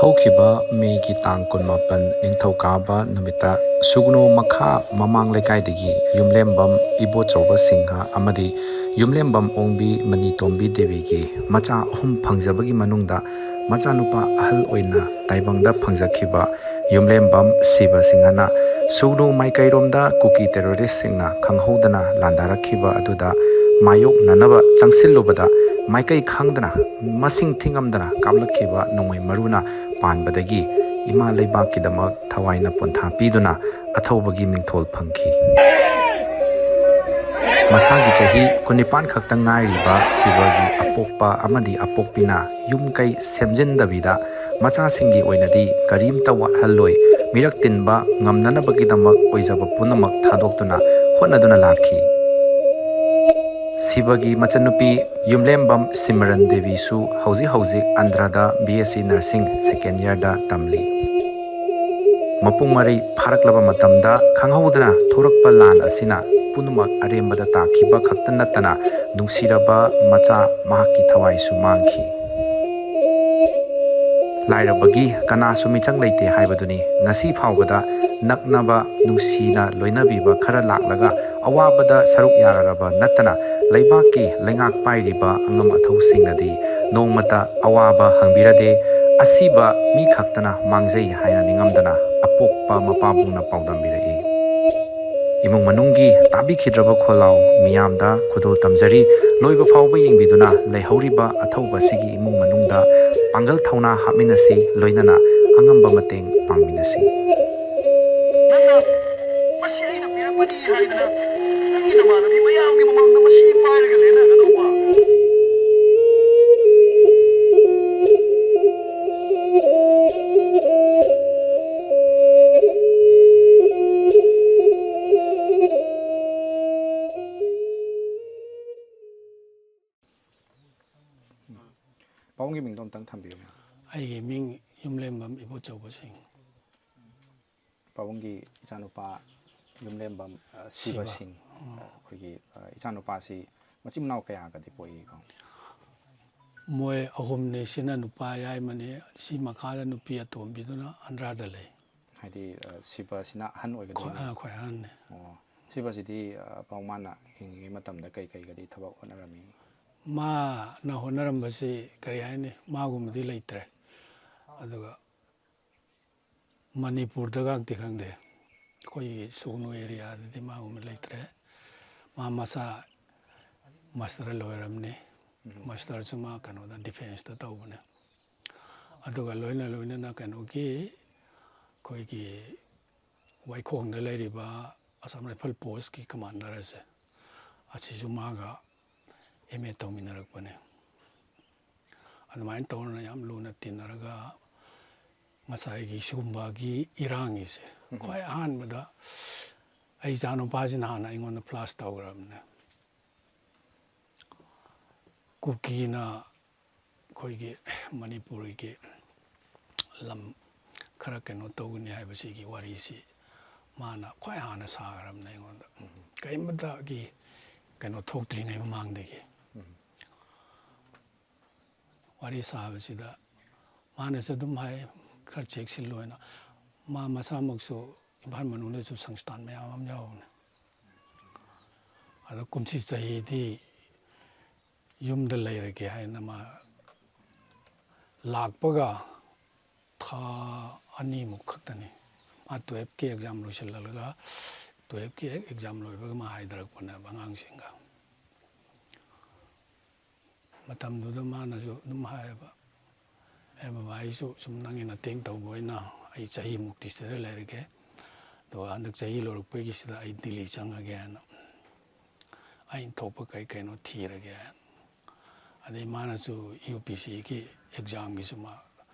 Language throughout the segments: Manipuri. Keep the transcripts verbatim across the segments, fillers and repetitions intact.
ꯍꯧꯈꯤꯕ ꯃꯦꯒꯤ ꯇꯥꯡ ꯀꯨꯟꯃꯥꯄꯟ ꯅꯤꯡꯊꯧꯀꯥꯕ ꯅꯨꯃꯤꯠꯇ ꯁꯨꯒꯅꯨ ꯃꯈꯥ ꯃꯃꯥꯡ ꯂꯩꯀꯥꯏꯗꯒꯤ ꯌꯨꯝꯂꯦꯝꯕꯝ ꯏꯕꯣꯆꯧꯕ ꯁꯤꯡꯍ ꯑꯃꯗꯤ ꯌꯨꯝꯂꯦꯝꯕꯝ ꯑꯣꯡꯕꯤ ꯃꯅꯤꯇꯣꯝꯕꯤ ꯗꯦꯕꯤꯒꯤ ꯃꯆꯥ ꯑꯍꯨꯝ ꯐꯪꯖꯕꯒꯤ ꯃꯅꯨꯡꯗ ꯃꯆꯥꯅꯨꯄꯥ ꯑꯍꯜ ꯑꯣꯏꯅ ꯇꯥꯏꯕꯪꯗ ꯐꯪꯖꯈꯤꯕ ꯌꯨꯝꯂꯦꯝꯕꯝ ꯁꯤꯕ ꯁꯤꯡꯍꯅ ꯁꯨꯒꯅꯨ ꯃꯥꯏꯀꯩꯔꯣꯝꯗ ꯀꯨꯀꯤ ꯇꯦꯔꯣꯔꯤꯁꯁꯤꯡꯅ ꯈꯪꯍꯧꯗꯅ ꯂꯥꯟꯗꯥꯔꯛꯈꯤꯕ ꯑꯗꯨꯗ ꯃꯥꯌꯣꯛꯅꯅꯕ ꯆꯪꯁꯤꯜꯂꯨꯕꯗ ꯃꯥꯏꯀꯩ ꯈꯪꯗꯅ ꯃꯁꯤꯡ ꯊꯤꯉꯝꯗꯅ ꯀꯥꯞꯂꯛꯈꯤꯕ ꯅꯣꯡꯃꯩ ꯃꯔꯨꯅ ꯄꯥꯟꯕꯗꯒꯤ ꯏꯃꯥ ꯂꯩꯕꯥꯛꯀꯤꯗꯃꯛ ꯊꯋꯥꯏꯅ ꯄꯣꯟꯊꯥ ꯄꯤꯗꯨꯅ ꯑꯊꯧꯕꯒꯤ ꯃꯤꯡꯊꯣꯜ ꯐꯪꯈꯤ꯫ ꯃꯁꯥꯒꯤ ꯆꯍꯤ ꯀꯨꯟꯅꯤꯄꯥꯟ ꯈꯛꯇ ꯉꯥꯏꯔꯤꯕ ꯁꯤꯕꯒꯤ ꯑꯄꯣꯛꯄ ꯑꯃꯗꯤ ꯑꯄꯣꯛꯄꯤꯅ ꯌꯨꯝ ꯀꯩ ꯁꯦꯝꯖꯤꯟꯗꯕꯤꯗ ꯃꯆꯥꯁꯤꯡꯒꯤ ꯑꯣꯏꯅꯗꯤ ꯀꯔꯤꯝꯇ ꯋꯥꯠꯍꯜꯂꯣꯏ, ꯃꯤꯔꯛ ꯇꯤꯟꯕ ꯉꯝꯅꯅꯕꯒꯤꯗꯃꯛ ꯑꯣꯏꯖꯕ ꯄꯨꯝꯅꯃꯛ ꯊꯥꯗꯣꯛꯇꯨꯅ ꯍꯣꯠꯅꯗꯨꯅ ꯂꯥꯛꯈꯤ꯫ ꯁꯤꯕꯒꯤ ꯃꯆꯟꯅꯨꯄꯤ ꯌꯨꯝꯂꯦꯝꯕꯝ ꯁꯤꯃꯔꯟ ꯗꯦꯕꯤꯁꯨ ꯍꯧꯖꯤꯛ ꯍꯧꯖꯤꯛ ꯑꯟꯙ꯭ꯔꯗ B S C Nursing second yearꯗ ꯇꯝꯂꯤ꯫ ꯃꯄꯨꯡ ꯃꯔꯩ ꯐꯥꯔꯛꯂꯕ ꯃꯇꯝꯗ ꯈꯪꯍꯧꯗꯅ ꯊꯣꯔꯛꯄ ꯂꯥꯟ ꯑꯁꯤꯅ ꯄꯨꯝꯅꯃꯛ ꯑꯔꯦꯝꯕꯗ ꯇꯥꯈꯤꯕ ꯈꯛꯇ ꯅꯠꯇꯅ ꯅꯨꯡꯁꯤꯔꯕ ꯃꯆꯥ ꯃꯍꯥꯛꯀꯤ ꯊꯋꯥꯏꯁꯨ ꯃꯥꯡꯈꯤ꯫ ꯂꯥꯏꯔꯕꯒꯤ ꯀꯅꯥꯁꯨ ꯃꯤꯆꯪ ꯂꯩꯇꯦ ꯍꯥꯏꯕꯗꯨꯅꯤ꯫ ꯉꯁꯤ ꯐꯥꯎꯕꯗ ꯅꯛꯅꯕ ꯅꯨꯡꯁꯤꯅ ꯂꯣꯏꯅꯕꯤꯕ ꯈꯔ ꯂꯥꯛꯂꯒ ꯑꯋꯥꯕꯗ ꯁꯔꯨꯛ ꯌꯥꯔꯔꯕ ꯅꯠꯇꯅ ꯂꯩꯕꯥꯛꯀꯤ ꯂꯩꯉꯥꯛ ꯄꯥꯏꯔꯤꯕ ꯑꯉꯝ ꯑꯊꯧꯁꯤꯡꯅꯗꯤ ꯅꯣꯡꯃꯇ ꯑꯋꯥꯕ ꯍꯪꯕꯤꯔꯗꯦ꯫ ꯑꯁꯤꯕ ꯃꯤ ꯈꯛꯇꯅ ꯃꯥꯡꯖꯩ ꯍꯥꯏꯅ ꯅꯤꯡꯉꯝꯗꯅ ꯑꯄꯣꯛꯄ ꯃꯄꯥꯕꯨꯡꯅ ꯄꯥꯎꯗꯝꯕꯤꯔꯛꯏ꯫ ꯏꯃꯨꯡ ꯃꯅꯨꯡꯒꯤ ꯇꯥꯕꯤꯈꯤꯗ꯭ꯔꯕ ꯈꯣꯜꯂꯥꯎ ꯃꯤꯌꯥꯝꯗ ꯈꯨꯗꯣꯜ ꯇꯝꯖꯔꯤ꯫ ꯂꯣꯏꯕ ꯐꯥꯎꯕ ꯌꯦꯡꯕꯤꯗꯨꯅ ꯂꯩꯍꯧꯔꯤꯕ ꯑꯊꯧꯕ ꯑꯁꯤꯒꯤ ꯏꯃꯨꯡ ꯃꯅꯨꯡꯗ ꯄꯥꯡꯒꯜ ꯊꯧꯅꯥ ꯍꯥꯞꯃꯤꯟꯅꯁꯤ, ꯂꯣꯏꯅꯅ ꯑꯉꯝꯕ ꯃꯇꯦꯡ ꯄꯥꯡꯃꯤꯟꯅꯁꯤ꯫ ꯅꯪꯅ ꯃꯁꯤ ꯑꯩꯅ ꯄꯤꯔꯛꯄꯅꯤ ꯍꯥꯏꯗꯅ ꯅꯪꯒꯤ ꯅꯃꯥꯟꯅꯕꯤ ꯃꯌꯥꯝꯒꯤ ꯃꯃꯥꯡꯗ ꯃꯁꯤ ꯄꯥꯏꯔꯒ ꯂꯦꯟꯅꯒꯗꯧꯕ? ꯄꯥꯕꯨꯡꯒꯤ ꯃꯤꯡꯗꯣ ꯑꯝꯇꯪ ꯊꯝꯕꯤꯌꯨꯅꯦ꯫ ꯑꯩꯒꯤ ꯃꯤꯡ ꯌꯨꯝꯂꯦꯝꯕꯝ ꯏꯕꯣꯆꯧꯕ ꯁꯤꯡ꯫ ꯄꯥꯕꯨꯡꯒꯤ ꯏꯆꯥꯅꯨꯄꯥ ꯌꯨꯝꯂꯦꯝꯕꯝ, ꯑ, ꯁꯤꯕ ꯁꯤꯕ꯫ ꯁꯤꯡ, ꯎꯝ꯫ ꯑ, ꯑꯩꯈꯣꯏꯒꯤ, ꯑ, ꯏꯆꯥꯅꯨꯄꯥꯁꯤ ꯃꯆꯤꯟ ꯃꯅꯥꯎ ꯀꯌꯥꯒꯗꯤ ꯄꯣꯛꯏꯀꯣ? ꯃꯣꯏ ꯑꯍꯨꯝꯅꯤ꯫ ꯁꯤꯅ ꯅꯨꯄꯥ ꯌꯥꯏꯃꯅꯤ, ꯁꯤ ꯃꯈꯥꯗ ꯅꯨꯄꯤ ꯑꯇꯣꯝꯕꯤꯗꯨꯅ ꯑꯟꯗ꯭ꯔꯥꯗ ꯂꯩ꯫ ꯍꯥꯏꯗꯤ ꯑ, ꯁꯤꯕꯁꯤꯅ ꯑꯍꯟ ꯈ꯭ꯋꯥꯏ ꯑꯣꯏꯒꯗꯣꯏꯅꯤ꯫ ꯑ, ꯈ꯭ꯋꯥꯏ ꯑꯍꯟꯅꯤ꯫ ꯑꯣ, ꯁꯤꯕꯁꯤꯗꯤ ꯑ, ꯄꯥꯎꯃꯥꯅ ꯍꯤꯡꯉꯤꯉꯩ ꯃꯇꯝꯗ ꯀꯩ ꯀꯩꯒꯗꯤ ꯊꯕꯛ ꯍꯣꯠꯅꯔꯝꯃꯤ? ꯃꯥꯅ ꯍꯣꯠꯅꯔꯝꯕꯁꯤ ꯀꯔꯤ ꯍꯥꯏꯅꯤ, ꯃꯥꯒꯨꯝꯕꯗꯤ ꯂꯩꯇ꯭ꯔꯦ꯫ ꯑꯗꯨꯒ ꯃꯅꯤꯄꯨꯔꯗꯒꯗꯤ ꯈꯪꯗꯦ, ꯑꯩꯈꯣꯏꯒꯤ ꯁꯨꯒꯅꯨ ꯑꯦꯔꯤꯌꯥꯗꯗꯤ ꯃꯥꯒꯨꯝꯕ ꯂꯩꯇ꯭ꯔꯦ꯫ ꯃꯥ ꯃꯁꯥ ꯃꯥꯁꯇꯔ ꯂꯣꯏꯔꯝꯅꯤ꯫ ꯃꯥꯁꯇꯔꯁꯨ ꯃꯥ ꯀꯩꯅꯣꯗ, ꯗꯤꯐꯦꯟꯁꯇ ꯇꯧꯕꯅꯦ꯫ ꯑꯗꯨꯒ ꯂꯣꯏꯅ ꯂꯣꯏꯅꯅ ꯀꯩꯅꯣꯒꯤ, ꯑꯩꯈꯣꯏꯒꯤ ꯋꯥꯏꯈꯣꯡꯗ ꯂꯩꯔꯤꯕ ꯑꯁꯥꯝ ꯔꯥꯏꯐꯜ ꯄꯣꯁꯀꯤ ꯀꯃꯥꯟꯗꯔ ꯑꯁꯦ, ꯑꯁꯤꯁꯨ ꯃꯥꯒ ꯑꯦꯝ ꯑꯦ ꯇꯧꯃꯤꯟꯅꯔꯛꯄꯅꯦ꯫ ꯑꯗꯨꯃꯥꯏꯅ ꯇꯧꯗꯅ ꯌꯥꯝ ꯂꯨꯅ ꯇꯤꯟꯅꯔꯒ, ꯉꯁꯥꯏꯒꯤ ꯁꯤꯒꯨꯝꯕꯒꯤ ꯏꯔꯥꯡꯒꯤꯁꯦ, ꯈ꯭ꯋꯥꯏ ꯑꯍꯥꯟꯕꯗ ꯑꯩ ꯏꯆꯥꯅꯨꯄꯥꯁꯤꯅ ꯍꯥꯟꯅ ꯑꯩꯉꯣꯟꯗ ꯐ꯭ꯂꯥꯁ ꯇꯧꯈ꯭ꯔꯕꯅꯦ꯫ ꯀꯨꯀꯤꯅ ꯑꯩꯈꯣꯏꯒꯤ ꯃꯅꯤꯄꯨꯔꯒꯤ ꯂꯝ ꯈꯔ ꯀꯩꯅꯣ ꯇꯧꯒꯅꯤ ꯍꯥꯏꯕꯁꯤꯒꯤ ꯋꯥꯔꯤꯁꯤ ꯃꯥꯅ ꯈ꯭ꯋꯥꯏ ꯍꯥꯟꯅ ꯁꯥꯈ꯭ꯔꯕꯅꯦ ꯑꯩꯉꯣꯟꯗ꯫ ꯀꯔꯤꯃꯇꯒꯤ ꯀꯩꯅꯣ ꯊꯣꯛꯇ꯭ꯔꯤꯉꯩ ꯃꯃꯥꯡꯗꯒꯤ꯫ ꯋꯥꯔꯤ ꯁꯥꯕꯁꯤꯗ ꯃꯥꯅꯁꯨ ꯑꯗꯨꯝ ꯍꯥꯏ, "ꯈꯔ ꯆꯦꯛꯁꯤꯜꯂꯨ" ꯍꯥꯏꯅ꯫ ꯃꯥ ꯃꯁꯥꯃꯛꯁꯨ ꯏꯝꯐꯥꯜ ꯃꯅꯨꯡꯗꯁꯨ ꯁꯪꯁꯊꯥꯟ ꯃꯌꯥꯝ ꯑꯃ ꯌꯥꯎꯕꯅꯦ꯫ ꯑꯗꯣ ꯀꯨꯝꯁꯤ ꯆꯍꯤꯗꯤ ꯌꯨꯝꯗ ꯂꯩꯔꯒꯦ ꯍꯥꯏꯅ ꯃꯥ ꯂꯥꯛꯄꯒ ꯊꯥ ꯑꯅꯤꯃꯨꯛ ꯈꯛꯇꯅꯤ꯫ ꯃꯥ ꯇꯨꯌꯦꯜꯐꯀꯤ ꯑꯦꯛꯖꯥꯝ ꯂꯣꯏꯁꯤꯜꯂꯒ, ꯇꯨꯌꯦꯜꯐꯀꯤ ꯍꯦꯛ ꯑꯦꯛꯖꯥꯝ ꯂꯣꯏꯕꯒ ꯃꯥ ꯍꯥꯏꯊꯔꯛꯄꯅꯦꯕ ꯑꯉꯥꯡꯁꯤꯡꯒ꯫ ꯃꯇꯝꯗꯨꯗ ꯃꯥꯅꯁꯨ ꯑꯗꯨꯝ ꯍꯥꯏꯌꯦꯕ, "ꯑꯦ ꯕꯕꯥ, ꯑꯩꯁꯨ ꯁꯨꯝ ꯅꯪꯒꯤ ꯃꯇꯦꯡ ꯇꯧꯕ ꯑꯣꯏꯅ ꯑꯩ ꯆꯍꯤꯃꯨꯛꯇꯤ ꯁꯤꯗ ꯂꯩꯔꯒꯦ, ꯑꯗꯨꯒ ꯍꯟꯗꯛ ꯆꯍꯤ ꯂꯣꯏꯔꯛꯄꯒꯤꯁꯤꯗ ꯑꯩ ꯗꯤꯜꯂꯤ ꯆꯪꯉꯒꯦꯅ, ꯑꯩꯅ ꯊꯣꯛꯄ ꯀꯩ ꯀꯩꯅꯣ ꯊꯤꯔꯒꯦ"꯫ ꯑꯗꯩ ꯃꯥꯅꯁꯨ ꯌꯨ ꯄꯤ ꯑꯦꯁ ꯁꯤꯒꯤ ꯑꯦꯛꯖꯥꯝꯒꯤꯁꯨ ꯃꯥ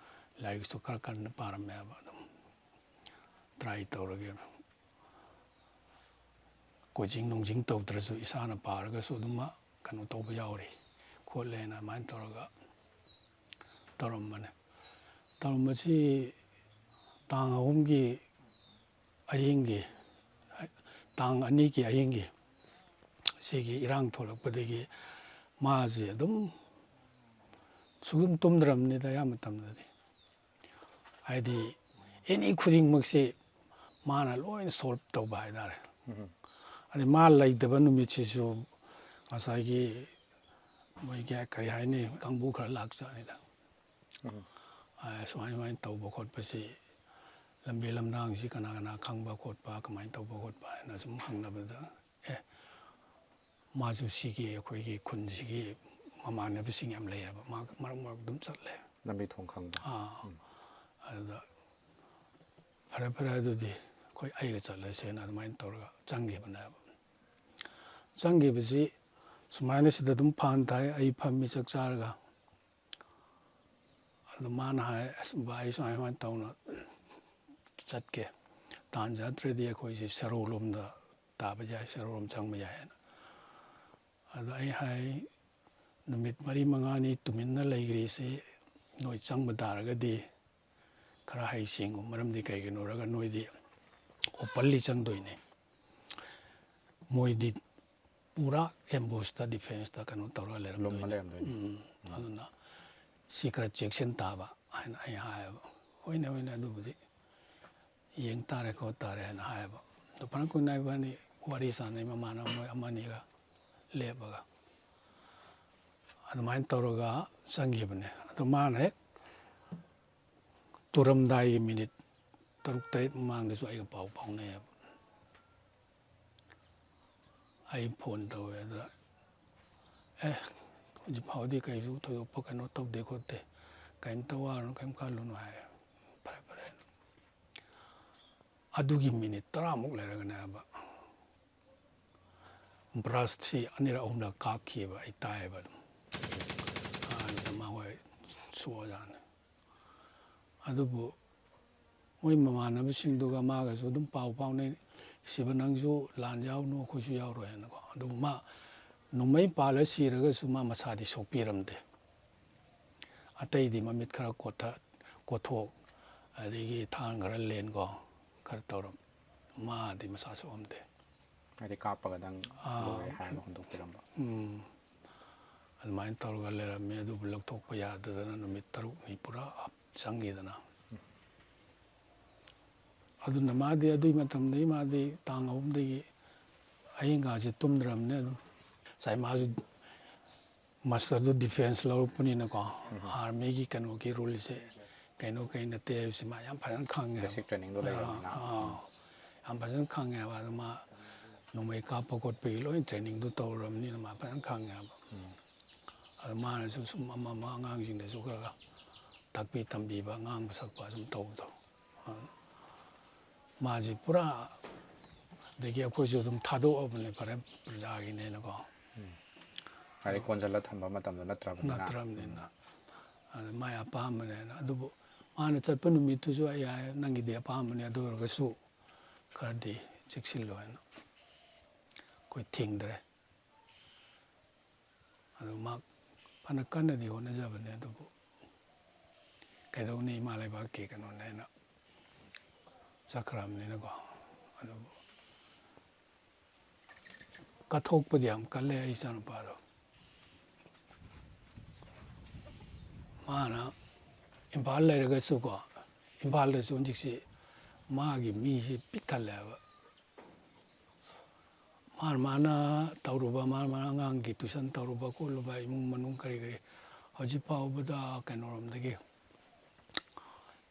ꯂꯥꯏꯔꯤꯛꯁꯨ ꯈꯔ ꯀꯟꯅ ꯄꯥꯔꯝꯃꯦꯕ꯫ ꯑꯗꯨꯝ ꯇ꯭ꯔꯥꯏ ꯇꯧꯔꯒꯦ, ꯀꯣꯆꯤꯡ ꯅꯨꯡꯖꯤꯡ ꯇꯧꯗ꯭ꯔꯁꯨ ꯏꯁꯥꯅ ꯄꯥꯔꯒꯁꯨ ꯑꯗꯨꯝ ꯀꯩꯅꯣ ꯇꯧꯕ ꯌꯥꯎꯔꯤ ꯈꯣꯠꯂꯦꯅ ꯑꯗꯨꯃꯥꯏꯅ ꯇꯧꯔꯒ ꯇꯧꯔꯝꯕꯅꯦ꯫ ꯇꯧꯔꯝꯕꯁꯤ ꯇꯥꯡ ꯑꯍꯨꯝꯒꯤ ꯑꯍꯤꯡꯒꯤ, ꯇꯥꯡ ꯑꯅꯤꯒꯤ ꯑꯍꯤꯡꯒꯤ ꯁꯤꯒꯤ ꯏꯔꯥꯡ ꯊꯣꯛꯂꯛꯄꯗꯒꯤ ꯃꯥꯁꯤ ꯑꯗꯨꯝ ꯁꯨꯛꯇꯨꯝ ꯇꯨꯝꯗ꯭ꯔꯕꯅꯤꯗ ꯑꯌꯥꯝꯕ ꯃꯇꯝꯗꯗꯤ꯫ ꯍꯥꯏꯗꯤ ꯑꯦꯅꯤ ꯈꯨꯗꯤꯡꯃꯛꯁꯤ ꯃꯥꯅ ꯂꯣꯏꯅ ꯁꯣꯜꯕ ꯇꯧꯕ ꯍꯥꯏꯇꯥꯔꯦ꯫ ꯎꯝ. ꯑꯗꯩ ꯃꯥ ꯂꯩꯇꯕ ꯅꯨꯃꯤꯠꯁꯤꯁꯨ ꯉꯁꯥꯏꯒꯤ ꯃꯣꯏꯒꯤ ꯀꯔꯤ ꯍꯥꯏꯅꯤ, ꯀꯥꯡꯕꯨ ꯈꯔ ꯂꯥꯛꯆꯥꯅꯤꯗ꯫ ꯎꯝ. ꯑ, ꯁꯨꯃꯥꯏ ꯁꯨꯃꯥꯏꯅ ꯇꯧꯕ ꯈꯣꯠꯄꯁꯤ, ꯂꯝꯕꯤ ꯂꯝꯗꯥꯡꯁꯤ ꯀꯅꯥ ꯀꯅꯥ ꯈꯪꯕ ꯈꯣꯠꯄ, ꯀꯃꯥꯏꯅ ꯇꯧꯕ ꯈꯣꯠꯄ ꯍꯥꯏꯅ ꯁꯨꯝ ꯍꯪꯅꯕꯗ, ꯑꯦ, ꯃꯥꯁꯨ ꯁꯤꯒꯤ ꯑꯩꯈꯣꯏꯒꯤ ꯈꯨꯟꯁꯤꯒꯤ ꯃꯃꯥꯟꯅꯕꯁꯤꯡ ꯌꯥꯝ ꯂꯩꯌꯦꯕ, ꯃꯥ ꯃꯔꯛ ꯃꯔꯛ ꯑꯗꯨꯝ ꯆꯠꯂꯦ꯫ ꯂꯝꯕꯤ ꯊꯣꯡ ꯈꯪꯕ. ꯑꯥ, ꯑꯗꯨꯗ ꯐꯔꯦ ꯐꯔꯦ, ꯑꯗꯨꯗꯤ ꯑꯩꯈꯣꯏ ꯑꯩꯒ ꯆꯠꯂꯁꯦꯅ ꯑꯗꯨꯃꯥꯏꯅ ꯇꯧꯔꯒ ꯆꯪꯈꯤꯕꯅꯦꯕ꯫ ꯆꯪꯈꯤꯕꯁꯤ ꯁꯨꯃꯥꯏꯅ ꯁꯤꯗ ꯑꯗꯨꯝ ꯐꯥꯟ ꯊꯥꯏ, ꯑꯩ ꯐꯝꯃꯤ ꯆꯥꯛ ꯆꯥꯔꯒ꯫ ꯑꯗꯨ ꯃꯥꯅ ꯍꯥꯏ, "ꯑꯁ ꯚꯥꯏ, ꯁꯨꯃꯥꯏ ꯁꯨꯃꯥꯏꯅ ꯇꯧꯅ ꯆꯠꯀꯦ, ꯇꯥꯟ ꯆꯥꯗ꯭ꯔꯗꯤ ꯑꯩꯈꯣꯏꯁꯦ ꯁꯦꯔꯧ ꯂꯣꯝꯗ ꯇꯥꯕ ꯌꯥꯏ, ꯁꯦꯔꯧ ꯂꯣꯝ ꯆꯪꯕ ꯌꯥꯏ" ꯍꯥꯏꯅ꯫ ꯑꯗ ꯑꯩ ꯍꯥꯏ, "ꯅꯨꯃꯤꯠ ꯃꯔꯤ ꯃꯉꯥꯅꯤ ꯇꯨꯃꯤꯟꯅ ꯂꯩꯈ꯭ꯔꯤꯁꯤ ꯅꯣꯏ ꯆꯪꯕ ꯇꯥꯔꯒꯗꯤ ꯈꯔ ꯍꯩꯁꯤꯡꯉꯨ, ꯃꯔꯝꯗꯤ ꯀꯩꯒꯤꯅꯣ ꯍꯥꯏꯔꯒ ꯅꯣꯏꯗꯤ ꯑꯣꯄꯟꯂꯤ ꯆꯪꯗꯣꯏꯅꯤ, ꯃꯣꯏꯗꯤ ꯄꯨꯔꯥ ꯑꯦꯝꯕꯨꯁꯇ, ꯗꯤꯐꯦꯟꯁꯇ ꯀꯩꯅꯣ ꯇꯧꯔꯒ ꯂꯨꯝꯃ ꯂꯩꯔꯝꯗꯣꯏꯅꯤ꯫ ꯂꯩꯔꯝꯗꯣꯏꯅꯤ. ꯎꯝ, ꯑꯗꯨꯅ ꯁꯤ ꯈꯔ ꯆꯦꯛꯁꯤꯟ ꯇꯥꯕ" ꯍꯥꯏꯅ ꯑꯩ ꯍꯥꯏꯌꯦꯕ꯫ "ꯍꯣꯏꯅꯦ, ꯍꯣꯏꯅꯦ, ꯑꯗꯨꯕꯨꯗꯤ ꯌꯦꯡ ꯇꯥꯔꯦ ꯈꯣꯠ ꯇꯥꯔꯦ" ꯍꯥꯏꯅ ꯍꯥꯏꯌꯦꯕ꯫ ꯑꯗꯨ ꯐꯅ ꯀꯨꯏꯅ ꯏꯕꯥꯅꯤ ꯋꯥꯔꯤ ꯁꯥꯟꯅꯩ, ꯃꯃꯥꯟꯅꯕ ꯃꯣꯏ ꯑꯃꯅꯤꯒ ꯂꯦꯞꯄꯒ꯫ ꯑꯗꯨꯃꯥꯏꯅ ꯇꯧꯔꯒ ꯆꯪꯈꯤꯕꯅꯦ꯫ ꯑꯗꯨ ꯃꯥꯅ ꯍꯦꯛ ꯇꯨꯔꯝꯗꯥꯏꯒꯤ ꯃꯤꯅꯤꯠ ꯇꯔꯨꯛ ꯇꯔꯦꯠ ꯃꯃꯥꯡꯗꯁꯨ ꯑꯩꯒ ꯄꯥꯎ ꯐꯥꯎꯅꯩꯌꯦꯕ꯫ ꯑꯩ ꯐꯣꯟ ꯇꯧꯋꯦ, ꯑꯗꯨꯗ, "ꯑꯦ, ꯍꯧꯖꯤꯛ ꯐꯥꯎꯗꯤ ꯀꯩꯁꯨ ꯊꯣꯏꯗꯣꯛꯄ ꯀꯩꯅꯣ ꯇꯧꯗꯦ ꯈꯣꯠꯇꯦ, ꯀꯩꯝꯇ ꯋꯥꯔꯨꯅꯨ, ꯀꯩꯝ ꯈꯜꯂꯨꯅꯨ" ꯍꯥꯏꯌꯦ꯫ "ꯐꯔꯦ, ꯐꯔꯦ"꯫ ꯑꯗꯨꯒꯤ ꯃꯤꯅꯤꯠ ꯇꯔꯥꯃꯨꯛ ꯂꯩꯔꯒꯅꯦꯕ ꯕ꯭ꯔꯁꯁꯤ ꯑꯅꯤꯔꯛ ꯑꯍꯨꯝꯂꯛ ꯀꯥꯞꯈꯤꯕ ꯑꯩ ꯇꯥꯏꯌꯦꯕ ꯑꯗꯨꯝ꯫ ꯑꯗꯨꯗ ꯃꯥ ꯍꯣꯏ ꯁꯣꯛꯑꯖꯥꯠꯅꯤ꯫ ꯑꯗꯨꯕꯨ ꯃꯣꯏ ꯃꯃꯥꯟꯅꯕꯁꯤꯡꯗꯨꯒ ꯃꯥꯒꯁꯨ ꯑꯗꯨꯝ ꯄꯥꯎ ꯐꯥꯎꯅꯩ, "ꯁꯤꯕ ꯅꯪꯁꯨ ꯂꯥꯟ ꯌꯥꯎꯅꯨ, ꯑꯩꯈꯣꯏꯁꯨ ꯌꯥꯎꯔꯣꯏꯅꯀꯣ"꯫ ꯑꯗꯨꯕꯨ ꯃꯥ ꯅꯣꯡꯃꯩ ꯄꯥꯜꯂ ꯁꯤꯔꯒꯁꯨ ꯃꯥ ꯃꯁꯥꯗꯤ ꯁꯣꯛꯄꯤꯔꯝꯗꯦ꯫ ꯑꯇꯩꯗꯤ ꯃꯃꯤꯠ ꯈꯔ ꯀꯣꯊ-, ꯀꯣꯊꯣꯛ, ꯑꯗꯒꯤ ꯊꯥꯡ ꯈꯔ ꯂꯦꯟꯀꯣ, ꯈꯔ ꯇꯧꯔꯝ, ꯃꯥꯗꯤ ꯃꯁꯥ ꯁꯣꯛꯑꯝꯗꯦ꯫ ꯍꯥꯏꯗꯤ ꯀꯥꯞꯄꯒꯗꯪ ꯑꯥ. ꯂꯣꯏꯔꯦ ꯍꯥꯏꯔꯒ ꯍꯨꯟꯗꯣꯛꯄꯤꯔꯝꯕ. ꯎꯝ꯫ ꯑꯗꯨꯃꯥꯏꯅ ꯇꯧꯔꯒ ꯂꯩꯔꯝꯃꯦ꯫ ꯑꯗꯨꯕꯨ ꯂꯧꯊꯣꯛꯄ ꯌꯥꯗꯗꯅ ꯅꯨꯃꯤꯠ ꯇꯔꯨꯛꯅꯤ ꯄꯨꯔꯥ ꯆꯪꯈꯤꯗꯅ꯫ ꯑꯗꯨꯅ ꯃꯥꯗꯤ ꯑꯗꯨꯒꯤ ꯃꯇꯝꯗꯒꯤ ꯃꯥꯗꯤ ꯇꯥꯡ ꯑꯍꯨꯝꯗꯒꯤ ꯑꯍꯤꯡꯒꯥꯁꯦ ꯇꯨꯝꯗ꯭ꯔꯕꯅꯦ꯫ ꯑꯗꯨꯝ ꯉꯁꯥꯏ ꯃꯥꯁꯨ ꯃꯥꯁꯇꯔꯗꯨ ꯗꯤꯐꯦꯟꯁ ꯂꯧꯔꯛꯄꯅꯤꯅꯀꯣ, ꯑꯥꯔꯃꯤꯒꯤ ꯀꯩꯅꯣꯒꯤ ꯔꯨꯜꯁꯦ ꯀꯩꯅꯣ ꯀꯩ ꯅꯠꯇꯦ ꯍꯥꯏꯕꯁꯤ ꯃꯥ ꯌꯥꯝ ꯐꯖꯅ ꯈꯪꯉꯦꯕ꯫ ꯕꯦꯁꯤꯛ ꯇ꯭ꯔꯦꯅꯤꯡꯗꯣ ꯂꯩꯔꯕꯅꯤꯅ꯫ ꯑꯥ, ꯌꯥꯝ ꯐꯖꯅ ꯈꯪꯉꯦꯕ꯫ ꯑꯗꯨ ꯃꯥ ꯅꯣꯡꯃꯩ ꯀꯥꯞꯄ ꯈꯣꯠꯄꯒꯤ ꯂꯣꯏ ꯇ꯭ꯔꯦꯅꯤꯡꯗꯨ ꯇꯧꯔꯕꯅꯤꯅ ꯃꯥ ꯐꯖꯅ ꯈꯪꯉꯦꯕ꯫ ꯑꯗꯨ ꯃꯥꯅꯁꯨ ꯁꯨꯝ ꯑꯃ ꯑꯃ ꯑꯉꯥꯡꯁꯤꯡꯗꯁꯨ ꯈꯔ ꯈꯔ ꯇꯥꯛꯄꯤ ꯇꯝꯕꯤꯕ, ꯉꯥꯡꯕ ꯁꯛꯄ ꯁꯨꯝ ꯇꯧꯕꯗꯣ꯫ ꯑꯗꯨ ꯃꯥꯁꯤ ꯄꯨꯔꯥ, ꯑꯗꯒꯤ ꯑꯩꯈꯣꯏꯁꯨ ꯑꯗꯨꯝ ꯊꯥꯗꯣꯛꯑꯕꯅꯦ, ꯐꯔꯦ, ꯄ꯭ꯔꯖꯥꯒꯤꯅꯦꯅꯀꯣ꯫ ꯍꯥꯏꯗꯤ ꯀꯣꯟꯁꯤꯜꯂ ꯊꯝꯕ ꯃꯇꯝꯗꯣ ꯅꯠꯇ꯭ꯔꯕꯅꯤꯅ꯫ ꯅꯠꯇ꯭ꯔꯕꯅꯤꯅ꯫ ꯑꯗꯨ ꯃꯥꯏ ꯑꯄꯥꯝꯕꯅꯦꯅ꯫ ꯑꯗꯨꯕꯨ ꯃꯥꯅ ꯆꯠꯄ ꯅꯨꯃꯤꯠꯇꯨꯁꯨ ꯑꯩ ꯍꯥꯏ, "ꯅꯪꯒꯤꯗꯤ ꯑꯄꯥꯝꯕꯅꯦ, ꯑꯗꯨ ꯑꯣꯏꯔꯒꯁꯨ ꯈꯔꯗꯤ ꯆꯦꯛꯁꯤꯜꯂꯣ" ꯍꯥꯏꯅ ꯑꯩꯈꯣꯏ ꯊꯤꯡꯗ꯭ꯔꯦ꯫ ꯑꯗꯨ ꯃꯥ ꯐꯅ ꯀꯟꯅꯗꯤ ꯍꯣꯠꯅꯖꯕꯅꯦ, ꯑꯗꯨꯕꯨ ꯀꯩꯗꯧꯅꯤ, ꯏꯃꯥ ꯂꯩꯕꯥꯛꯀꯤ ꯀꯩꯅꯣꯅꯦꯅ ꯆꯠꯈ꯭ꯔꯕꯅꯤꯅꯀꯣ꯫ ꯑꯗꯨꯕꯨ ꯀꯠꯊꯣꯛꯄꯗꯤ ꯌꯥꯝ ꯀꯜꯂꯦ ꯑꯩ ꯏꯆꯥꯅꯨꯄꯥꯗꯣ꯫ ꯃꯥꯅ ꯏꯝꯐꯥꯜ ꯂꯩꯔꯒꯁꯨꯀꯣ, ꯏꯝꯐꯥꯜꯗꯁꯨ ꯍꯧꯖꯤꯛꯁꯤ ꯃꯥꯒꯤ ꯃꯤꯁꯤ ꯄꯤꯛ ꯊꯜꯂꯦꯕ꯫ ꯃꯥꯅ ꯃꯥꯅ ꯇꯧꯔꯨꯕ, ꯃꯥꯅ ꯃꯥꯅ ꯑꯉꯥꯡꯒꯤ ꯇꯨꯏꯁꯟ ꯇꯧꯔꯨꯕ ꯈꯣꯠꯂꯨꯕ, ꯏꯃꯨꯡ ꯃꯅꯨꯡ ꯀꯔꯤ ꯀꯔꯤ, ꯍꯧꯖꯤꯛ ꯐꯥꯎꯕꯗ ꯀꯩꯅꯣꯔꯣꯝꯗꯒꯤ,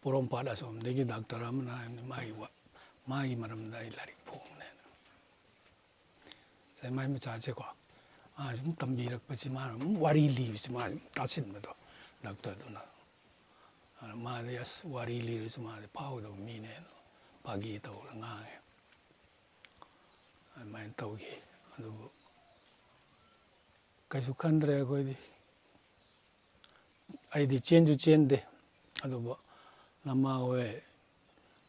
ꯄꯣꯔꯣꯝꯄꯥꯠ ꯑꯁꯣꯝꯗꯒꯤ ꯗꯥꯛꯇꯔ ꯑꯃꯅ ꯍꯥꯏꯕꯅꯤ, ꯃꯥꯒꯤ ꯋꯥ-, ꯃꯥꯒꯤ ꯃꯔꯝꯗ ꯑꯩ ꯂꯥꯏꯔꯤꯛ ꯐꯣꯡꯕꯅꯦꯅ꯫ ꯉꯁꯥꯏ ꯃꯥꯏ ꯃꯆꯥꯁꯦꯀꯣ, ꯃꯥꯅ ꯁꯨꯝ ꯇꯝꯕꯤꯔꯛꯄꯁꯤ, ꯃꯥꯅ ꯑꯗꯨꯝ ꯋꯥꯔꯤ ꯂꯤꯕꯁꯤ ꯃꯥꯅ ꯑꯗꯨꯝ ꯇꯥꯁꯤꯟꯕꯗꯣ, ꯗꯥꯛꯇꯔꯗꯨꯅ꯫ ꯑꯗꯨꯅ ꯃꯥꯗꯤ ꯑꯁ, ꯋꯥꯔꯤ ꯂꯤꯔꯁꯨ ꯃꯥꯗꯤ ꯐꯥꯎꯒꯗꯕ ꯃꯤꯅꯦꯅ ꯐꯥꯒꯤ ꯇꯧꯔꯒ ꯉꯥꯡꯉꯦ꯫ ꯑꯗꯨꯃꯥꯏꯅ ꯇꯧꯈꯤ꯫ ꯑꯗꯨꯕꯨ ꯀꯩꯁꯨ ꯈꯟꯗ꯭ꯔꯦ ꯑꯩꯈꯣꯏꯗꯤ꯫ ꯑꯩꯗꯤ ꯆꯦꯟꯁꯨ ꯆꯦꯟꯗꯦ꯫ ꯑꯗꯨꯕꯨ ꯅꯃꯥ ꯍꯣꯏ,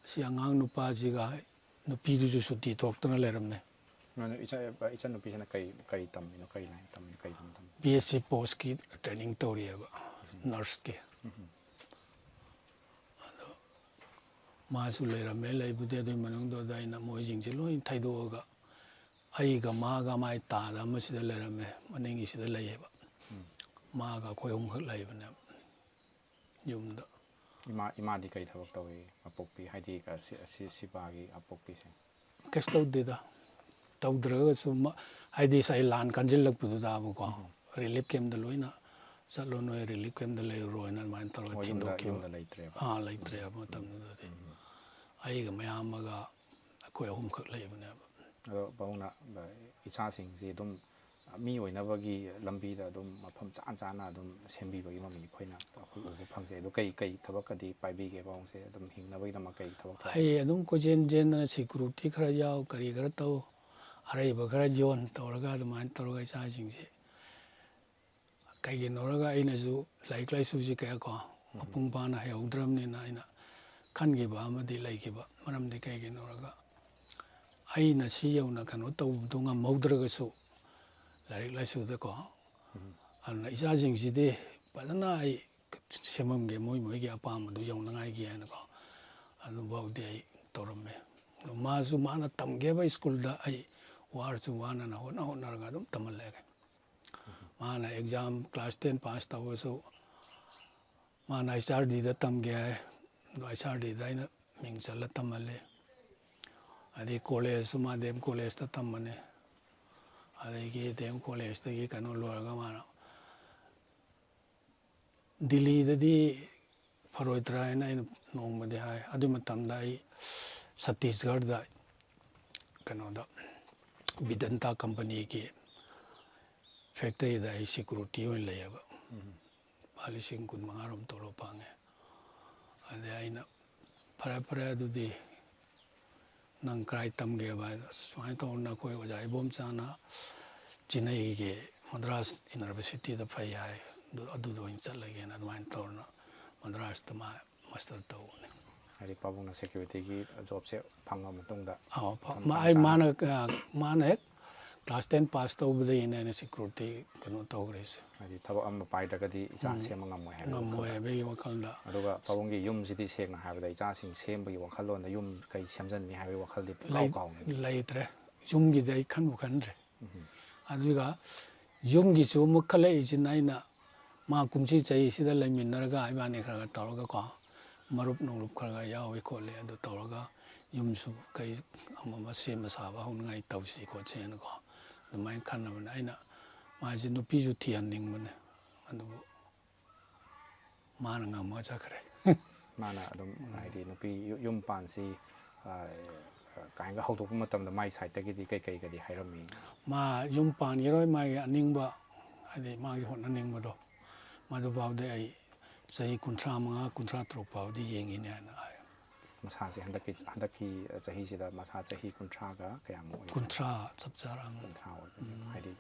ꯁꯤ ꯑꯉꯥꯡ ꯅꯨꯄꯥꯁꯤꯒ, ꯅꯨꯄꯤꯗꯨꯁꯨ ꯁꯨꯇꯤ ꯊꯣꯛꯇꯅ ꯂꯩꯔꯝꯃꯦ꯫ ꯑꯗꯣ ꯏꯆꯥ-, ꯏꯆꯟꯅꯨꯄꯤꯁꯤꯅ ꯀꯩ, ꯀꯩ ꯇꯝꯃꯤꯅꯣ, ꯀꯩ ꯂꯥꯏꯟ ꯇꯝꯃꯤꯅꯣ, ꯀꯩ ꯂꯝ ꯇꯝꯃꯤꯅꯣ? B S C ꯄꯣꯁꯀꯤ training ꯇꯧꯔꯤꯑꯕ, ꯅꯔꯁꯀꯤ꯫ ꯑꯗꯣ ꯃꯥꯁꯨ ꯂꯩꯔꯝꯃꯦ, ꯂꯩꯕꯨꯗꯤ꯫ ꯑꯗꯨꯒꯤ ꯃꯅꯨꯡꯗꯨꯗ ꯑꯩꯅ ꯃꯣꯏꯁꯤꯡꯁꯦ ꯂꯣꯏ ꯊꯩꯗꯣꯛꯑꯒ, ꯑꯩꯒ ꯃꯥꯒ ꯃꯥꯏ ꯇꯥꯗ ꯑꯃꯁꯤꯗ ꯂꯩꯔꯝꯃꯦ, ꯃꯅꯤꯡꯒꯤꯁꯤꯗ ꯂꯩꯌꯦꯕ꯫ ꯃꯥꯒ ꯑꯩꯈꯣꯏ ꯑꯍꯨꯝꯈꯛ ꯂꯩꯕꯅꯦꯕ ꯌꯨꯝꯗ꯫ ꯏꯃꯥ ꯏꯃꯥꯗꯤ ꯀꯩ ꯊꯕꯛ ꯇꯧꯏ? ꯑꯄꯣꯛꯄꯤ ꯍꯥꯏꯗꯤ ꯀ- ꯁꯤ- ꯁꯤ- ꯁꯤꯕꯥꯒꯤ ꯑꯄꯣꯛꯄꯤꯁꯦ꯫ ꯀꯩꯁꯨ ꯇꯧꯗꯦꯗ, ꯇꯧꯗ꯭ꯔꯒꯁꯨ ꯃ- ꯍꯥꯏꯗꯤ ꯉꯁꯥꯏ ꯂꯥꯟ ꯀꯟꯁꯤꯜꯂꯛꯄꯗꯨꯗꯕꯀꯣ, ꯔꯤꯂꯤꯐ ꯀꯦꯝꯞꯇ ꯂꯣꯏꯅ ꯆꯠꯂꯣ, ꯅꯣꯏ ꯔꯤꯂꯤꯐ ꯀꯦꯝꯞꯇ ꯂꯩꯔꯨꯔꯣꯅ ꯑꯗꯨꯃꯥꯏꯅ ꯇꯧꯔꯒ ꯑꯣ, ꯌꯨꯝꯗ ꯊꯤꯟꯗꯣꯛꯈꯤꯕ꯫ ꯌꯨꯝꯗ ꯂꯩꯇ꯭ꯔꯦꯕ꯫ ꯑꯥ, ꯂꯩꯇ꯭ꯔꯦꯕ ꯃꯇꯝꯗꯨꯗꯗꯤ꯫ ꯑꯩꯒ ꯃꯌꯥꯝ ꯑꯃꯒ ꯑꯩꯈꯣꯏ ꯑꯍꯨꯝꯈꯛ ꯂꯩꯕꯅꯦꯕ꯫ ꯑꯗꯣ ꯄꯥꯕꯨꯡꯅ ꯏꯆꯥꯁꯤꯡꯁꯤ ꯑꯗꯨꯝ ꯃꯤ ꯑꯣꯏꯅꯕꯒꯤ ꯂꯝꯕꯤꯗ ꯑꯗꯨꯝ ꯃꯐꯝ ꯆꯥꯅ ꯆꯥꯅ ꯑꯗꯨꯝ ꯁꯦꯝꯕꯤꯕꯒꯤ ꯃꯃꯤ ꯑꯩꯈꯣꯏꯅ ꯑꯩꯈꯣꯏ ꯎꯕ ꯐꯪꯖꯩ꯫ ꯑꯗꯣ ꯀꯩ ꯀꯩ ꯊꯕꯛꯀꯗꯤ ꯄꯥꯏꯕꯤꯒꯦ ꯄꯥꯕꯨꯡꯁꯦ? ꯑꯗꯨꯝ ꯍꯤꯡꯅꯕꯒꯤꯗꯃꯛ ꯀꯩ ꯊꯕꯛ ꯊꯕꯛ? ꯑꯩ ꯑꯗꯨꯝ ꯀꯣꯏꯆꯦꯟ ꯆꯦꯟꯗꯅ ꯁꯦꯀ꯭ꯌꯨꯔꯤꯇꯤ ꯈꯔ ꯌꯥꯎ, ꯀꯔꯤ ꯈꯔ ꯇꯧ, ꯑꯔꯩꯕ ꯈꯔ ꯌꯣꯟ ꯇꯧꯔꯒ ꯑꯗꯨꯃꯥꯏꯅ ꯇꯧꯔꯒ ꯏꯆꯥꯁꯤꯡꯁꯦ, ꯀꯩꯒꯤꯅꯣꯔꯒ ꯑꯩꯅꯁꯨ ꯂꯥꯏꯔꯤꯛ ꯂꯥꯏꯁꯨꯁꯤ ꯀꯌꯥ ꯀꯣ ꯃꯄꯨꯡ ꯐꯥꯅ ꯍꯩꯍꯧꯗ꯭ꯔꯕꯅꯤꯅ ꯑꯩꯅ ꯈꯟꯈꯤꯕ ꯑꯃꯗꯤ ꯂꯩꯈꯤꯕ꯫ ꯃꯔꯝꯗꯤ ꯀꯩꯒꯤꯅꯣꯔꯒ ꯑꯩꯅ ꯁꯤ ꯌꯧꯅ ꯀꯩꯅꯣ ꯇꯧꯕꯗꯣ ꯉꯝꯍꯧꯗ꯭ꯔꯒꯁꯨ ꯂꯥꯏꯔꯤꯛ ꯂꯥꯏꯁꯨꯗꯀꯣ, ꯑꯗꯨꯅ ꯏꯆꯥꯁꯤꯡꯁꯤꯗꯤ ꯐꯖꯅ ꯑꯩ ꯁꯦꯝꯃꯝꯒꯦ, ꯃꯣꯏ ꯃꯣꯏꯒꯤ ꯑꯄꯥꯝꯕꯗꯨ ꯌꯧꯅꯉꯥꯏꯒꯤ ꯍꯥꯏꯅꯀꯣ, ꯑꯗꯨꯐꯥꯎꯗꯤ ꯑꯩ ꯇꯧꯔꯝꯃꯦ꯫ ꯑꯗꯨ ꯃꯥꯁꯨ ꯃꯥꯅ ꯇꯝꯒꯦꯕ ꯁ꯭ꯀꯨꯜꯗ ꯑꯩ ꯋꯥꯔꯁꯨ ꯋꯥꯅꯅ ꯍꯣꯠꯅ ꯍꯣꯠꯅꯔꯒ ꯑꯗꯨꯝ ꯇꯝꯍꯜꯂꯛꯑꯦ꯫ ꯃꯥꯅ ꯑꯦꯛꯖꯥꯝ ꯀ꯭ꯂꯥꯁ ꯇꯦꯟ ꯄꯥꯁ ꯇꯧꯕꯁꯨ ꯃꯥꯅ ꯑꯩꯆ ꯑꯥꯔ ꯗꯤꯗ ꯇꯝꯒꯦ ꯍꯥꯏ, ꯑꯗꯣ ꯑꯩꯆ ꯑꯥꯔ ꯗꯤꯗ ꯑꯩꯅ ꯃꯤꯡ ꯆꯜꯂ ꯇꯝꯍꯜꯂꯤ꯫ ꯑꯗꯩ ꯀꯣꯂꯦꯖꯁꯨ ꯃꯥ ꯗꯤ ꯑꯦꯝ ꯀꯣꯂꯦꯖꯇ ꯇꯝꯕꯅꯤ꯫ ꯑꯗꯒꯤ ꯗꯤ ꯑꯦꯝ ꯀꯣꯂꯦꯖꯇꯒꯤ ꯀꯩꯅꯣ ꯂꯣꯏꯔꯒ ꯃꯥꯅ ꯗꯤꯜꯂꯤꯗꯗꯤ ꯐꯔꯣꯏꯗ꯭ꯔꯥ ꯍꯥꯏꯅ ꯑꯩꯅ ꯅꯣꯡꯃꯗꯤ ꯍꯥꯏ꯫ ꯑꯗꯨꯒꯤ ꯃꯇꯝꯗ ꯑꯩ ꯁꯠꯇꯤꯁꯒꯔꯗ ꯀꯩꯅꯣꯗ ꯕꯤꯗꯟꯇꯥ ꯀꯝꯄꯅꯤꯒꯤ ꯐꯦꯛꯇꯔꯤꯗ ꯑꯩ ꯁꯦꯀ꯭ꯌꯨꯔꯤꯇꯤ ꯑꯣꯏꯅ ꯂꯩꯌꯦꯕ꯫ ꯂꯨꯄꯥ ꯂꯤꯁꯤꯡ ꯀꯨꯟ ꯃꯉꯥꯔꯣꯝ ꯇꯣꯂꯣꯞ ꯐꯪꯉꯦ꯫ ꯑꯗꯩ ꯑꯩꯅ ꯐꯔꯦ ꯐꯔꯦ ꯑꯗꯨꯗꯤ ꯅꯪ ꯀꯗꯥꯏ ꯇꯝꯒꯦꯕ ꯍꯥꯏꯗ, "ꯑꯁ, ꯁꯨꯃꯥꯏꯅ ꯇꯧꯗꯅ ꯑꯩꯈꯣꯏ ꯑꯣꯖꯥ ꯏꯕꯣꯝꯆꯥꯅ ꯆꯤꯟꯅꯩꯒꯤ ꯃꯗ꯭ꯔꯥꯁ ꯌꯨꯅꯤꯚꯔꯁꯤꯇꯤꯗ ꯐꯩ ꯍꯥꯏ, ꯑꯗꯨ ꯑꯗꯨꯗ ꯑꯣꯏꯅ ꯆꯠꯂꯒꯦꯅ" ꯑꯗꯨꯃꯥꯏꯅ ꯇꯧꯗꯅ ꯃꯗ꯭ꯔꯥꯁꯇ ꯃꯥ ꯃꯥꯁꯇꯔ ꯇꯧꯕꯅꯦ꯫ ꯍꯥꯏꯗꯤ ꯄꯥꯕꯨꯡꯅ ꯁꯦꯀ꯭ꯌꯨꯔꯤꯇꯤꯒꯤ ꯖꯣꯕꯁꯦ ꯐꯪꯉꯕ ꯃꯇꯨꯡꯗ ꯑꯥꯎ, ꯐ- ꯃꯐꯝ ꯃꯥ- ꯆꯥ- ꯑꯩ ꯆꯥꯅ ꯃꯥꯅ ꯑ, ꯃꯥꯅ ꯍꯦꯛ ꯀ꯭ꯂꯥꯁ ꯇꯦꯟ ꯄꯥꯁ ꯇꯧꯕꯗꯒꯤꯅꯦ ꯑꯩꯅ ꯁꯦꯀ꯭ꯌꯨꯔꯤꯇꯤ ꯀꯩꯅꯣ ꯇꯧꯈ꯭ꯔꯤꯁꯦ꯫ ꯍꯥꯏꯗꯤ ꯊꯕꯛ ꯑꯃ ꯄꯥꯏꯗ꯭ꯔꯒꯗꯤ ꯏꯆꯥ ꯁꯦꯝꯕ ꯉꯝꯃꯣꯏ ꯍꯥꯏꯕ ꯉꯝꯃꯣꯏ ꯋꯥꯈꯜꯗ꯫ ꯍꯥꯏꯕꯒꯤ ꯋꯥꯈꯜꯗ꯫ ꯑꯗꯨꯒ ꯄꯥꯕꯨꯡꯒꯤ ꯌꯨꯝꯁꯤꯗꯤ ꯁꯦꯡꯅ ꯍꯥꯏꯔꯕꯗ ꯏꯆꯥꯁꯤꯡ ꯁꯦꯝꯕꯒꯤ ꯋꯥꯈꯜꯂꯣꯟꯗ ꯌꯨꯝ ꯀꯩ ꯁꯦꯝꯖꯟꯅꯤ ꯍꯥꯏꯕꯒꯤ ꯋꯥꯈꯜꯗꯤ ꯄꯨꯡꯀꯥꯎ ꯂꯩ- ꯀꯥꯎꯅꯤ꯫ ꯂꯩꯇ꯭ꯔꯦ꯫ ꯌꯨꯝꯒꯤꯗꯤ ꯑꯩ ꯈꯟꯕꯨ ꯈꯟꯗ꯭ꯔꯦ꯫ ꯑꯗꯨꯒ ꯌꯨꯝꯒꯤꯁꯨ ꯑꯃꯨꯛ ꯈꯜꯂꯛꯏꯁꯤꯅ ꯑꯩꯅ ꯃꯥ ꯀꯨꯝꯁꯤ ꯆꯍꯤꯁꯤꯗ ꯂꯩꯃꯤꯟꯅꯔꯒ ꯏꯕꯥꯅꯤ ꯈꯔ ꯈꯔ ꯇꯧꯔꯒꯀꯣ, ꯃꯔꯨꯞ ꯅꯨꯡꯂꯨꯞ ꯈꯔ ꯈꯔ ꯌꯥꯎꯏ ꯈꯣꯠꯂꯤ, ꯑꯗꯨ ꯇꯧꯔꯒ ꯌꯨꯝꯁꯨ ꯀꯩ ꯑꯃ ꯑꯃ ꯁꯦꯝꯕ ꯁꯥꯕ ꯍꯧꯅꯉꯥꯏ ꯇꯧꯁꯤ ꯈꯣꯠꯁꯤꯅꯀꯣ, ꯑꯗꯨꯃꯥꯏꯅ ꯈꯟꯅꯕꯅꯦ꯫ ꯑꯩꯅ ꯃꯥꯁꯦ ꯅꯨꯄꯤꯁꯨ ꯊꯤꯍꯟꯅꯤꯡꯕꯅꯦ, ꯑꯗꯨꯕꯨ ꯃꯥꯅ ꯉꯝꯃꯒ ꯆꯠꯈ꯭ꯔꯦ꯫ ꯃꯥꯅ ꯑꯗꯨꯝ ꯍꯥꯏꯗꯤ ꯅꯨꯄꯤ ꯌꯨ- ꯌꯨꯝ ꯄꯥꯟꯁꯤ ꯑ, ꯀꯥꯏꯅꯒ ꯍꯧꯗꯣꯛꯄ ꯃꯇꯝꯗ ꯃꯥꯏ ꯁꯥꯏꯠꯇꯒꯤꯗꯤ ꯀꯩ ꯀꯩꯒꯗꯤ ꯍꯥꯏꯔꯝꯃꯤ? ꯃꯥ ꯌꯨꯝ ꯄꯥꯟꯈꯤꯔꯣꯏ, ꯃꯥꯒꯤ ꯑꯅꯤꯡꯕ, ꯍꯥꯏꯗꯤ ꯃꯥꯒꯤ ꯍꯣꯠꯅꯅꯤꯡꯕꯗꯣ, ꯃꯗꯨꯐꯥꯎꯗꯤ ꯑꯩ ꯆꯍꯤ ꯀꯨꯟꯊ꯭ꯔꯥ ꯃꯉꯥ, ꯀꯨꯟꯊ꯭ꯔꯥ ꯇꯔꯨꯛ ꯐꯥꯎꯗꯤ ꯌꯦꯡꯈꯤꯅꯤ ꯍꯥꯏꯅ ꯍꯥꯏ꯫ ꯃꯁꯥꯁꯦ ꯍꯟꯗꯛꯀꯤ ꯍꯟꯗꯛꯀꯤ ꯆꯍꯤꯁꯤꯗ ꯃꯁꯥ ꯆꯍꯤ ꯀꯨꯟꯊ꯭ꯔꯥꯒ ꯀꯌꯥꯃꯨꯛ ꯑꯣꯏꯒꯦ? ꯀꯨꯟꯊ꯭ꯔꯥ ꯆꯞ ꯆꯥꯔꯛꯑꯃꯅꯤ꯫ ꯀꯨꯟꯊ꯭ꯔꯥ ꯑꯣꯏꯒꯅꯦꯕ꯫ ꯍꯥꯏꯗꯤ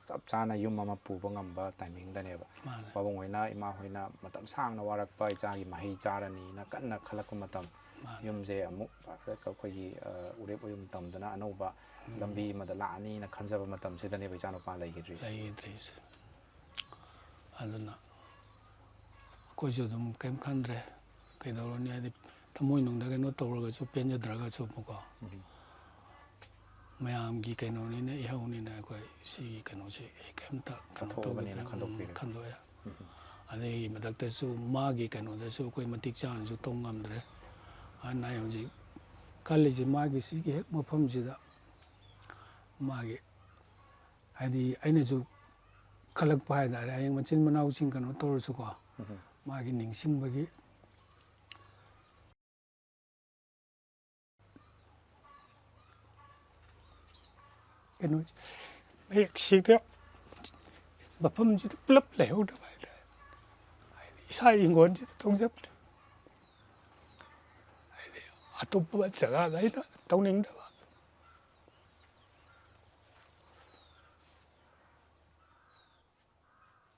ꯆꯞ ꯆꯥꯅ ꯌꯨꯝ ꯑꯃ ꯄꯨꯕ ꯉꯝꯕ ꯇꯥꯏꯃꯤꯡꯗꯅꯦꯕ꯫ ꯃꯥꯅꯦ꯫ ꯄꯥꯕꯨꯡ ꯍꯣꯏꯅ, ꯏꯃꯥ ꯍꯣꯏꯅ ꯃꯇꯝ ꯁꯥꯡꯅ ꯋꯥꯔꯛꯄ, ꯏꯆꯥꯒꯤ ꯃꯍꯩ ꯆꯥꯔꯅꯤꯅ ꯀꯟꯅ ꯈꯜꯂꯛꯄ ꯃꯇꯝ, ꯃꯥꯅꯦ꯫ ꯌꯨꯝꯁꯦ ꯑꯃꯨꯛ ꯑꯩꯈꯣꯏꯒꯤ ꯑ, ꯎꯔꯦꯞ ꯑꯣꯏꯕ ꯃꯇꯝꯗꯅ ꯑꯅꯧꯕ ꯂꯝꯕꯤ ꯑꯃꯗ ꯂꯥꯛꯑꯅꯤꯅ ꯈꯟꯖꯕ ꯃꯇꯝꯁꯤꯗꯅꯦꯕ ꯏꯆꯥꯅꯨꯄꯥ ꯂꯩꯈꯤꯗ꯭ꯔꯤꯁꯦ꯫ ꯂꯩꯈꯤꯗ꯭ꯔꯤꯁꯦ꯫ ꯑꯗꯨꯅ ꯑꯩꯈꯣꯏꯁꯨ ꯑꯗꯨꯝ ꯀꯔꯤꯝ ꯈꯟꯗ꯭ꯔꯦ꯫ ꯀꯩꯗꯧꯔꯨꯅꯤ, ꯍꯥꯏꯗꯤ ꯊꯃꯣꯏꯅꯨꯡꯗ ꯀꯩꯅꯣ ꯇꯧꯔꯒꯁꯨ, ꯄꯦꯟꯖꯗ꯭ꯔꯒꯁꯨ ꯀꯣ, ꯎꯝ. ꯃꯌꯥꯝꯒꯤ ꯀꯩꯅꯣꯅꯤꯅ, ꯏꯍꯧꯅꯤꯅ ꯑꯩꯈꯣꯏ ꯁꯤꯒꯤ ꯀꯩꯅꯣꯁꯤ ꯑꯩ ꯀꯩꯝꯇ ꯀꯩꯅꯣ ꯀꯠꯊꯣꯛꯑꯕꯅꯤꯅ ꯇꯧꯈꯤꯗ꯭ꯔꯦ꯫ ꯎꯝ, ꯈꯟꯗꯣꯛꯄꯤꯔꯦ꯫ ꯈꯟꯗꯣꯛꯑꯦ꯫ ꯎꯝ. ꯑꯗꯒꯤ ꯃꯊꯛꯇꯁꯨ ꯃꯥꯒꯤ ꯀꯩꯅꯣꯗꯁꯨ ꯑꯩꯈꯣꯏ ꯃꯇꯤꯛ ꯆꯥꯅꯁꯨ ꯇꯧ ꯉꯝꯗ꯭ꯔꯦ꯫ ꯑꯗꯨꯅ ꯑꯩ ꯍꯧꯖꯤꯛ ꯈꯜꯂꯤꯁꯤ ꯃꯥꯒꯤ ꯁꯤꯒꯤ ꯍꯦꯛ ꯃꯐꯝꯁꯤꯗ ꯃꯥꯒꯤ, ꯍꯥꯏꯗꯤ ꯑꯩꯅꯁꯨ ꯈꯜꯂꯛꯄ ꯍꯥꯏ ꯇꯥꯔꯦ, ꯍꯌꯦꯡ ꯃꯆꯤꯟ ꯃꯅꯥꯎꯁꯤꯡ ꯀꯩꯅꯣ ꯇꯧꯔꯁꯨꯀꯣ, ꯎꯝ. ꯃꯥꯒꯤ ꯅꯤꯡꯁꯤꯡꯕꯒꯤ ꯀꯩꯅꯣꯁꯦ ꯃꯌꯦꯛ ꯁꯦꯡꯅ ꯃꯐꯝꯁꯤꯗ ꯄꯨꯂꯞ ꯂꯩꯍꯧꯗꯕ ꯍꯥꯏ ꯇꯥꯔꯦ꯫ ꯍꯥꯏꯗꯤ ꯏꯁꯥ ꯏꯪꯈꯣꯜꯁꯤꯗ ꯇꯧꯖꯕꯅꯦ꯫ ꯍꯥꯏꯗꯤ ꯑꯇꯣꯞꯄ ꯖꯒꯥꯗ ꯑꯩꯅ ꯇꯧꯅꯤꯡꯗꯕ꯫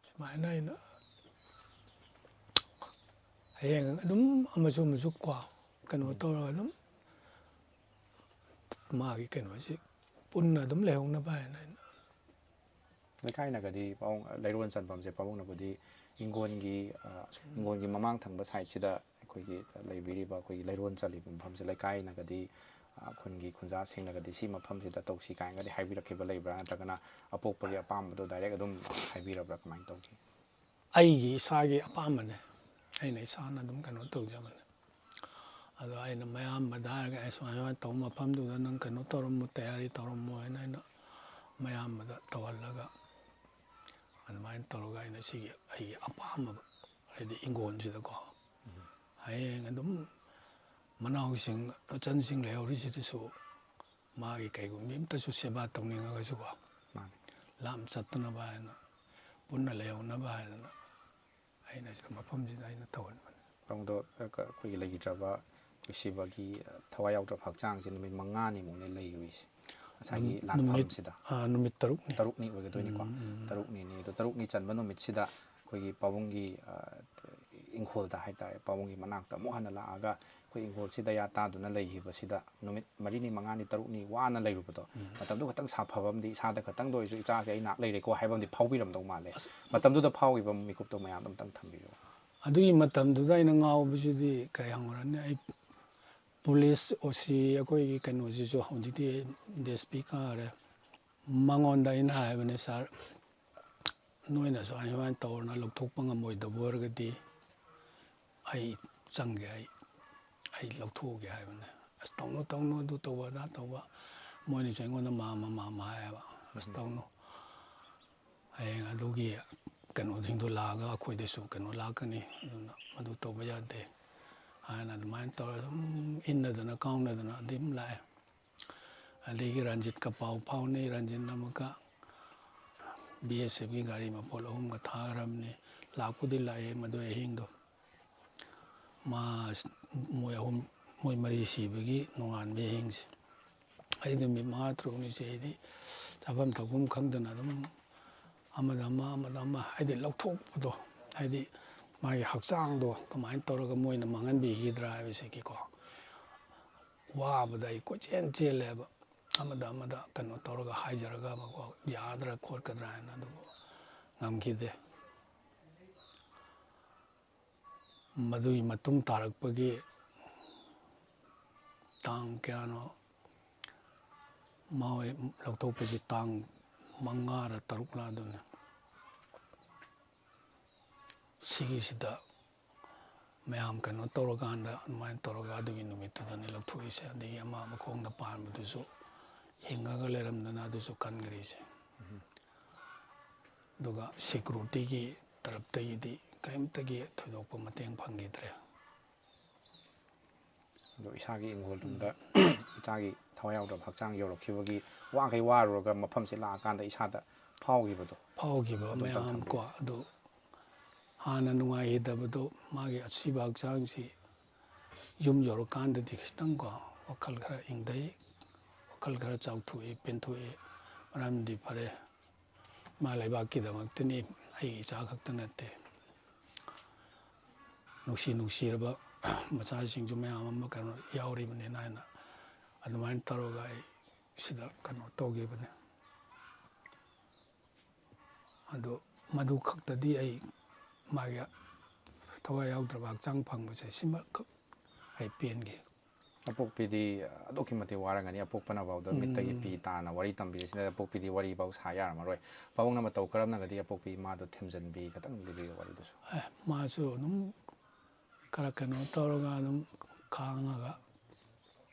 ꯁꯨꯃꯥꯏꯅ ꯑꯩꯅ ꯍꯌꯦꯡ ꯑꯗꯨꯝ ꯑꯃꯁꯨ ꯑꯃꯁꯨ ꯀꯣ ꯀꯩꯅꯣ ꯇꯧꯔꯒ ꯑꯗꯨꯝ ꯃꯥꯒꯤ ꯀꯩꯅꯣꯁꯤ ꯄꯨꯟꯅ ꯑꯗꯨꯝ ꯂꯩꯍꯧꯅꯕ ꯍꯥꯏꯅ ꯑꯩꯅ ꯂꯩꯀꯥꯏꯅꯒꯗꯤ ꯄꯥꯕꯨꯡ, ꯂꯩꯔꯣꯟ ꯆꯟꯐꯝꯁꯦ ꯄꯥꯕꯨꯡꯅꯕꯨꯗꯤ ꯏꯪꯈꯣꯜꯒꯤ, ꯑ, ꯏꯪꯈꯣꯜꯒꯤ ꯃꯃꯥꯡ ꯊꯪꯕ ꯁꯥꯏꯠꯁꯤꯗ ꯑꯩꯈꯣꯏꯒꯤ ꯂꯩꯕꯤꯔꯤꯕ ꯑꯩꯈꯣꯏꯒꯤ ꯂꯩꯔꯣꯟ ꯆꯜꯂꯤꯕ ꯃꯐꯝꯁꯦ ꯂꯩꯀꯥꯏꯅꯒꯗꯤ, ꯑ, ꯈꯨꯟꯒꯤ ꯈꯨꯟꯖꯥꯁꯤꯡꯅꯒꯗꯤ ꯁꯤ ꯃꯐꯝꯁꯤꯗ ꯇꯧꯁꯤ ꯀꯥꯏꯅꯒꯗꯤ ꯍꯥꯏꯕꯤꯔꯛꯈꯤꯕ ꯂꯩꯕ꯭ꯔꯥ, ꯅꯠꯇ꯭ꯔꯒꯅ ꯑꯄꯣꯛꯄꯒꯤ ꯑꯄꯥꯝꯕꯗꯣ ꯗꯥꯏꯔꯦꯛ ꯑꯗꯨꯝ ꯍꯥꯏꯕꯤꯔꯕ꯭ꯔꯥ, ꯀꯃꯥꯏꯅ ꯇꯧꯒꯦ? ꯑꯩꯒꯤ ꯏꯁꯥꯒꯤ ꯑꯄꯥꯝꯕꯅꯦ꯫ ꯑꯩꯅ ꯏꯁꯥꯅ ꯑꯗꯨꯝ ꯀꯩꯅꯣ ꯇꯧꯖꯕꯅꯦ꯫ ꯑꯗꯣ ꯑꯩꯅ ꯃꯌꯥꯝꯕꯗ ꯍꯥꯏꯔꯒ, "ꯑꯩ ꯁꯨꯃꯥꯏ ꯁꯨꯃꯥꯏꯅ ꯇꯧꯕ ꯃꯐꯝꯗꯨꯗ ꯅꯪ ꯀꯩꯅꯣ ꯇꯧꯔꯝꯃꯨ, ꯇꯌꯥꯔꯤ ꯇꯧꯔꯝꯃꯨ" ꯍꯥꯏꯅ ꯑꯩꯅ ꯃꯌꯥꯝꯕꯗ ꯇꯧꯍꯜꯂꯒ, ꯑꯗꯨꯃꯥꯏꯅ ꯇꯧꯔꯒ ꯑꯩꯅ ꯁꯤꯒꯤ ꯑꯩꯒꯤ ꯑꯄꯥꯝꯕ, ꯍꯥꯏꯗꯤ ꯏꯪꯈꯣꯜꯁꯤꯗꯀꯣ, ꯍꯌꯦꯡ ꯑꯗꯨꯝ ꯃꯅꯥꯎꯁꯤꯡ, ꯃꯆꯟꯁꯤꯡ ꯂꯩꯍꯧꯔꯤꯁꯤꯗꯁꯨ ꯃꯥꯒꯤ ꯀꯩꯒꯨꯝꯕ ꯑꯝꯇꯁꯨ ꯁꯦꯕꯥ ꯇꯧꯅꯤꯡꯉꯒꯁꯨꯀꯣ, ꯃꯥꯅꯤ꯫ ꯂꯥꯞ ꯆꯠꯇꯅꯕ ꯍꯥꯏꯗꯅ, ꯄꯨꯟꯅ ꯂꯩꯍꯧꯅꯕ ꯍꯥꯏꯗꯅ ꯑꯩꯅ ꯁꯤꯗ ꯃꯐꯝꯁꯤꯗ ꯑꯩꯅ ꯇꯧꯍꯟꯕꯅꯤ꯫ ꯃꯐꯝꯗꯣ ꯑꯩꯈꯣꯏꯒꯤ ꯂꯩꯈꯤꯗ꯭ꯔꯕ, ꯑꯩꯈꯣꯏ ꯁꯤꯕꯒꯤ ꯊꯋꯥꯏ ꯌꯥꯎꯗ꯭ꯔꯕ ꯍꯛꯆꯥꯡꯁꯦ ꯅꯨꯃꯤꯠ ꯃꯉꯥꯅꯤꯃꯨꯛꯅꯦ ꯂꯩꯔꯨꯏꯁꯦ꯫ ꯉꯁꯥꯏꯒꯤ ꯅꯨꯃꯤꯠ ꯂꯥꯟꯐꯝꯁꯤꯗ꯫ ꯑ, ꯅꯨꯃꯤꯠ ꯇꯔꯨꯛꯅꯤ꯫ ꯇꯔꯨꯛꯅꯤ ꯑꯣꯏꯒꯗꯣꯏꯅꯤꯀꯣ꯫ ꯎꯝ, ꯎꯝ꯫ ꯇꯔꯨꯛꯅꯤꯅꯤ꯫ ꯑꯗꯣ ꯇꯔꯨꯛꯅꯤ ꯆꯟꯕ ꯅꯨꯃꯤꯠꯁꯤꯗ ꯑꯩꯈꯣꯏꯒꯤ ꯄꯥꯕꯨꯡꯒꯤ, ꯑ, ꯏꯪꯈꯣꯜꯗ ꯍꯥꯏꯇꯥꯔꯦ, ꯄꯥꯕꯨꯡꯒꯤ ꯃꯅꯥꯛꯇ ꯑꯃꯨꯛ ꯍꯟꯅ ꯂꯥꯛꯑꯒ ꯑꯩꯈꯣꯏ ꯏꯪꯈꯣꯜꯁꯤꯗ ꯌꯥ ꯇꯥꯗꯨꯅ ꯂꯩꯈꯤꯕꯁꯤꯗ ꯅꯨꯃꯤꯠ ꯃꯔꯤꯅꯤ ꯃꯉꯥꯅꯤ ꯇꯔꯨꯛꯅꯤ ꯋꯥꯅ ꯂꯩꯔꯨꯕꯗꯣ, ꯃꯇꯝꯗꯨ ꯈꯛꯇꯪ ꯁꯥꯐꯕ ꯑꯃꯗꯤ ꯏꯁꯥꯗ ꯈꯛꯇꯪꯗ ꯑꯣꯏꯔꯁꯨ ꯏꯆꯥꯁꯦ ꯑꯩ ꯅꯥꯛ ꯂꯩꯔꯦꯀꯣ ꯍꯥꯏꯕ ꯑꯃꯗꯤ ꯐꯥꯎꯕꯤꯔꯝꯗꯧ ꯃꯥꯜꯂꯦ꯫ ꯃꯇꯝꯗꯨꯗ ꯐꯥꯎꯈꯤꯕ ꯃꯤꯀꯨꯞꯇꯣ ꯃꯌꯥꯝꯗ ꯑꯝꯇꯪ ꯊꯝꯕꯤꯌꯨ꯫ ꯑꯗꯨꯒꯤ ꯃꯇꯝꯗꯨꯗ ꯑꯩꯅ ꯉꯥꯎꯕꯁꯤꯗꯤ ꯀꯩ ꯍꯪꯉꯨꯔꯅꯤ? ꯑꯩ ꯄꯨꯂꯤꯁ ꯑꯣ ꯁꯤ ꯑꯩꯈꯣꯏꯒꯤ ꯀꯩꯅꯣꯁꯤꯁꯨ ꯍꯧꯖꯤꯛꯇꯤ ꯗꯤ ꯑꯦꯁ ꯄꯤ ꯀꯥꯔꯦ꯫ ꯃꯉꯣꯟꯗ ꯑꯩꯅ ꯍꯥꯏꯕꯅꯦ, "ꯁꯥꯔ, ꯅꯣꯏꯅ ꯁꯨꯃꯥꯏ ꯁꯨꯃꯥꯏꯅ ꯇꯧꯔꯅ ꯂꯧꯊꯣꯛꯄ ꯉꯝꯃꯣꯏꯗꯕ ꯑꯣꯏꯔꯒꯗꯤ ꯑꯩ ꯆꯪꯒꯦ, ꯑꯩ, ꯑꯩ ꯂꯧꯊꯣꯛꯑꯒꯦ" ꯍꯥꯏꯕꯅꯦ꯫ "ꯑꯁ, ꯇꯧꯅꯨ, ꯇꯧꯅꯨ, ꯑꯗꯨ ꯇꯧꯕ, ꯑꯗꯥ ꯇꯧꯕ", ꯃꯣꯏꯅꯁꯨ ꯑꯩꯉꯣꯟꯗ "ꯃꯥꯃ, ꯃꯥꯃ" ꯍꯥꯏꯌꯦꯕ꯫ "ꯑꯁ, ꯇꯧꯅꯨ, ꯍꯌꯦꯡ ꯑꯗꯨꯒꯤ ꯀꯩꯅꯣꯁꯤꯡꯗꯣ ꯂꯥꯛꯑꯒ ꯑꯩꯈꯣꯏꯗꯁꯨ ꯀꯩꯅꯣ ꯂꯥꯛꯀꯅꯤ, ꯑꯗꯨꯅ ꯃꯗꯨ ꯇꯧꯕ ꯌꯥꯗꯦ" ꯍꯥꯏꯅ ꯑꯗꯨꯃꯥꯏꯅ ꯇꯧꯔꯒ ꯁꯨꯝ ꯏꯟꯅꯗꯅ ꯀꯥꯎꯅꯗꯅ ꯑꯗꯨꯝ ꯂꯥꯛꯑꯦ꯫ ꯑꯗꯒꯤ ꯔꯟꯖꯤꯠꯀ ꯄꯥꯎ ꯐꯥꯎꯅꯩ, ꯔꯟꯖꯤꯠꯅ ꯑꯃꯨꯛꯀ ꯕꯤ ꯑꯦꯁ ꯑꯦꯐꯀꯤ ꯒꯥꯔꯤ ꯃꯄꯣꯠ ꯑꯍꯨꯝꯒ ꯊꯥꯈ꯭ꯔꯕꯅꯤ꯫ ꯂꯥꯛꯄꯨꯗꯤ ꯂꯥꯛꯑꯦ ꯃꯗꯨ ꯑꯍꯤꯡꯗꯣ꯫ ꯃꯥ, ꯃꯣꯏ ꯑꯍꯨꯝ, ꯃꯣꯏ ꯃꯔꯤ ꯁꯤꯕꯒꯤ ꯅꯣꯡꯉꯥꯟꯕꯒꯤ ꯑꯍꯤꯡꯁꯦ꯫ ꯑꯩ ꯅꯨꯃꯤꯠ ꯃꯉꯥ ꯇꯔꯨꯛꯅꯤꯁꯦ ꯑꯩꯗꯤ ꯆꯥꯐꯝ ꯊꯛꯐꯝ ꯈꯪꯗꯅ ꯑꯗꯨꯝ ꯑꯃꯗ ꯑꯃ, ꯑꯃꯗ ꯑꯃ, ꯍꯥꯏꯗꯤ ꯂꯧꯊꯣꯛꯄꯗꯣ, ꯍꯥꯏꯗꯤ ꯃꯥꯒꯤ ꯍꯛꯆꯥꯡꯗꯣ ꯀꯃꯥꯏꯅ ꯇꯧꯔꯒ ꯃꯣꯏꯅ ꯃꯥꯡꯍꯟꯕꯤꯈꯤꯗ꯭ꯔꯥ ꯍꯥꯏꯕꯁꯤꯒꯤꯀꯣ꯫ ꯋꯥꯕꯗ ꯑꯩ ꯀꯣꯏꯆꯦꯟ ꯆꯦꯜꯂꯦꯕ꯫ ꯑꯃꯗ ꯑꯃꯗ ꯀꯩꯅꯣ ꯇꯧꯔꯒ ꯍꯥꯏꯖꯔꯒ ꯑꯃꯀꯣ, ꯌꯥꯗ꯭ꯔꯥ ꯈꯣꯠꯀꯗ꯭ꯔꯥ ꯍꯥꯏꯅ, ꯑꯗꯨꯕꯨ ꯉꯝꯈꯤꯗꯦ꯫ ꯃꯗꯨꯒꯤ ꯃꯇꯨꯡ ꯇꯥꯔꯛꯄꯒꯤ ꯇꯥꯡ ꯀꯌꯥꯅꯣ, ꯃꯥ ꯍꯣꯏ ꯂꯧꯊꯣꯛꯄꯁꯤ ꯇꯥꯡ ꯃꯉꯥꯔ ꯇꯔꯨꯛꯂ ꯑꯗꯨꯅꯤ꯫ ꯁꯤꯒꯤꯁꯤꯗ ꯃꯌꯥꯝ ꯀꯩꯅꯣ ꯇꯧꯔꯀꯥꯟꯗ ꯑꯗꯨꯃꯥꯏꯅ ꯇꯧꯔꯒ ꯑꯗꯨꯒꯤ ꯅꯨꯃꯤꯠꯇꯨꯗꯅꯤ ꯂꯧꯊꯣꯛꯏꯁꯦ꯫ ꯑꯗꯒꯤ ꯑꯃ ꯃꯈꯣꯡꯗ ꯄꯥꯟꯕꯗꯨꯁꯨ ꯍꯤꯡꯉꯒ ꯂꯩꯔꯝꯗꯅ ꯑꯗꯨꯁꯨ ꯀꯟꯈ꯭ꯔꯤꯁꯦ꯫ ꯑꯗꯨꯒ ꯁꯦꯀ꯭ꯌꯨꯔꯤꯇꯤꯒꯤ ꯇꯔꯞꯇꯒꯤꯗꯤ ꯀꯔꯤꯝꯇꯒꯤ ꯊꯣꯏꯗꯣꯛꯄ ꯃꯇꯦꯡ ꯐꯪꯈꯤꯗ꯭ꯔꯦ꯫ ꯑꯗꯣ ꯏꯁꯥꯒꯤ ꯏꯪꯈꯣꯜꯗꯨꯗ ꯏꯆꯥꯒꯤ ꯊꯋꯥꯏ ꯌꯥꯎꯗꯕ ꯍꯛꯆꯥꯡ ꯌꯧꯔꯛꯈꯤꯕꯒꯤ ꯋꯥꯈꯩ ꯋꯥꯔꯨꯔꯒ ꯃꯐꯝꯁꯦ ꯂꯥꯛꯑꯀꯥꯟꯗ ꯏꯁꯥꯗ ꯐꯥꯎꯈꯤꯕꯗꯣ꯫ ꯐꯥꯎꯈꯤꯕ ꯑꯗꯨꯝꯇꯪ ꯃꯌꯥꯝ ꯀꯣ꯫ ꯊꯝꯕꯤꯌꯨ꯫ ꯑꯗꯨ ꯍꯥꯟꯅ ꯅꯨꯡꯉꯥꯏꯈꯤꯗꯕꯗꯣ ꯃꯥꯒꯤ ꯑꯁꯤꯕ ꯍꯛꯆꯥꯡꯁꯤ ꯌꯨꯝ ꯌꯧꯔꯀꯥꯟꯗꯗꯤ ꯈꯤꯇꯪ ꯀꯣ ꯋꯥꯈꯜ ꯈꯔ ꯏꯪꯊꯩ, ꯋꯥꯈꯜ ꯈꯔ ꯆꯥꯎꯊꯣꯛꯏ, ꯄꯦꯟꯊꯣꯛꯏ꯫ ꯃꯔꯝꯗꯤ ꯐꯔꯦ, ꯏꯃꯥ ꯂꯩꯕꯥꯛꯀꯤꯗꯃꯛꯇꯅꯤ, ꯑꯩ ꯏꯆꯥ ꯈꯛꯇ ꯅꯠꯇꯦ, ꯅꯨꯡꯁꯤ ꯅꯨꯡꯁꯤꯔꯕ ꯃꯆꯥꯁꯤꯡꯁꯨ ꯃꯌꯥꯝ ꯑꯃ ꯀꯩꯅꯣ ꯌꯥꯎꯔꯤꯕꯅꯤꯅ ꯍꯥꯏꯅ ꯑꯗꯨꯃꯥꯏꯅ ꯇꯧꯔꯒ ꯑꯩ ꯁꯤꯗ ꯀꯩꯅꯣ ꯇꯧꯈꯤꯕꯅꯤ꯫ ꯑꯗꯣ ꯃꯗꯨ ꯈꯛꯇꯗꯤ ꯑꯩ ꯃꯥꯒꯤ ꯊꯋꯥꯏ ꯌꯥꯎꯗ꯭ꯔꯕ ꯍꯛꯆꯥꯡ ꯐꯪꯕꯁꯦ ꯁꯤꯃꯈꯛ ꯑꯩ ꯄꯦꯟꯈꯤ꯫ ꯑꯄꯣꯛꯄꯤꯗꯤ ꯑꯗꯨꯛꯀꯤ ꯃꯇꯤꯛ ꯋꯥꯔꯝꯒꯅꯤ꯫ ꯑꯄꯣꯛꯄꯅ ꯐꯥꯎꯗ ꯎꯝ꯫ ꯃꯤꯠꯇꯒꯤ ꯄꯤ ꯇꯥꯅ ꯋꯥꯔꯤ ꯇꯝꯕꯤꯔꯤꯁꯤꯅ ꯑꯄꯣꯛꯄꯤꯗꯤ ꯋꯥꯔꯤ ꯐꯥꯎ ꯁꯥ ꯌꯥꯔꯝꯃꯔꯣꯏ꯫ ꯄꯥꯕꯨꯡꯅ ꯃꯇꯧ ꯀꯔꯝꯅꯒꯗꯤ ꯑꯄꯣꯛꯄꯤ ꯏꯃꯥꯗꯣ ꯊꯦꯝꯖꯤꯟꯕꯤ? ꯈꯇꯪ ꯂꯤꯕꯤꯌꯨ ꯋꯥꯔꯤꯗꯨꯁꯨ꯫ ꯑꯦ, ꯃꯥꯁꯨ ꯑꯗꯨꯝ ꯈꯔ ꯀꯩꯅꯣ ꯇꯧꯔꯒ ꯑꯗꯨꯝ ꯈꯥꯡꯉꯒ,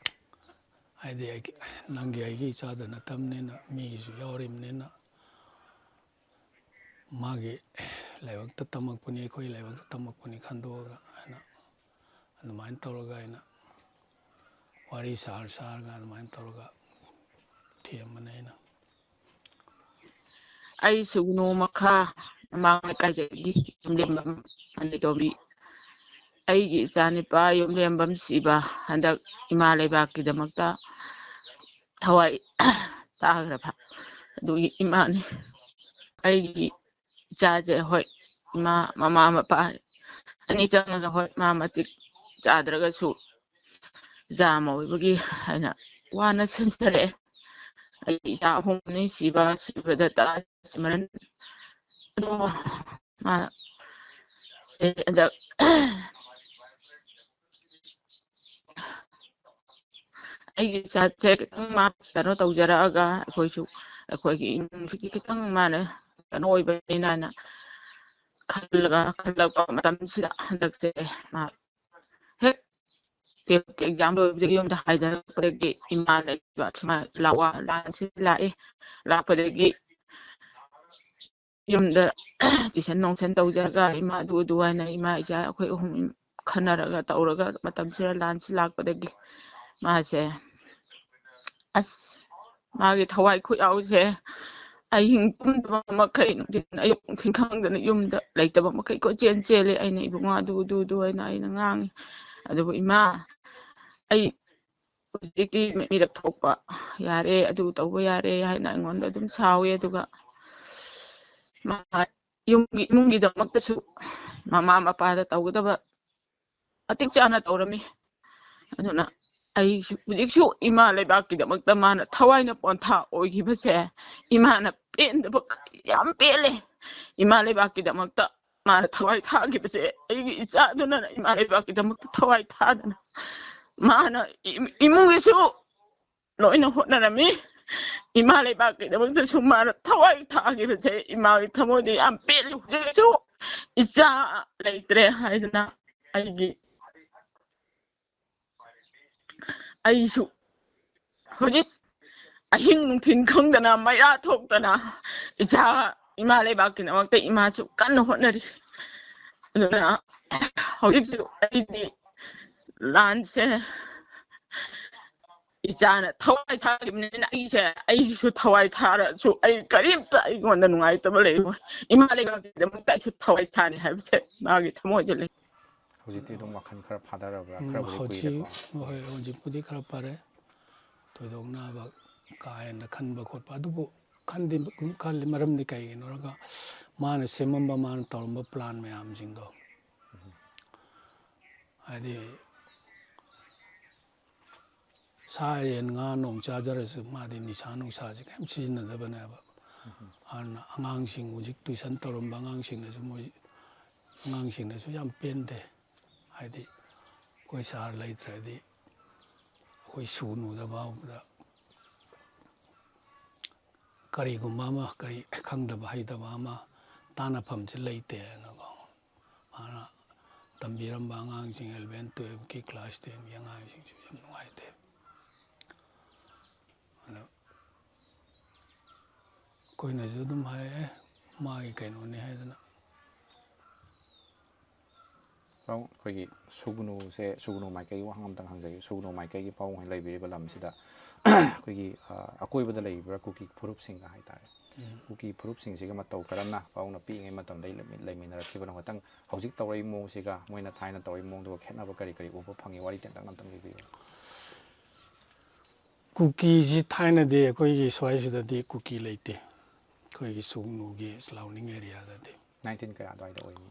ꯍꯥꯏꯗꯤ ꯑꯩꯒꯤ, ꯅꯪꯒꯤ ꯑꯩꯒꯤ ꯏꯆꯥꯗ ꯅꯠꯇꯕꯅꯤꯅ ꯃꯤꯒꯤꯁꯨ ꯌꯥꯎꯔꯤꯕꯅꯤꯅ ꯃꯥꯒꯤ ꯂꯥꯏꯕꯛꯇ ꯇꯝꯃꯛꯄꯅꯤ, ꯑꯩꯈꯣꯏ ꯂꯥꯏꯕꯛꯇ ꯇꯝꯃꯛꯄꯅꯤ ꯈꯟꯗꯣꯛꯑꯒ ꯑꯩꯅ ꯑꯗꯨꯃꯥꯏꯅ ꯇꯧꯔꯒ ꯑꯩꯅ ꯋꯥꯔꯤ ꯁꯥꯔ ꯁꯥꯔꯒ ꯑꯗꯨꯃꯥꯏꯅ ꯇꯧꯔꯒ ꯊꯦꯝꯕꯅꯦ ꯑꯩꯅ꯫ ꯑꯩ ꯁꯨꯒꯨꯅꯨ ꯃꯈꯥ ꯃꯃꯥꯡ ꯂꯩꯀꯥꯏꯗꯒꯤ ꯌꯨꯝꯂꯦꯝꯕꯝ ꯑꯅꯤꯇꯣꯝꯕꯤ꯫ ꯑꯩꯒꯤ ꯏꯆꯥ ꯅꯨꯄꯥ ꯌꯨꯝꯂꯦꯝꯕꯝ ꯁꯤꯕ ꯍꯟꯗꯛ ꯏꯃꯥ ꯂꯩꯕꯥꯛꯀꯤꯗꯃꯛꯇ ꯊꯋꯥꯏ ꯇꯥꯈ꯭ꯔꯕ ꯑꯗꯨꯒꯤ ꯏꯃꯥꯅꯤ꯫ ꯑꯩꯒꯤ ꯏꯆꯥꯁꯦ ꯍꯣꯏ ꯏꯃꯥ ꯃꯃꯥ ꯃꯄꯥ ꯑꯅꯤ ꯆꯪꯉꯒ ꯍꯣꯏ ꯃꯥ ꯃꯇꯤꯛ ꯆꯥꯗ꯭ꯔꯒꯁꯨ ꯏꯆꯥ ꯑꯃ ꯑꯣꯏꯕꯒꯤ ꯍꯥꯏꯅ ꯋꯥꯅ ꯁꯦꯝꯖꯔꯛꯑꯦ꯫ ꯑꯩꯒꯤ ꯏꯆꯥ ꯑꯍꯨꯝꯅꯤ ꯁꯤꯕ, ꯁꯤꯕꯗ ꯇꯔꯥ ꯁꯤꯃꯔꯟ꯫ ꯑꯗꯣ ꯃꯥ ꯁꯦ ꯍꯟꯗꯛ ꯑꯩꯒꯤ ꯏꯆꯥꯁꯦ ꯈꯤꯇꯪ ꯃꯥ ꯀꯩꯅꯣ ꯇꯧꯖꯔꯛꯑꯒ ꯑꯩꯈꯣꯏꯁꯨ ꯑꯩꯈꯣꯏꯒꯤ ꯏꯃꯨꯡꯁꯤꯒꯤ ꯈꯤꯇꯪ ꯃꯥꯅ ꯀꯩꯅꯣ ꯑꯣꯏꯕꯅꯤꯅ ꯍꯥꯏꯅ ꯈꯜꯂꯒ ꯈꯜꯂꯛꯄ ꯃꯇꯝꯁꯤꯗ ꯍꯟꯗꯛꯁꯦ ꯃꯥ ꯍꯦꯛ ꯇꯨꯌꯦꯜꯐꯀꯤ ꯑꯦꯛꯖꯥꯝ ꯂꯣꯏꯕꯗꯒꯤ ꯌꯨꯝꯗ ꯍꯥꯏꯊꯔꯛꯄꯗꯒꯤ ꯏꯃꯥ ꯂꯩꯕ ꯁꯨꯃꯥꯏꯅ ꯂꯥꯛꯑꯣ, ꯂꯥꯟꯁꯤ ꯂꯥꯛꯑꯦ꯫ ꯂꯥꯛꯄꯗꯒꯤ ꯌꯨꯝꯗ ꯇꯨꯏꯁꯟ ꯅꯨꯡꯁꯟ ꯇꯧꯖꯔꯒ ꯏꯃꯥ ꯑꯗꯨ ꯑꯗꯨ ꯍꯥꯏꯅ ꯏꯃꯥ ꯏꯆꯥ ꯑꯩꯈꯣꯏ ꯑꯍꯨꯝ ꯈꯟꯅꯔꯒ ꯇꯧꯔꯒ ꯃꯇꯝꯁꯤꯗ ꯂꯥꯟꯁꯤ ꯂꯥꯛꯄꯗꯒꯤ ꯃꯥꯁꯦ ꯑꯁ ꯃꯥꯒꯤ ꯊꯋꯥꯏ ꯈꯨꯌꯥꯎꯁꯦ ꯑꯍꯤꯡ ꯇꯨꯝꯗꯕ ꯃꯈꯩ ꯅꯨꯡꯊꯤꯟ ꯑꯌꯨꯛ ꯅꯨꯡꯊꯤꯟ ꯈꯪꯗꯅ ꯌꯨꯝꯗ ꯂꯩꯇꯕ ꯃꯈꯩ ꯀꯣꯏꯆꯦꯟ ꯆꯦꯜꯂꯦ꯫ ꯑꯩꯅ ꯏꯕꯨꯡꯉꯣ ꯑꯗꯨ ꯑꯗꯨ ꯑꯗꯨ ꯍꯥꯏꯅ ꯑꯩꯅ ꯉꯥꯡꯉꯤ꯫ ꯑꯗꯨꯕꯨ ꯏꯃꯥ ꯑꯩ ꯍꯧꯖꯤꯛꯇꯤ ꯃꯤꯔꯛ ꯊꯣꯛꯄ ꯌꯥꯔꯦ, ꯑꯗꯨ ꯇꯧꯕ ꯌꯥꯔꯦ ꯍꯥꯏꯅ ꯑꯩꯉꯣꯟꯗ ꯑꯗꯨꯝ ꯁꯥꯎꯋꯦ꯫ ꯑꯗꯨꯒ ꯃꯥ ꯌꯨꯝꯒꯤ ꯏꯃꯨꯡꯒꯤꯗꯃꯛꯇꯁꯨ ꯃꯃꯥ ꯃꯄꯥꯗ ꯇꯧꯒꯗꯕ ꯃꯇꯤꯛ ꯆꯥꯅ ꯇꯧꯔꯝꯃꯤ꯫ ꯑꯗꯨꯅ ꯑꯩꯁꯨ ꯍꯧꯖꯤꯛꯁꯨ ꯏꯃꯥ ꯂꯩꯕꯥꯛꯀꯤꯗꯃꯛꯇ ꯃꯥꯅ ꯊꯋꯥꯏꯅ ꯄꯣꯟꯊꯥ ꯑꯣꯏꯈꯤꯕꯁꯦ ꯏꯃꯥꯅ ꯄꯦꯟꯗꯕ ꯌꯥꯝ ꯄꯦꯜꯂꯦ꯫ ꯏꯃꯥ ꯂꯩꯕꯥꯛꯀꯤꯗꯃꯛꯇ ꯃꯥꯅ ꯊꯋꯥꯏ ꯊꯥꯈꯤꯕꯁꯦ ꯑꯩꯒꯤ ꯏꯆꯥꯗꯨꯅ ꯏꯃꯥ ꯂꯩꯕꯥꯛꯀꯤꯗꯃꯛꯇ ꯊꯋꯥꯏ ꯊꯥꯗꯅ ꯃꯥꯅ ꯏꯃꯨꯡꯒꯤꯁꯨ ꯂꯣꯏꯅ ꯍꯣꯠꯅꯔꯝꯃꯤ꯫ ꯏꯃꯥ ꯂꯩꯕꯥꯛꯀꯤꯗꯃꯛꯇꯁꯨ ꯃꯥꯅ ꯊꯋꯥꯏ ꯊꯥꯈꯤꯕꯁꯦ ꯏꯃꯥꯒꯤ ꯊꯃꯣꯏꯗ ꯌꯥꯝ ꯄꯦꯜꯂꯤ꯫ ꯍꯧꯖꯤꯛꯁꯨ ꯏꯆꯥ ꯂꯩꯇ꯭ꯔꯦ ꯍꯥꯏꯗꯅ ꯑꯩꯒꯤ ꯑꯩꯁꯨ ꯍꯧꯖꯤꯛ ꯑꯍꯤꯡ ꯅꯨꯡꯊꯤꯜ ꯈꯪꯗꯅ ꯃꯩꯔꯥ ꯊꯣꯛꯇꯅ ꯏꯆꯥ ꯏꯃꯥ ꯂꯩꯕꯥꯛꯀꯤꯗꯃꯛꯇ ꯏꯃꯥꯁꯨ ꯀꯟꯅ ꯍꯣꯠꯅꯔꯤ꯫ ꯑꯗꯨꯅ ꯍꯧꯖꯤꯛꯁꯨ ꯑꯩꯗꯤ ꯂꯥꯟꯁꯦ ꯏꯆꯥꯅ ꯊꯋꯥꯏ ꯊꯥꯈꯤꯕꯅꯤꯅ ꯑꯩꯁꯦ ꯑꯩꯁꯨ ꯊꯋꯥꯏ ꯊꯥꯔꯁꯨ ꯑꯩ ꯀꯔꯤꯝꯇ ꯑꯩꯉꯣꯟꯗ ꯅꯨꯡꯉꯥꯏꯇꯕ ꯂꯩꯔꯣꯏ꯫ ꯏꯃꯥ ꯂꯩꯕꯥꯛꯀꯤꯗꯃꯛꯇ ꯑꯩꯁꯨ ꯊꯋꯥꯏ ꯊꯥꯅꯤ ꯍꯥꯏꯕꯁꯦ ꯃꯥꯒꯤ ꯊꯃꯣꯏꯗ ꯂꯩ꯫ ꯍꯧꯖꯤꯛꯇꯤ ꯑꯗꯨꯝ ꯋꯥꯈꯜ ꯈꯔ ꯐꯥꯊꯔꯕ꯭ꯔꯥ? ꯎꯝ, ꯈꯔꯕꯨꯗꯤ ꯍꯧꯖꯤꯛ ꯀꯨꯏꯔꯦꯀꯣ꯫ ꯍꯣꯏ, ꯍꯧꯖꯤꯛꯄꯨꯗꯤ ꯈꯔ ꯐꯔꯦ꯫ ꯊꯣꯏꯗꯣꯛꯅ ꯀꯥ ꯍꯦꯟꯅ ꯈꯟꯕ ꯈꯣꯠꯄ ꯑꯗꯨꯕꯨ ꯈꯟꯗꯤ ꯑꯗꯨꯝ ꯈꯜꯂꯤ꯫ ꯃꯔꯝꯗꯤ ꯀꯩꯒꯤꯅꯣ ꯍꯥꯏꯔꯒ ꯃꯥꯅ ꯁꯦꯝꯃꯝꯕ, ꯃꯥꯅ ꯇꯧꯔꯝꯕ ꯄ꯭ꯂꯥꯟ ꯃꯌꯥꯝꯁꯤꯡꯗꯣ, ꯍꯥꯏꯗꯤ ꯁꯥ ꯌꯦꯟ ꯉꯥ ꯅꯣꯡ ꯆꯥꯖꯔꯁꯨ ꯃꯥꯗꯤ ꯅꯤꯁꯥ ꯅꯨꯡꯁꯥꯁꯦ ꯀꯔꯤꯝ ꯁꯤꯖꯤꯟꯅꯗꯕꯅꯦꯕ꯫ ꯑꯗꯨꯅ ꯑꯉꯥꯡꯁꯤꯡ ꯍꯧꯖꯤꯛ ꯇꯨꯏꯁꯟ ꯇꯧꯔꯝꯕ ꯑꯉꯥꯡꯁꯤꯡꯅꯁꯨ ꯃꯣꯏ ꯑꯉꯥꯡꯁꯤꯡꯅꯁꯨ ꯌꯥꯝ ꯄꯦꯟꯗꯦ꯫ ꯍꯥꯏꯗꯤ ꯑꯩꯈꯣꯏ ꯁꯥꯔ ꯂꯩꯇ꯭ꯔꯗꯤ ꯑꯩꯈꯣꯏ ꯁꯨ ꯅꯨꯗ ꯐꯥꯎꯕꯗ ꯀꯔꯤꯒꯨꯝꯕ ꯑꯃ ꯀꯔꯤ ꯈꯪꯗꯕ ꯍꯩꯇꯕ ꯑꯃ ꯇꯥꯟꯅꯐꯝꯁꯦ ꯂꯩꯇꯦꯅꯀꯣ꯫ ꯍꯥꯟꯅ ꯇꯝꯕꯤꯔꯝꯕ ꯑꯉꯥꯡꯁꯤꯡ eleven twelveꯀꯤ class tenꯒꯤ ꯑꯉꯥꯡꯁꯤꯡꯁꯨ ꯌꯥꯝ ꯅꯨꯡꯉꯥꯏꯇꯦ꯫ ꯑꯗꯣ ꯑꯩꯈꯣꯏꯅꯁꯨ ꯑꯗꯨꯝ ꯍꯥꯏ, "ꯑꯦ, ꯃꯥꯒꯤ ꯀꯩꯅꯣꯅꯤ" ꯍꯥꯏꯗꯅ꯫ ꯄꯥꯎ ꯑꯩꯈꯣꯏꯒꯤ ꯁꯨꯒꯅꯨꯁꯦ, ꯁꯨꯒꯅꯨ ꯃꯥꯏꯀꯩꯒꯤ ꯋꯥꯍꯪ ꯑꯃꯇꯪ ꯍꯪꯖꯒꯦ꯫ ꯁꯨꯒꯅꯨ ꯃꯥꯏꯀꯩꯒꯤ ꯄꯥꯎ ꯍꯣꯏ ꯂꯩꯕꯤꯔꯤꯕ ꯂꯝꯁꯤꯗ ꯑꯩꯈꯣꯏꯒꯤ ꯑ, ꯑꯀꯣꯏꯕꯗ ꯂꯩꯔꯤꯕ꯭ꯔꯥ ꯀꯨꯀꯤ ꯐꯨꯔꯨꯞꯁꯤꯡꯒ ꯍꯥꯏꯇꯥꯔꯦ? ꯀꯨꯀꯤ ꯐꯨꯔꯨꯞꯁꯤꯡꯁꯤꯒ ꯃꯇꯧ ꯀꯔꯝꯅ ꯄꯥꯎꯅ ꯄꯤꯛꯏꯉꯩ ꯃꯇꯝꯗꯒꯤ ꯂꯩꯃꯤ- ꯂꯩꯃꯤꯟꯅꯔꯛꯈꯤꯕꯅꯣ? ꯈꯇꯪ ꯍꯧꯖꯤꯛ ꯇꯧꯔꯛꯏ ꯃꯑꯣꯡꯁꯤꯒ ꯃꯣꯏꯅ ꯊꯥꯏꯅ ꯇꯧꯔꯛꯏ ꯃꯑꯣꯡꯗꯨꯒ ꯈꯦꯠꯅꯕ ꯀꯔꯤ ꯀꯔꯤ ꯎꯕ ꯐꯪꯉꯤ? ꯋꯥꯔꯤ ꯇꯦꯟꯇꯛꯅ ꯑꯝꯇꯪ ꯂꯤꯕꯤꯌꯨ꯫ ꯀꯨꯀꯤꯁꯤ ꯊꯥꯏꯅꯗꯤ ꯑꯩꯈꯣꯏꯒꯤ ꯁ꯭ꯋꯥꯏꯁꯤꯗꯗꯤ ꯀꯨꯀꯤ ꯂꯩꯇꯦ, ꯑꯩꯈꯣꯏꯒꯤ ꯁꯨꯒꯅꯨꯒꯤ surrounding areaꯗꯗꯤ꯫ ꯅꯥꯏꯟꯇꯤꯟ ꯀꯌꯥ ꯑꯗꯨꯋꯥꯏꯗ ꯑꯣꯏꯅꯤ?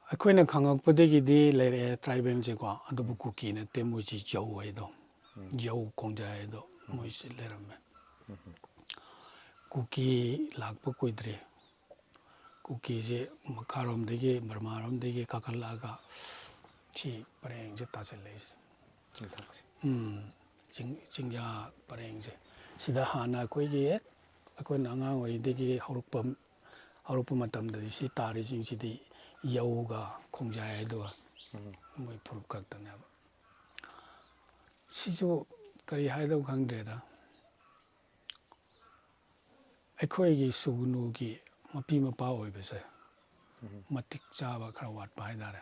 ꯑꯩꯈꯣꯏꯅ ꯈꯪꯉꯛꯄꯗꯒꯤꯗꯤ ꯂꯩꯔꯛꯑꯦ tribalꯁꯦꯀꯣ, ꯑꯗꯨꯕꯨ ꯀꯨꯀꯤ ꯅꯠꯇꯦ, ꯃꯣꯏꯁꯤ ꯖꯧ ꯍꯥꯏꯗꯣ, ꯖꯧ ꯈꯣꯡꯖꯥꯏ ꯍꯥꯏꯗꯣ ꯃꯣꯏꯁꯤ ꯂꯩꯔꯝꯃꯦ꯫ ꯀꯨꯀꯤ ꯂꯥꯛꯄ ꯀꯨꯏꯗ꯭ꯔꯤ꯫ ꯀꯨꯀꯤꯁꯦ ꯃꯈꯥꯔꯣꯝꯗꯒꯤ, ꯕꯔꯃꯥꯔꯣꯝꯗꯒꯤ ꯀꯥꯈꯠꯂꯛꯑꯒ ꯁꯤ ꯄꯔꯦꯡꯁꯦ ꯇꯥꯁꯤꯜꯂꯛꯏꯁꯦ꯫ ꯆꯤꯡꯊꯛꯁꯦ꯫ ꯎꯝ, ꯆꯤꯡ-, ꯆꯤꯡꯌꯥ ꯄꯔꯦꯡꯁꯦ꯫ ꯁꯤꯗ ꯍꯥꯟꯅ ꯑꯩꯈꯣꯏꯒꯤ ꯍꯦꯛ ꯑꯩꯈꯣꯏꯅ ꯑꯉꯥꯡ ꯑꯣꯏꯔꯤꯉꯩꯗꯒꯤ ꯍꯧꯔꯛꯄ, ꯍꯧꯔꯛꯄ ꯃꯇꯝꯗꯗꯤ ꯁꯤ ꯇꯥꯔꯤꯁꯤꯡꯁꯤꯗꯤ ꯌꯧꯒ ꯈꯣꯡꯖꯥꯏ ꯍꯥꯏꯗꯨꯒ ꯃꯣꯏ ꯐꯨꯔꯨꯞ ꯈꯛꯇꯅꯦꯕ꯫ ꯁꯤꯁꯨ ꯀꯔꯤ ꯍꯥꯏꯗꯧ ꯈꯪꯗ꯭ꯔꯦꯗ꯫ ꯑꯩꯈꯣꯏꯒꯤ ꯁꯨꯒꯅꯨꯒꯤ ꯃꯄꯤ ꯃꯄꯥ ꯑꯣꯏꯕꯁꯦ ꯃꯇꯤꯛ ꯆꯥꯕ ꯈꯔ ꯋꯥꯠꯄ ꯍꯥꯏꯇꯥꯔꯦ꯫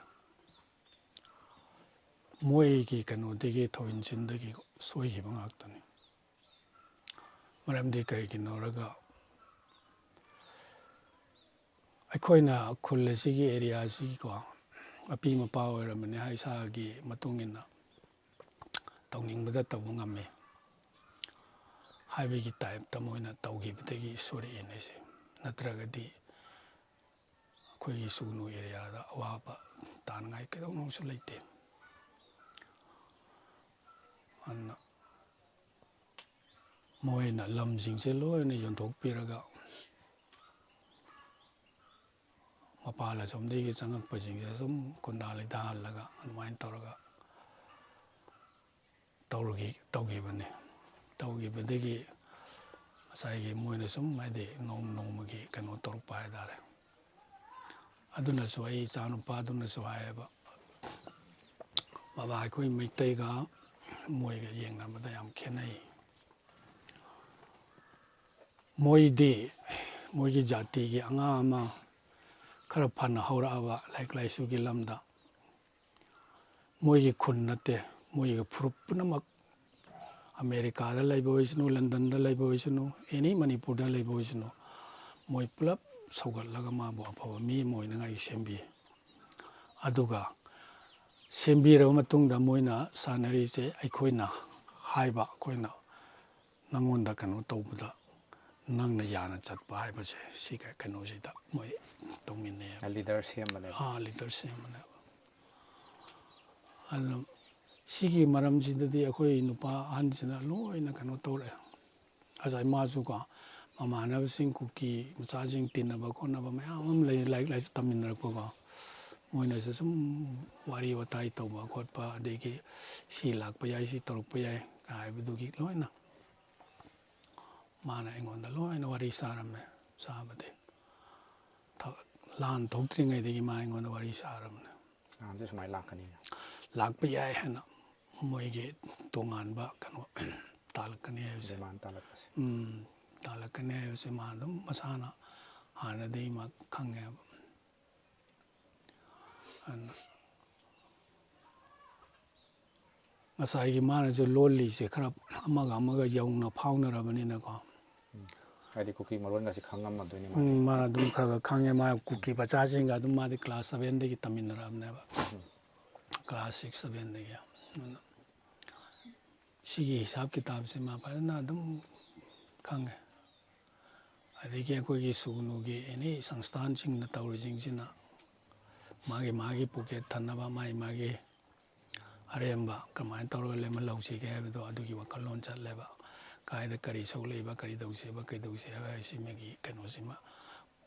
ꯃꯣꯏꯒꯤ ꯀꯩꯅꯣꯗꯒꯤ, ꯊꯧꯏꯟꯁꯤꯟꯗꯒꯤ ꯁꯣꯏꯈꯤꯕ ꯉꯥꯛꯇꯅꯤ꯫ ꯃꯔꯝꯗꯤ ꯀꯩꯒꯤꯅꯣ ꯍꯥꯏꯔꯒ, ꯑꯩꯈꯣꯏꯅ ꯈꯨꯜ ꯑꯁꯤꯒꯤ, area ꯑꯁꯤꯒꯤꯀꯣ, ꯃꯄꯤ ꯃꯄꯥ ꯑꯣꯏꯔꯕꯅꯤ ꯍꯥꯏ, ꯏꯁꯥꯒꯤ ꯃꯇꯨꯡ ꯏꯟꯅ ꯇꯧꯅꯤꯡꯕꯗ ꯇꯧꯕ ꯉꯝꯃꯤ ꯍꯥꯏꯕꯒꯤ typeꯇ ꯃꯣꯏꯅ ꯇꯧꯈꯤꯕꯗꯒꯤ ꯁꯣꯏꯔꯛꯏꯅꯦ ꯁꯤ꯫ ꯅꯠꯇ꯭ꯔꯒꯗꯤ ꯑꯩꯈꯣꯏꯒꯤ ꯁꯨꯒꯅꯨ areaꯗ ꯑꯋꯥꯕ ꯇꯥꯅꯉꯥꯏ ꯀꯩꯗꯧꯅꯨꯡꯁꯨ ꯂꯩꯇꯦ꯫ ꯑꯗꯨꯅ ꯃꯣꯏꯅ ꯂꯝꯁꯤꯡꯁꯦ ꯂꯣꯏꯅ ꯌꯣꯟꯊꯣꯛꯄꯤꯔꯒ, ꯃꯄꯥꯟ ꯑꯁꯣꯝꯗꯒꯤ ꯆꯪꯉꯛꯄꯁꯤꯡꯁꯦ ꯁꯨꯝ ꯀꯨꯟꯗꯥ ꯂꯩꯇꯥꯍꯜꯂꯒ ꯑꯗꯨꯃꯥꯏꯅ ꯇꯧꯔꯒ ꯇꯧꯔꯒꯤ-, ꯇꯧꯈꯤꯕꯅꯤ꯫ ꯇꯧꯈꯤꯕꯗꯒꯤ ꯉꯁꯥꯏꯒꯤ ꯃꯣꯏꯅ ꯁꯨꯝ ꯍꯥꯏꯗꯤ ꯅꯣꯡꯃ ꯅꯣꯡꯃꯒꯤ ꯀꯩꯅꯣ ꯇꯧꯔꯛꯄ ꯍꯥꯏꯇꯥꯔꯦ꯫ ꯑꯗꯨꯅꯁꯨ ꯑꯩ ꯏꯆꯥꯅꯨꯄꯥꯗꯨꯅꯁꯨ ꯍꯥꯏꯌꯦꯕ, "ꯕꯕꯥ, ꯑꯩꯈꯣꯏ ꯃꯩꯇꯩꯒ ꯃꯣꯏꯒ ꯌꯦꯡꯅꯕꯗ ꯌꯥꯝ ꯈꯦꯠꯅꯩ꯫ ꯃꯣꯏꯗꯤ ꯃꯣꯏꯒꯤ ꯖꯥꯇꯤꯒꯤ ꯑꯉꯥꯡ ꯑꯃ ꯈꯔ ꯐꯅ ꯍꯧꯔꯛꯑꯕ ꯂꯥꯏꯔꯤꯛ ꯂꯥꯏꯁꯨꯒꯤ ꯂꯝꯗ, ꯃꯣꯏꯒꯤ ꯈꯨꯟ ꯅꯠꯇꯦ, ꯃꯣꯏꯒꯤ ꯐꯨꯔꯨꯞ ꯄꯨꯝꯅꯃꯛ, ꯑꯃꯦꯔꯤꯀꯥꯗ ꯂꯩꯕ ꯑꯣꯏꯁꯅꯨ, ꯂꯟꯗꯟꯗ ꯂꯩꯕ ꯑꯣꯏꯁꯅꯨ, ꯑꯦꯅꯤ ꯃꯅꯤꯄꯨꯔꯗ ꯂꯩꯕ ꯑꯣꯏꯁꯅꯨ, ꯃꯣꯏ ꯄꯨꯂꯞ ꯁꯧꯒꯠꯂꯒ ꯃꯥꯕꯨ ꯑꯐꯕ ꯃꯤ ꯑꯃ ꯑꯣꯏꯅꯉꯥꯏꯒꯤ ꯁꯦꯝꯕꯤ꯫ ꯑꯗꯨꯒ ꯁꯦꯝꯕꯤꯔꯕ ꯃꯇꯨꯡꯗ ꯃꯣꯏꯅ ꯁꯥꯟꯅꯔꯤꯁꯦ ꯑꯩꯈꯣꯏꯅ ꯍꯥꯏꯕ, ꯑꯩꯈꯣꯏꯅ ꯅꯪꯉꯣꯟꯗ ꯀꯩꯅꯣ ꯇꯧꯕꯗ ꯅꯪꯅ ꯌꯥꯅ ꯆꯠꯄ ꯍꯥꯏꯕꯁꯦ, ꯁꯤꯒ ꯀꯩꯅꯣꯁꯤꯗ ꯃꯣꯏ ꯇꯧꯃꯤꯟꯅꯩ꯫ ꯂꯤꯗꯔ ꯁꯦꯝꯕꯅꯦꯕ꯫ ꯑꯥ, ꯂꯤꯗꯔ ꯁꯦꯝꯕꯅꯦꯕ꯫ ꯑꯗꯨꯅ ꯁꯤꯒꯤ ꯃꯔꯝꯁꯤꯗꯗꯤ ꯑꯩꯈꯣꯏ ꯅꯨꯄꯥ ꯑꯍꯟꯁꯤꯅ ꯂꯣꯏꯅ ꯀꯩꯅꯣ ꯇꯧꯔꯛꯑꯦ꯫ ꯉꯁꯥꯏ ꯃꯥꯁꯨꯀꯣ, ꯃꯃꯥꯟꯅꯕꯁꯤꯡ, ꯀꯨꯀꯤ ꯃꯆꯥꯁꯤꯡ ꯇꯤꯟꯅꯕ ꯈꯣꯠꯅꯕ ꯃꯌꯥꯝ ꯑꯃ ꯂꯩ, ꯂꯥꯏꯔꯤꯛ ꯂꯥꯏꯁꯨ ꯇꯝꯃꯤꯟꯅꯔꯛꯄꯀꯣ, ꯃꯣꯏꯅꯁꯨ ꯁꯨꯝ ꯋꯥꯔꯤ ꯋꯥꯇꯥꯏ ꯇꯧꯕ ꯈꯣꯠꯄ, ꯑꯗꯒꯤ ꯁꯤ ꯂꯥꯛꯄ ꯌꯥꯏ, ꯁꯤ ꯇꯧꯔꯛꯄ ꯌꯥꯏ ꯍꯥꯏꯕꯗꯨꯒꯤ ꯂꯣꯏꯅ ꯃꯥꯅ ꯑꯩꯉꯣꯟꯗ ꯂꯣꯏꯅ ꯋꯥꯔꯤ ꯁꯥꯔꯝꯃꯦ꯫ ꯁꯥꯕꯗꯤ ꯊ-, ꯂꯥꯟ ꯊꯣꯛꯇ꯭ꯔꯤꯉꯩꯗꯒꯤ ꯃꯥ ꯑꯩꯉꯣꯟꯗ ꯋꯥꯔꯤ ꯁꯥꯔꯕꯅꯦ꯫ ꯂꯥꯟꯁꯦ ꯁꯨꯃꯥꯏꯅ ꯂꯥꯛꯀꯅꯤ꯫ ꯂꯥꯛꯄ ꯌꯥꯏ ꯍꯥꯏꯅ ꯃꯣꯏꯒꯤ ꯇꯣꯉꯥꯟꯕ ꯀꯩꯅꯣ ꯇꯥꯜꯂꯛꯀꯅꯤ ꯍꯥꯏꯕꯁꯦ꯫ ꯗꯤꯃꯥꯟ ꯇꯥꯜꯂꯛꯄꯁꯦ꯫ ꯎꯝ, ꯇꯥꯜꯂꯛꯀꯅꯤ ꯍꯥꯏꯕꯁꯦ ꯃꯥ ꯑꯗꯨꯝ ꯃꯁꯥꯅ ꯍꯥꯟꯅꯗꯒꯤ ꯃꯥ ꯈꯪꯉꯦꯕ꯫ ꯑꯗꯨꯅ ꯉꯁꯥꯏꯒꯤ ꯃꯥꯅꯁꯨ ꯂꯣꯜꯂꯤꯁꯦ ꯈꯔ ꯑꯃꯒ ꯑꯃꯒ ꯌꯧꯅ ꯐꯥꯎꯅꯔꯕꯅꯤꯅꯀꯣ꯫ ꯎꯝ꯫ ꯍꯥꯏꯗꯤ ꯀꯨꯀꯤ ꯃꯔꯣꯟꯒꯁꯦ ꯈꯪꯉꯝꯃꯗꯣꯏꯅꯤ ꯃꯥꯗꯤ꯫ ꯎꯝ, ꯃꯥ ꯑꯗꯨꯝ ꯈꯔ ꯈꯔ ꯈꯪꯉꯦ꯫ ꯃꯥ ꯀꯨꯀꯤ ꯃꯆꯥꯁꯤꯡꯒ ꯑꯗꯨꯝ ꯃꯥꯗꯤ class sevenꯗꯒꯤ ꯇꯝꯃꯤꯟꯅꯔꯛꯑꯕꯅꯦꯕ꯫ ꯎꯝ꯫ Class six, sevenꯗꯒꯤ꯫ ꯑꯗꯨꯅ ꯁꯤꯒꯤ ꯍꯤꯁꯥꯞ ꯀꯤꯇꯥꯞꯁꯦ ꯃꯥ ꯐꯖꯅ ꯑꯗꯨꯝ ꯈꯪꯉꯦ꯫ ꯑꯗꯒꯤ ꯑꯩꯈꯣꯏꯒꯤ ꯁꯨꯒꯅꯨꯒꯤ ꯑꯦꯅꯤ ꯁꯪꯁꯊꯥꯟꯁꯤꯡꯅ ꯇꯧꯔꯤꯁꯤꯡꯁꯤꯅ ꯃꯥꯒꯤ ꯃꯥꯒꯤ ꯄꯣꯀꯦꯠ ꯊꯟꯅꯕ, ꯃꯥꯒꯤ ꯃꯥꯒꯤ ꯑꯔꯦꯝꯕ ꯀꯃꯥꯏꯅ ꯇꯧꯔꯒ ꯂꯦꯝꯍꯜꯍꯧꯁꯤꯒꯦ ꯍꯥꯏꯕꯗꯣ ꯑꯗꯨꯒꯤ ꯋꯥꯈꯜꯂꯣꯟ ꯆꯠꯂꯦꯕ꯫ ꯀꯥꯏꯗ ꯀꯔꯤ ꯁꯣꯛꯂꯛꯏꯕ, ꯀꯔꯤ ꯇꯧꯁꯦꯕ, ꯀꯩ ꯇꯧꯁꯦ ꯍꯥꯏꯕ ꯍꯥꯏꯁꯤꯃꯒꯤ ꯀꯩꯅꯣꯁꯤꯃ,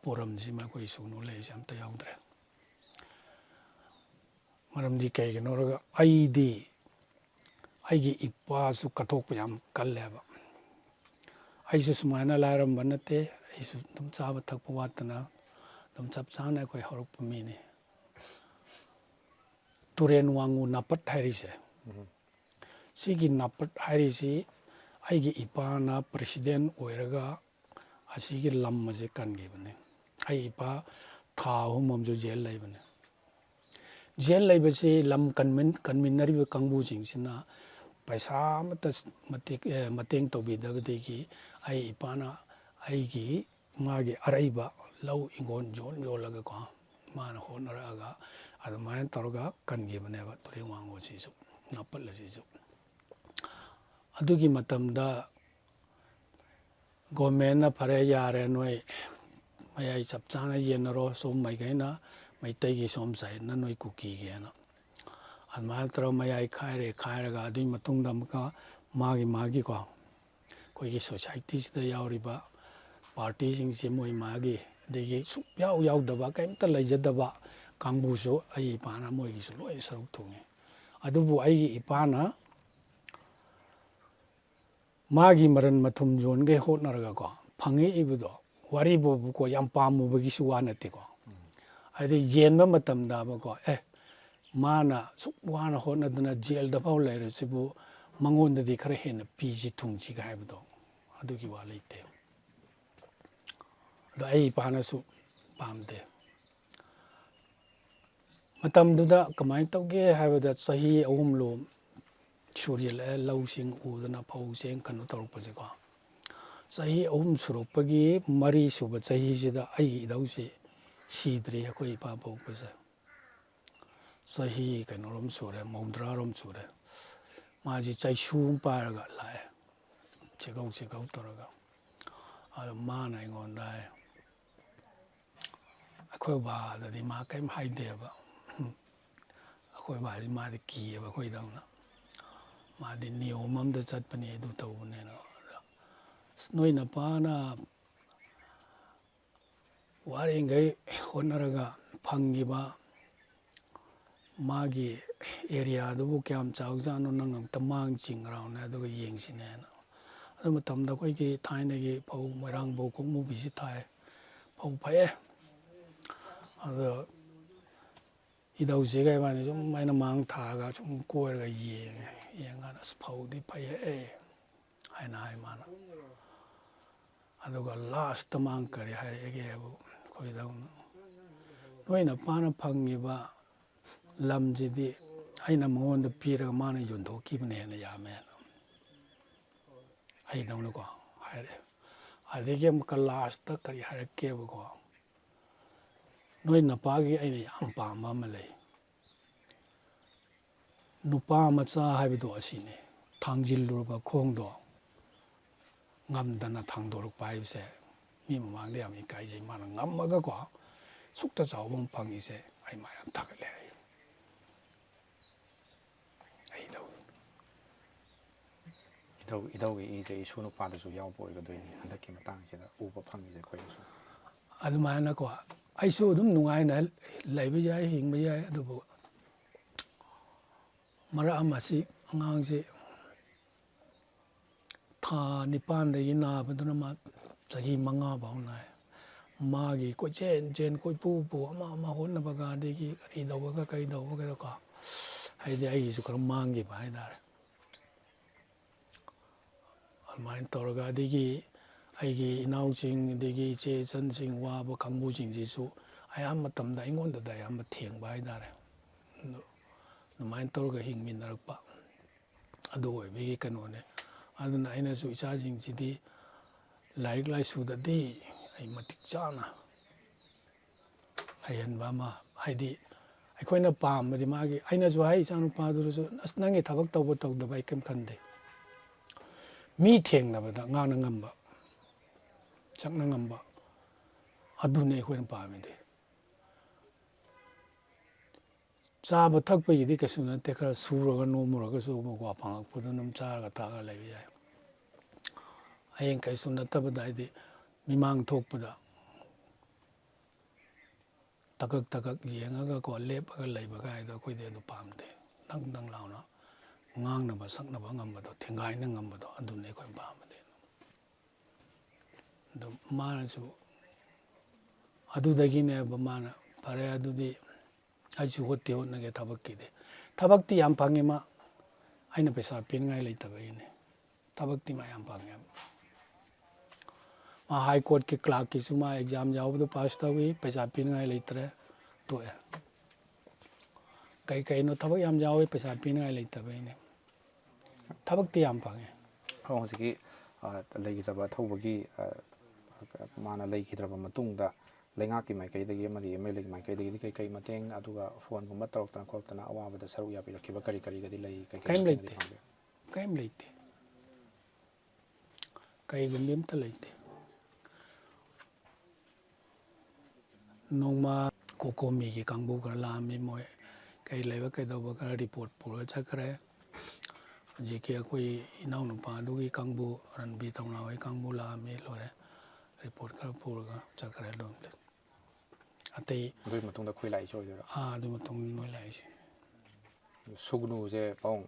ꯄꯣꯔꯝꯁꯤꯃ ꯑꯩꯈꯣꯏ ꯁꯨꯒꯅꯨ ꯂꯩꯔꯤꯁꯦ ꯑꯝꯇ ꯌꯥꯎꯗ꯭ꯔꯦ꯫ ꯃꯔꯝꯗꯤ ꯀꯩꯒꯤꯅꯣ ꯍꯥꯏꯔꯒ ꯑꯩꯗꯤ ꯑꯩꯒꯤ ꯏꯄꯥꯁꯨ ꯀꯠꯊꯣꯛꯄ ꯌꯥꯝ ꯀꯜꯂꯦꯕ꯫ ꯑꯩꯁꯨ ꯁꯨꯃꯥꯏꯅ ꯂꯥꯏꯔꯝꯕ ꯅꯠꯇꯦ꯫ ꯑꯩꯁꯨ ꯑꯗꯨꯝ ꯆꯥꯕ ꯊꯛꯄ ꯋꯥꯠꯇꯅ ꯑꯗꯨꯝ ꯆꯞ ꯆꯥꯅ ꯑꯩꯈꯣꯏ ꯍꯧꯔꯛꯄ ꯃꯤꯅꯤ꯫ ꯇꯨꯔꯦꯟ ꯋꯥꯡꯉꯨ ꯅꯥꯄꯠ ꯍꯥꯏꯔꯤꯁꯦ, ꯁꯤꯒꯤ ꯅꯥꯄꯠ ꯍꯥꯏꯔꯤꯁꯤ ꯑꯩꯒꯤ ꯏꯄꯥꯅ ꯄ꯭ꯔꯦꯁꯤꯗꯦꯟ ꯑꯣꯏꯔꯒ ꯑꯁꯤꯒꯤ ꯂꯝ ꯑꯁꯤ ꯀꯟꯈꯤꯕꯅꯤ꯫ ꯑꯩ ꯏꯄꯥ ꯊꯥ ꯑꯍꯨꯝ ꯑꯃꯁꯨ ꯖꯦꯜ ꯂꯩꯕꯅꯤ꯫ ꯖꯦꯜ ꯂꯩꯕꯁꯤ ꯂꯝ ꯀꯟꯃꯤꯟ-, ꯀꯟꯃꯤꯟꯅꯔꯤꯕ ꯀꯥꯡꯕꯨꯁꯤꯡꯁꯤꯅ ꯄꯩꯁꯥ ꯑꯃꯠꯇ ꯃꯇꯤꯛ-, ꯑꯦ, ꯃꯇꯦꯡ ꯇꯧꯕꯤꯗꯕꯗꯒꯤ ꯑꯩ ꯏꯄꯥꯅ ꯑꯩꯒꯤ, ꯃꯥꯒꯤ ꯑꯔꯩꯕ ꯂꯧ ꯏꯪꯈꯣꯜ ꯌꯣꯟ ꯌꯣꯜꯂꯒꯀꯣ, ꯃꯥꯅ ꯍꯣꯠꯅꯔꯛꯑꯒ ꯑꯗꯨꯃꯥꯏꯅ ꯇꯧꯔꯒ ꯀꯟꯈꯤꯕꯅꯦꯕ ꯇꯨꯔꯦꯟ ꯋꯥꯡꯉꯨꯁꯤꯁꯨ, ꯅꯥꯄꯠ ꯑꯁꯤꯁꯨ꯫ ꯑꯗꯨꯒꯤ ꯃꯇꯝꯗ ꯒꯣꯔꯃꯦꯟꯅ "ꯐꯔꯦ, ꯌꯥꯔꯦ, ꯅꯣꯏ ꯃꯌꯥꯏ ꯆꯞ ꯆꯥꯅ ꯌꯦꯟꯅꯔꯣ, ꯁꯣꯝ ꯃꯥꯏꯀꯩꯅ ꯃꯩꯇꯩꯒꯤ, ꯁꯣꯝ ꯁꯥꯏꯠꯅ ꯅꯣꯏ ꯀꯨꯀꯤꯒꯤꯅ"꯫ ꯑꯗꯨꯃꯥꯏꯅ ꯇꯧꯔꯒ ꯃꯌꯥꯏ ꯈꯥꯏꯔꯦ꯫ ꯈꯥꯏꯔꯒ ꯑꯗꯨꯒꯤ ꯃꯇꯨꯡꯗ ꯑꯃꯨꯛꯀ ꯃꯥꯒꯤ ꯃꯥꯒꯤꯀꯣ, ꯑꯩꯈꯣꯏꯒꯤ ꯁꯣꯁꯥꯏꯇꯤꯁꯤꯗ ꯌꯥꯎꯔꯤꯕ ꯄꯥꯔꯇꯤꯁꯤꯡꯁꯦ ꯃꯣꯏ ꯃꯥꯒꯤ, ꯑꯗꯒꯤ ꯁꯨꯛꯌꯥꯎ ꯌꯥꯎꯗꯕ, ꯀꯔꯤꯝꯇ ꯂꯩꯖꯗꯕ ꯀꯥꯡꯕꯨꯁꯨ ꯑꯩ ꯏꯄꯥꯅ ꯃꯣꯏꯒꯤꯁꯨ ꯂꯣꯏ ꯁꯔꯨꯛ ꯊꯣꯡꯉꯤ꯫ ꯑꯗꯨꯕꯨ ꯑꯩꯒꯤ ꯏꯄꯥꯅ ꯃꯥꯒꯤ ꯃꯔꯟ ꯃꯊꯨꯝ ꯌꯣꯟꯒꯦ ꯍꯣꯠꯅꯔꯒꯀꯣ, ꯐꯪꯉꯛꯏꯕꯗꯣ, ꯋꯥꯔꯤꯕꯨꯕꯀꯣ, ꯌꯥꯝ ꯄꯥꯝꯃꯨꯕꯒꯤꯁꯨ ꯋꯥ ꯅꯠꯇꯦꯀꯣ꯫ ꯍꯥꯏꯗꯤ ꯌꯦꯟꯕ ꯃꯇꯝꯗꯕꯀꯣ, ꯑꯦ, ꯃꯥꯅ ꯁꯨꯛ ꯋꯥꯅ ꯍꯣꯠꯅꯗꯅ ꯖꯦꯜꯗ ꯐꯥꯎ ꯂꯩꯔꯁꯤꯕꯨ, ꯃꯉꯣꯟꯗꯗꯤ ꯈꯔ ꯍꯦꯟꯅ ꯄꯤꯁꯤ ꯊꯨꯡꯁꯤꯒ ꯍꯥꯏꯕꯗꯣ, ꯑꯗꯨꯒꯤ ꯋꯥ ꯂꯩꯇꯦ꯫ ꯑꯗꯣ ꯑꯩ ꯏꯄꯥꯅꯁꯨ ꯄꯥꯝꯗꯦ꯫ ꯃꯇꯝꯗꯨꯗ ꯀꯃꯥꯏꯅ ꯇꯧꯒꯦ ꯍꯥꯏꯕꯗ, ꯆꯍꯤ ꯑꯍꯨꯝ ꯂꯣꯝ ꯁꯨꯖꯤꯜꯂꯛꯑꯦ, ꯂꯧꯁꯤꯡ ꯎꯗꯅ, ꯐꯧ ꯆꯦꯡ ꯀꯩꯅꯣ ꯇꯧꯔꯛꯄꯁꯦꯀꯣ꯫ ꯆꯍꯤ ꯑꯍꯨꯝ ꯁꯨꯔꯛꯄꯒꯤ ꯃꯔꯤ ꯁꯨꯕ ꯆꯍꯤꯁꯤꯗ ꯑꯩꯒꯤ ꯏꯙꯧꯁꯤ ꯁꯤꯗ꯭ꯔꯤ, ꯑꯩꯈꯣꯏ ꯏꯄꯥ ꯄꯣꯛꯄꯁꯦ꯫ ꯆꯍꯤ ꯀꯩꯅꯣꯔꯣꯝ ꯁꯨꯔꯦ, ꯃꯧꯗ꯭ꯔꯥꯔꯣꯝ ꯁꯨꯔꯦ꯫ ꯃꯥꯁꯤ ꯆꯩꯁꯨ ꯑꯃ ꯄꯥꯏꯔꯒ ꯂꯥꯛꯑꯦ, ꯆꯦꯒꯧ ꯆꯦꯒꯧ ꯇꯧꯔꯒ꯫ ꯑꯗꯣ ꯃꯥꯅ ꯑꯩꯉꯣꯟꯗ ꯍꯥꯏ, ꯑꯩꯈꯣꯏ ꯕꯥꯗꯗꯤ ꯃꯥ ꯀꯔꯤꯝ ꯍꯥꯏꯗꯦꯕ꯫ ꯑꯩꯈꯣꯏ ꯕꯥꯁꯤ ꯃꯥꯗꯤ ꯀꯤꯌꯦꯕ ꯑꯩꯈꯣꯏꯗꯧꯅ꯫ ꯃꯥꯗꯤ ꯅꯤꯌꯣꯝ ꯑꯝꯗ ꯆꯠꯄꯅꯤ, ꯑꯗꯨ ꯇꯧꯕꯅꯦꯅ꯫ "ꯑꯁ, ꯅꯣꯏ ꯅꯄꯥꯅ ꯋꯥꯔꯤꯈꯩ ꯍꯣꯠꯅꯔꯒ ꯐꯪꯈꯤꯕ ꯃꯥꯒꯤ ꯑꯦꯔꯤꯌꯥꯗꯨꯕꯨ ꯀꯌꯥꯝ ꯆꯥꯎꯖꯥꯠꯅꯣ, ꯅꯪ ꯑꯝꯇ ꯃꯥꯡ ꯆꯤꯡꯈ꯭ꯔꯣꯅꯦ, ꯑꯗꯨꯒ ꯌꯦꯡꯁꯤꯅꯦꯅ"꯫ ꯑꯗꯨ ꯃꯇꯝꯗ ꯑꯩꯈꯣꯏꯒꯤ ꯊꯥꯏꯅꯒꯤ ꯐꯧ, ꯃꯣꯏꯔꯥꯡ ꯐꯧ ꯀꯣꯛꯃꯨꯕꯤꯁꯤ ꯊꯥꯏ꯫ ꯐꯧ ꯐꯩꯌꯦ꯫ ꯑꯗꯣ ꯏꯙꯧꯁꯤꯒ ꯏꯕꯥꯅꯤ ꯁꯨꯝ ꯑꯩꯅ ꯃꯥꯡ ꯊꯥꯔꯒ ꯁꯨꯝ ꯀꯣꯏꯔꯒ ꯌꯦꯡꯉꯦ꯫ ꯌꯦꯡꯀꯥꯟꯗ, "ꯑꯁ, ꯐꯧꯗꯤ ꯐꯩꯍꯦ" ꯍꯥꯏꯅ ꯍꯥꯏ ꯃꯥꯅ꯫ ꯑꯗꯨꯒ ꯂꯥꯁꯇ ꯃꯥꯡ ꯀꯔꯤ ꯍꯥꯏꯔꯛꯑꯦꯒꯦ ꯍꯥꯏꯕꯨ, ꯑꯩꯈꯣꯏꯗꯧꯅ, "ꯅꯣꯏ ꯅꯄꯥꯅ ꯐꯪꯉꯤꯕ ꯂꯝꯁꯤꯗꯤ ꯑꯩꯅ ꯃꯉꯣꯟꯗ ꯄꯤꯔꯒ ꯃꯥꯅ ꯌꯣꯟꯊꯣꯛꯈꯤꯕꯅ ꯍꯦꯟꯅ ꯌꯥꯝꯃꯦꯅ ꯑꯩꯗꯧꯅꯀꯣ ꯍꯥꯏꯔꯛꯑꯦ꯫ ꯑꯗꯒꯤ ꯑꯃꯨꯛꯀ ꯂꯥꯁꯇ ꯀꯔꯤ ꯍꯥꯏꯔꯛꯀꯦꯕꯀꯣ, "ꯅꯣꯏ ꯅꯄꯥꯒꯤ ꯑꯩꯅ ꯌꯥꯝ ꯄꯥꯝꯕ ꯑꯃ ꯂꯩ꯫ ꯅꯨꯄꯥ ꯃꯆꯥ ꯍꯥꯏꯕꯗꯣ ꯑꯁꯤꯅꯤ꯫ ꯊꯥꯡꯖꯤꯜꯂꯨꯔꯕ ꯈꯣꯡꯗꯣ ꯉꯝꯗꯅ ꯊꯥꯡꯗꯣꯔꯛꯄ ꯍꯥꯏꯕꯁꯦ ꯃꯤ ꯃꯃꯥꯡꯗ ꯌꯥꯝ ꯏꯀꯥꯏꯖꯩ꯫ ꯃꯥꯅ ꯉꯝꯃꯒꯀꯣ ꯁꯨꯛꯇ ꯆꯥꯎꯕ ꯑꯃ ꯐꯪꯉꯤꯁꯦ ꯑꯩ ꯃꯥ ꯌꯥꯝ ꯊꯥꯒꯠꯂꯦ" ꯍꯥꯏ꯫ ꯑꯩꯗꯧ ꯏꯙꯧ ꯏꯙꯧꯒꯤ ꯏꯁꯦ ꯏꯁꯨ ꯅꯨꯄꯥꯗꯁꯨ ꯌꯥꯎꯕ ꯑꯣꯏꯒꯗꯣꯏꯅꯤ ꯍꯟꯗꯛꯀꯤ ꯃꯇꯥꯡꯁꯤꯗ ꯎꯕ ꯐꯪꯉꯤꯁꯦ ꯑꯩꯈꯣꯏꯅꯁꯨ꯫ ꯑꯗꯨꯃꯥꯏꯅꯀꯣ ꯑꯩꯁꯨ ꯑꯗꯨꯝ ꯅꯨꯡꯉꯥꯏꯅ ꯂꯩꯕ ꯌꯥꯏ, ꯍꯤꯡꯕ ꯌꯥꯏ꯫ ꯑꯗꯨꯕꯨ ꯃꯔꯛ ꯑꯃ ꯑꯁꯤ ꯑꯉꯥꯡꯁꯤ ꯊꯥ ꯅꯤꯄꯥꯟꯗꯒꯤ ꯅꯥꯕꯗꯨꯅ ꯃꯥ ꯆꯍꯤ ꯃꯉꯥ ꯐꯥꯎ ꯅꯥꯏ꯫ ꯃꯥꯒꯤ ꯀꯣꯏꯆꯦꯟ ꯆꯦꯟ, ꯀꯣꯏꯄꯨ ꯄꯨ, ꯑꯃ ꯑꯃ ꯍꯣꯠꯅꯕꯒ, ꯑꯗꯒꯤ ꯀꯔꯤ ꯇꯧꯕꯒ ꯀꯔꯤ ꯇꯧꯕꯒꯗꯀꯣ, ꯍꯥꯏꯗꯤ ꯑꯩꯒꯤꯁꯨ ꯈꯔ ꯃꯥꯡꯈꯤꯕ ꯍꯥꯏꯇꯥꯔꯦ꯫ ꯑꯗꯨꯃꯥꯏꯅ ꯇꯧꯔꯒ, ꯑꯗꯒꯤ ꯑꯩꯒꯤ ꯏꯅꯥꯎꯁꯤꯡ, ꯑꯗꯒꯤ ꯏꯆꯦ ꯏꯆꯟꯁꯤꯡ ꯋꯥꯕ ꯀꯥꯡꯕꯨꯁꯤꯡꯁꯤꯁꯨ ꯑꯌꯥꯝꯕ ꯃꯇꯝꯗ ꯑꯩꯉꯣꯟꯗꯗ ꯑꯌꯥꯝꯕ ꯊꯦꯡꯕ ꯍꯥꯏꯇꯥꯔꯦ꯫ ꯑꯗꯨ ꯑꯗꯨꯃꯥꯏꯅ ꯇꯧꯔꯒ ꯍꯤꯡꯃꯤꯟꯅꯔꯛꯄ ꯑꯗꯨ ꯑꯣꯏꯕꯒꯤ ꯀꯩꯅꯣꯅꯦ꯫ ꯑꯗꯨꯅ ꯑꯩꯅꯁꯨ ꯏꯆꯥꯁꯤꯡꯁꯤꯗꯤ ꯂꯥꯏꯔꯤꯛ ꯂꯥꯏꯁꯨꯗꯗꯤ ꯑꯩ ꯃꯇꯤꯛ ꯆꯥꯅ ꯍꯩꯍꯟꯕ ꯑꯃ, ꯍꯥꯏꯗꯤ ꯑꯩꯈꯣꯏꯅ ꯄꯥꯝꯕꯗꯤ ꯃꯥꯒꯤ, ꯑꯩꯅꯁꯨ ꯍꯥꯏ ꯏꯆꯥꯅꯨꯄꯥꯗꯨꯗꯁꯨ, "ꯑꯁ, ꯅꯪꯒꯤ ꯊꯕꯛ ꯇꯧꯕ ꯇꯧꯗꯕ ꯑꯩ ꯀꯔꯤꯝ ꯈꯟꯗꯦ, ꯃꯤ ꯊꯦꯡꯅꯕꯗ ꯉꯥꯡꯅ ꯉꯝꯕ, ꯆꯠꯅ ꯉꯝꯕ, ꯑꯗꯨꯅꯤ ꯑꯩꯈꯣꯏꯅ ꯄꯥꯝꯃꯤꯗꯤ꯫ ꯆꯥꯕ ꯊꯛꯄꯒꯤꯗꯤ ꯀꯩꯁꯨ ꯅꯠꯇꯦ, ꯈꯔ ꯁꯨꯔꯒ ꯅꯣꯝꯃꯨꯔꯒꯁꯨ ꯃꯀꯣꯛ ꯐꯪꯉꯛꯄꯗꯨ ꯑꯗꯨꯝ ꯆꯥꯔꯒ ꯊꯛꯑꯒ ꯂꯩꯕ ꯌꯥꯏ꯫ ꯍꯌꯦꯡ ꯀꯩꯁꯨ ꯅꯠꯇꯕꯗ, ꯍꯥꯏꯗꯤ ꯃꯤꯃꯥꯡ ꯊꯣꯛꯄꯗ ꯇꯀꯛ ꯇꯀꯛ ꯌꯦꯡꯉꯒꯀꯣ, ꯂꯦꯞꯄꯒ ꯂꯩꯕ ꯀꯥꯏꯗꯣ ꯑꯩꯈꯣꯏꯗꯤ ꯑꯗꯨ ꯄꯥꯝꯗꯦ꯫ ꯗꯪ ꯗꯪ ꯂꯥꯎꯅ ꯉꯥꯡꯅꯕ ꯁꯛꯅꯕ ꯉꯝꯕꯗꯣ, ꯊꯦꯡꯒꯥꯏꯅ ꯉꯝꯕꯗꯣ, ꯑꯗꯨꯅꯤ ꯑꯩꯈꯣꯏꯅ ꯄꯥꯝꯕꯗꯤ꯫ ꯑꯗꯨ ꯃꯥꯅꯁꯨ ꯑꯗꯨꯗꯒꯤꯅꯦꯕ ꯃꯥꯅ, "ꯐꯔꯦ, ꯑꯗꯨꯗꯤ ꯑꯩꯁꯨ ꯍꯣꯠꯇꯤ ꯍꯣꯠꯅꯒꯦ ꯊꯕꯛꯀꯤꯗꯤ"꯫ ꯊꯕꯛꯇꯤ ꯌꯥꯝ ꯐꯪꯉꯤ ꯃꯥ, ꯑꯩꯅ ꯄꯩꯁꯥ ꯄꯤꯅꯤꯡꯉꯥꯏ ꯂꯩꯇꯕꯒꯤꯅꯦ꯫ ꯊꯕꯛꯇꯤ ꯃꯥ ꯌꯥꯝ ꯐꯪꯉꯦ꯫ ꯃꯥ ꯍꯥꯏ ꯀꯣꯔꯠꯀꯤ ꯀ꯭ꯂꯥꯔꯛꯀꯤꯁꯨ ꯃꯥ ꯑꯦꯛꯖꯥꯝ ꯌꯥꯎꯕꯗꯣ ꯄꯥꯁ ꯇꯧꯏ, ꯄꯩꯁꯥ ꯄꯤꯅꯤꯡꯉꯥꯏ ꯂꯩꯇ꯭ꯔꯦ, ꯇꯣꯛꯑꯦ꯫ ꯀꯩ ꯀꯩꯅꯣ ꯊꯕꯛ ꯌꯥꯝ ꯌꯥꯎꯋꯤ, ꯄꯩꯁꯥ ꯄꯤꯅꯤꯡꯉꯥꯏ ꯂꯩꯇꯕꯩꯅꯦ꯫ ꯊꯕꯛꯇꯤ ꯌꯥꯝ ꯐꯪꯉꯦ꯫ ꯑꯣ, ꯍꯧꯖꯤꯛꯀꯤ, ꯑ, ꯂꯩꯈꯤꯗꯕ ꯑꯊꯧꯕꯒꯤ, ꯑ, ꯃꯥꯅ ꯂꯩꯈꯤꯗ꯭ꯔꯕ ꯃꯇꯨꯡꯗ ꯂꯩꯉꯥꯛꯀꯤ ꯃꯥꯏꯀꯩꯗꯒꯤ ꯑꯃꯗꯤ ꯑꯦꯝ ꯑꯦꯜ ꯑꯦꯒꯤ ꯃꯥꯏꯀꯩꯗꯒꯤꯗꯤ ꯀꯩ ꯀꯩ ꯃꯇꯦꯡ, ꯑꯗꯨꯒ ꯐꯣꯟꯒꯨꯝꯕ ꯇꯧꯔꯛꯇꯅ ꯈꯣꯠꯇꯅ ꯑꯋꯥꯕꯗ ꯁꯔꯨꯛ ꯌꯥꯕꯤꯔꯛꯈꯤꯕ ꯀꯔꯤ ꯀꯔꯤꯒꯗꯤ ꯂꯩ? ꯀꯩ ꯀꯩ ꯀꯔꯤꯝ ꯃꯇꯦꯡꯒꯗꯤ ꯂꯩꯇꯦ꯫ ꯐꯪꯒꯦ? ꯀꯔꯤꯝ ꯂꯩꯇꯦ꯫ ꯀꯩꯒꯨꯝꯕ ꯑꯝꯇ ꯂꯩꯇꯦ꯫ ꯅꯣꯡꯃ ꯀꯣꯀꯣꯃꯤꯒꯤ ꯀꯥꯡꯕꯨ ꯈꯔ ꯂꯥꯛꯑꯝꯃꯤ, ꯃꯣꯏ ꯀꯩ ꯂꯩꯕ ꯀꯩꯗꯧꯕ ꯈꯔ ꯔꯤꯄꯣꯔꯠ ꯄꯨꯔꯒ ꯆꯠꯈ꯭ꯔꯦ꯫ ꯍꯧꯖꯤꯛꯀꯤ ꯑꯩꯈꯣꯏ ꯏꯅꯥꯎꯅꯨꯄꯥꯗꯨꯒꯤ ꯀꯥꯡꯕꯨ, ꯔꯟꯕꯤ ꯊꯧꯅꯥ ꯍꯣꯏ ꯀꯥꯡꯕꯨ ꯂꯥꯛꯑꯝꯃꯤ, ꯂꯣꯏꯔꯦ꯫ ꯔꯤꯄꯣꯔꯠ ꯈꯔ ꯄꯨꯔꯒ ꯆꯠꯈ꯭ꯔꯦ ꯑꯗꯣꯝꯗ꯫ ꯑꯇꯩ ꯑꯗꯨꯒꯤ ꯃꯇꯨꯡꯗ ꯑꯩꯈꯣꯏ ꯂꯥꯛꯏꯁꯦ ꯑꯣꯏꯗꯣꯏꯔꯥ? ꯑꯥ, ꯑꯗꯨꯒꯤ ꯃꯇꯨꯡꯗ ꯅꯣꯏ ꯂꯥꯛꯏꯁꯦ꯫ ꯁꯨꯒꯅꯨꯁꯦ ꯄꯥꯕꯨꯡ,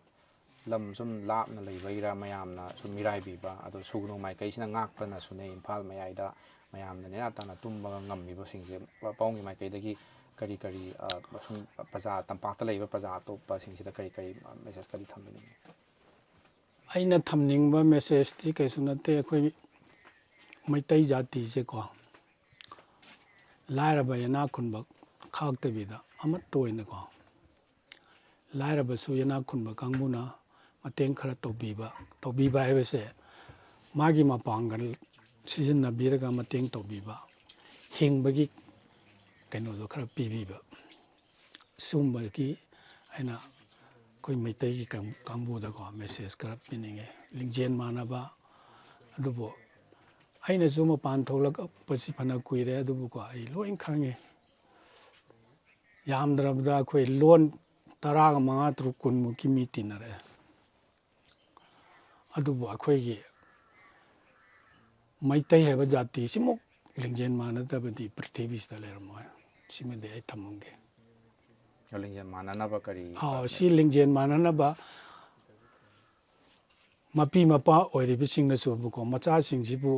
ꯂꯝ ꯁꯨꯝ ꯂꯥꯞꯅ ꯂꯩꯕꯒꯤꯔ ꯃꯌꯥꯝꯅ ꯁꯨꯝ ꯃꯤꯔꯥꯏꯕꯤꯕ, ꯑꯗꯣ ꯁꯨꯒꯅꯨ ꯃꯥꯏꯀꯩꯁꯤꯅ ꯉꯥꯛꯄꯅꯁꯨꯅꯦ ꯏꯝꯐꯥꯜ ꯃꯌꯥꯏꯗ ꯃꯌꯥꯝꯅ ꯅꯦꯅꯥ ꯇꯥꯅ ꯇꯨꯝꯕꯒ ꯉꯝꯃꯤꯕꯁꯤꯡꯁꯦ꯫ ꯄꯥꯕꯨꯡꯒꯤ ꯃꯥꯏꯀꯩꯗꯒꯤ ꯀꯔꯤ ꯀꯔꯤ, ꯑ, ꯁꯨꯝ ꯄ꯭ꯔꯖꯥ, ꯇꯝꯄꯥꯛꯇ ꯂꯩꯔꯤꯕ ꯄ꯭ꯔꯖꯥ ꯑꯇꯣꯞꯄꯁꯤꯡꯁꯤꯗ ꯀꯔꯤ ꯀꯔꯤ, ꯑ, ꯃꯦꯁꯦꯖ ꯀꯔꯤ ꯊꯝꯕꯤꯅꯤꯡꯉꯤ? ꯑꯩꯅ ꯊꯝꯅꯤꯡꯕ ꯃꯦꯁꯦꯖꯇꯤ ꯀꯩꯁꯨ ꯅꯠꯇꯦ꯫ ꯑꯩꯈꯣꯏ ꯃꯩꯇꯩ ꯖꯥꯇꯤꯁꯦꯀꯣ, ꯂꯥꯏꯔꯕ ꯏꯅꯥꯛ ꯈꯨꯟꯕ ꯈꯥꯛꯇꯕꯤꯗ ꯑꯃꯠꯇ ꯑꯣꯏꯅꯀꯣ, ꯂꯥꯏꯔꯕꯁꯨ ꯏꯅꯥꯛ ꯈꯨꯟꯕ ꯀꯥꯡꯕꯨꯅ ꯃꯇꯦꯡ ꯈꯔ ꯇꯧꯕꯤꯕ, ꯇꯧꯕꯤꯕ ꯍꯥꯏꯕꯁꯦ ꯃꯥꯒꯤ ꯃꯄꯥꯡꯒꯜ ꯁꯤꯖꯤꯟꯅꯕꯤꯔꯒ ꯃꯇꯦꯡ ꯇꯧꯕꯤꯕ, ꯍꯤꯡꯕꯒꯤ ꯀꯩꯅꯣꯗꯣ ꯈꯔ ꯄꯤꯕꯤꯕ, ꯁꯤꯒꯨꯝꯕꯒꯤ ꯑꯩꯅ ꯑꯩꯈꯣꯏ ꯃꯩꯇꯩꯒꯤ ꯀꯥꯡ-, ꯀꯥꯡꯕꯨꯗꯀꯣ ꯃꯦꯁꯦꯖ ꯈꯔ ꯄꯤꯅꯤꯡꯉꯦ꯫ ꯂꯤꯡꯖꯦꯜ ꯃꯥꯟꯅꯕ, ꯑꯗꯨꯕꯨ ꯑꯩꯅꯁꯨ ꯃꯄꯥꯟ ꯊꯣꯛꯂꯛꯄꯁꯤ ꯐꯅ ꯀꯨꯏꯔꯦ, ꯑꯗꯨꯕꯨꯀꯣ ꯑꯩ ꯂꯣꯏ ꯈꯪꯉꯦ꯫ ꯌꯥꯝꯗ꯭ꯔꯕꯗ ꯑꯩꯈꯣꯏ ꯂꯣꯟ ꯇꯔꯥꯒ ꯃꯉꯥ, ꯇꯔꯨꯛ, ꯀꯨꯟꯃꯨꯛꯀꯤ ꯃꯤ ꯇꯤꯟꯅꯔꯛꯑꯦ꯫ ꯑꯗꯨꯕꯨ ꯑꯩꯈꯣꯏꯒꯤ ꯃꯩꯇꯩ ꯍꯥꯏꯕ ꯖꯥꯇꯤꯁꯤꯃꯨꯛ ꯂꯤꯡꯖꯦꯜ ꯃꯥꯟꯅꯗꯕꯗꯤ ꯄ꯭ꯔꯤꯊꯤꯕꯤꯁꯤꯗ ꯂꯩꯔꯝꯃꯣꯏ꯫ ꯁꯤꯃꯗꯤ ꯑꯩ ꯊꯝꯃꯝꯒꯦ꯫ ꯂꯤꯡꯖꯦꯜ ꯃꯥꯟꯅꯅꯕ ꯀꯔꯤ ꯑꯥꯎ, ꯁꯤ ꯂꯤꯡꯖꯦꯜ ꯃꯥꯟꯅꯅꯕ ꯃꯄꯤ ꯃꯄꯥ ꯑꯣꯏꯔꯤꯕꯁꯤꯡꯅꯁꯨꯕꯀꯣ, ꯃꯆꯥꯁꯤꯡꯁꯤꯕꯨ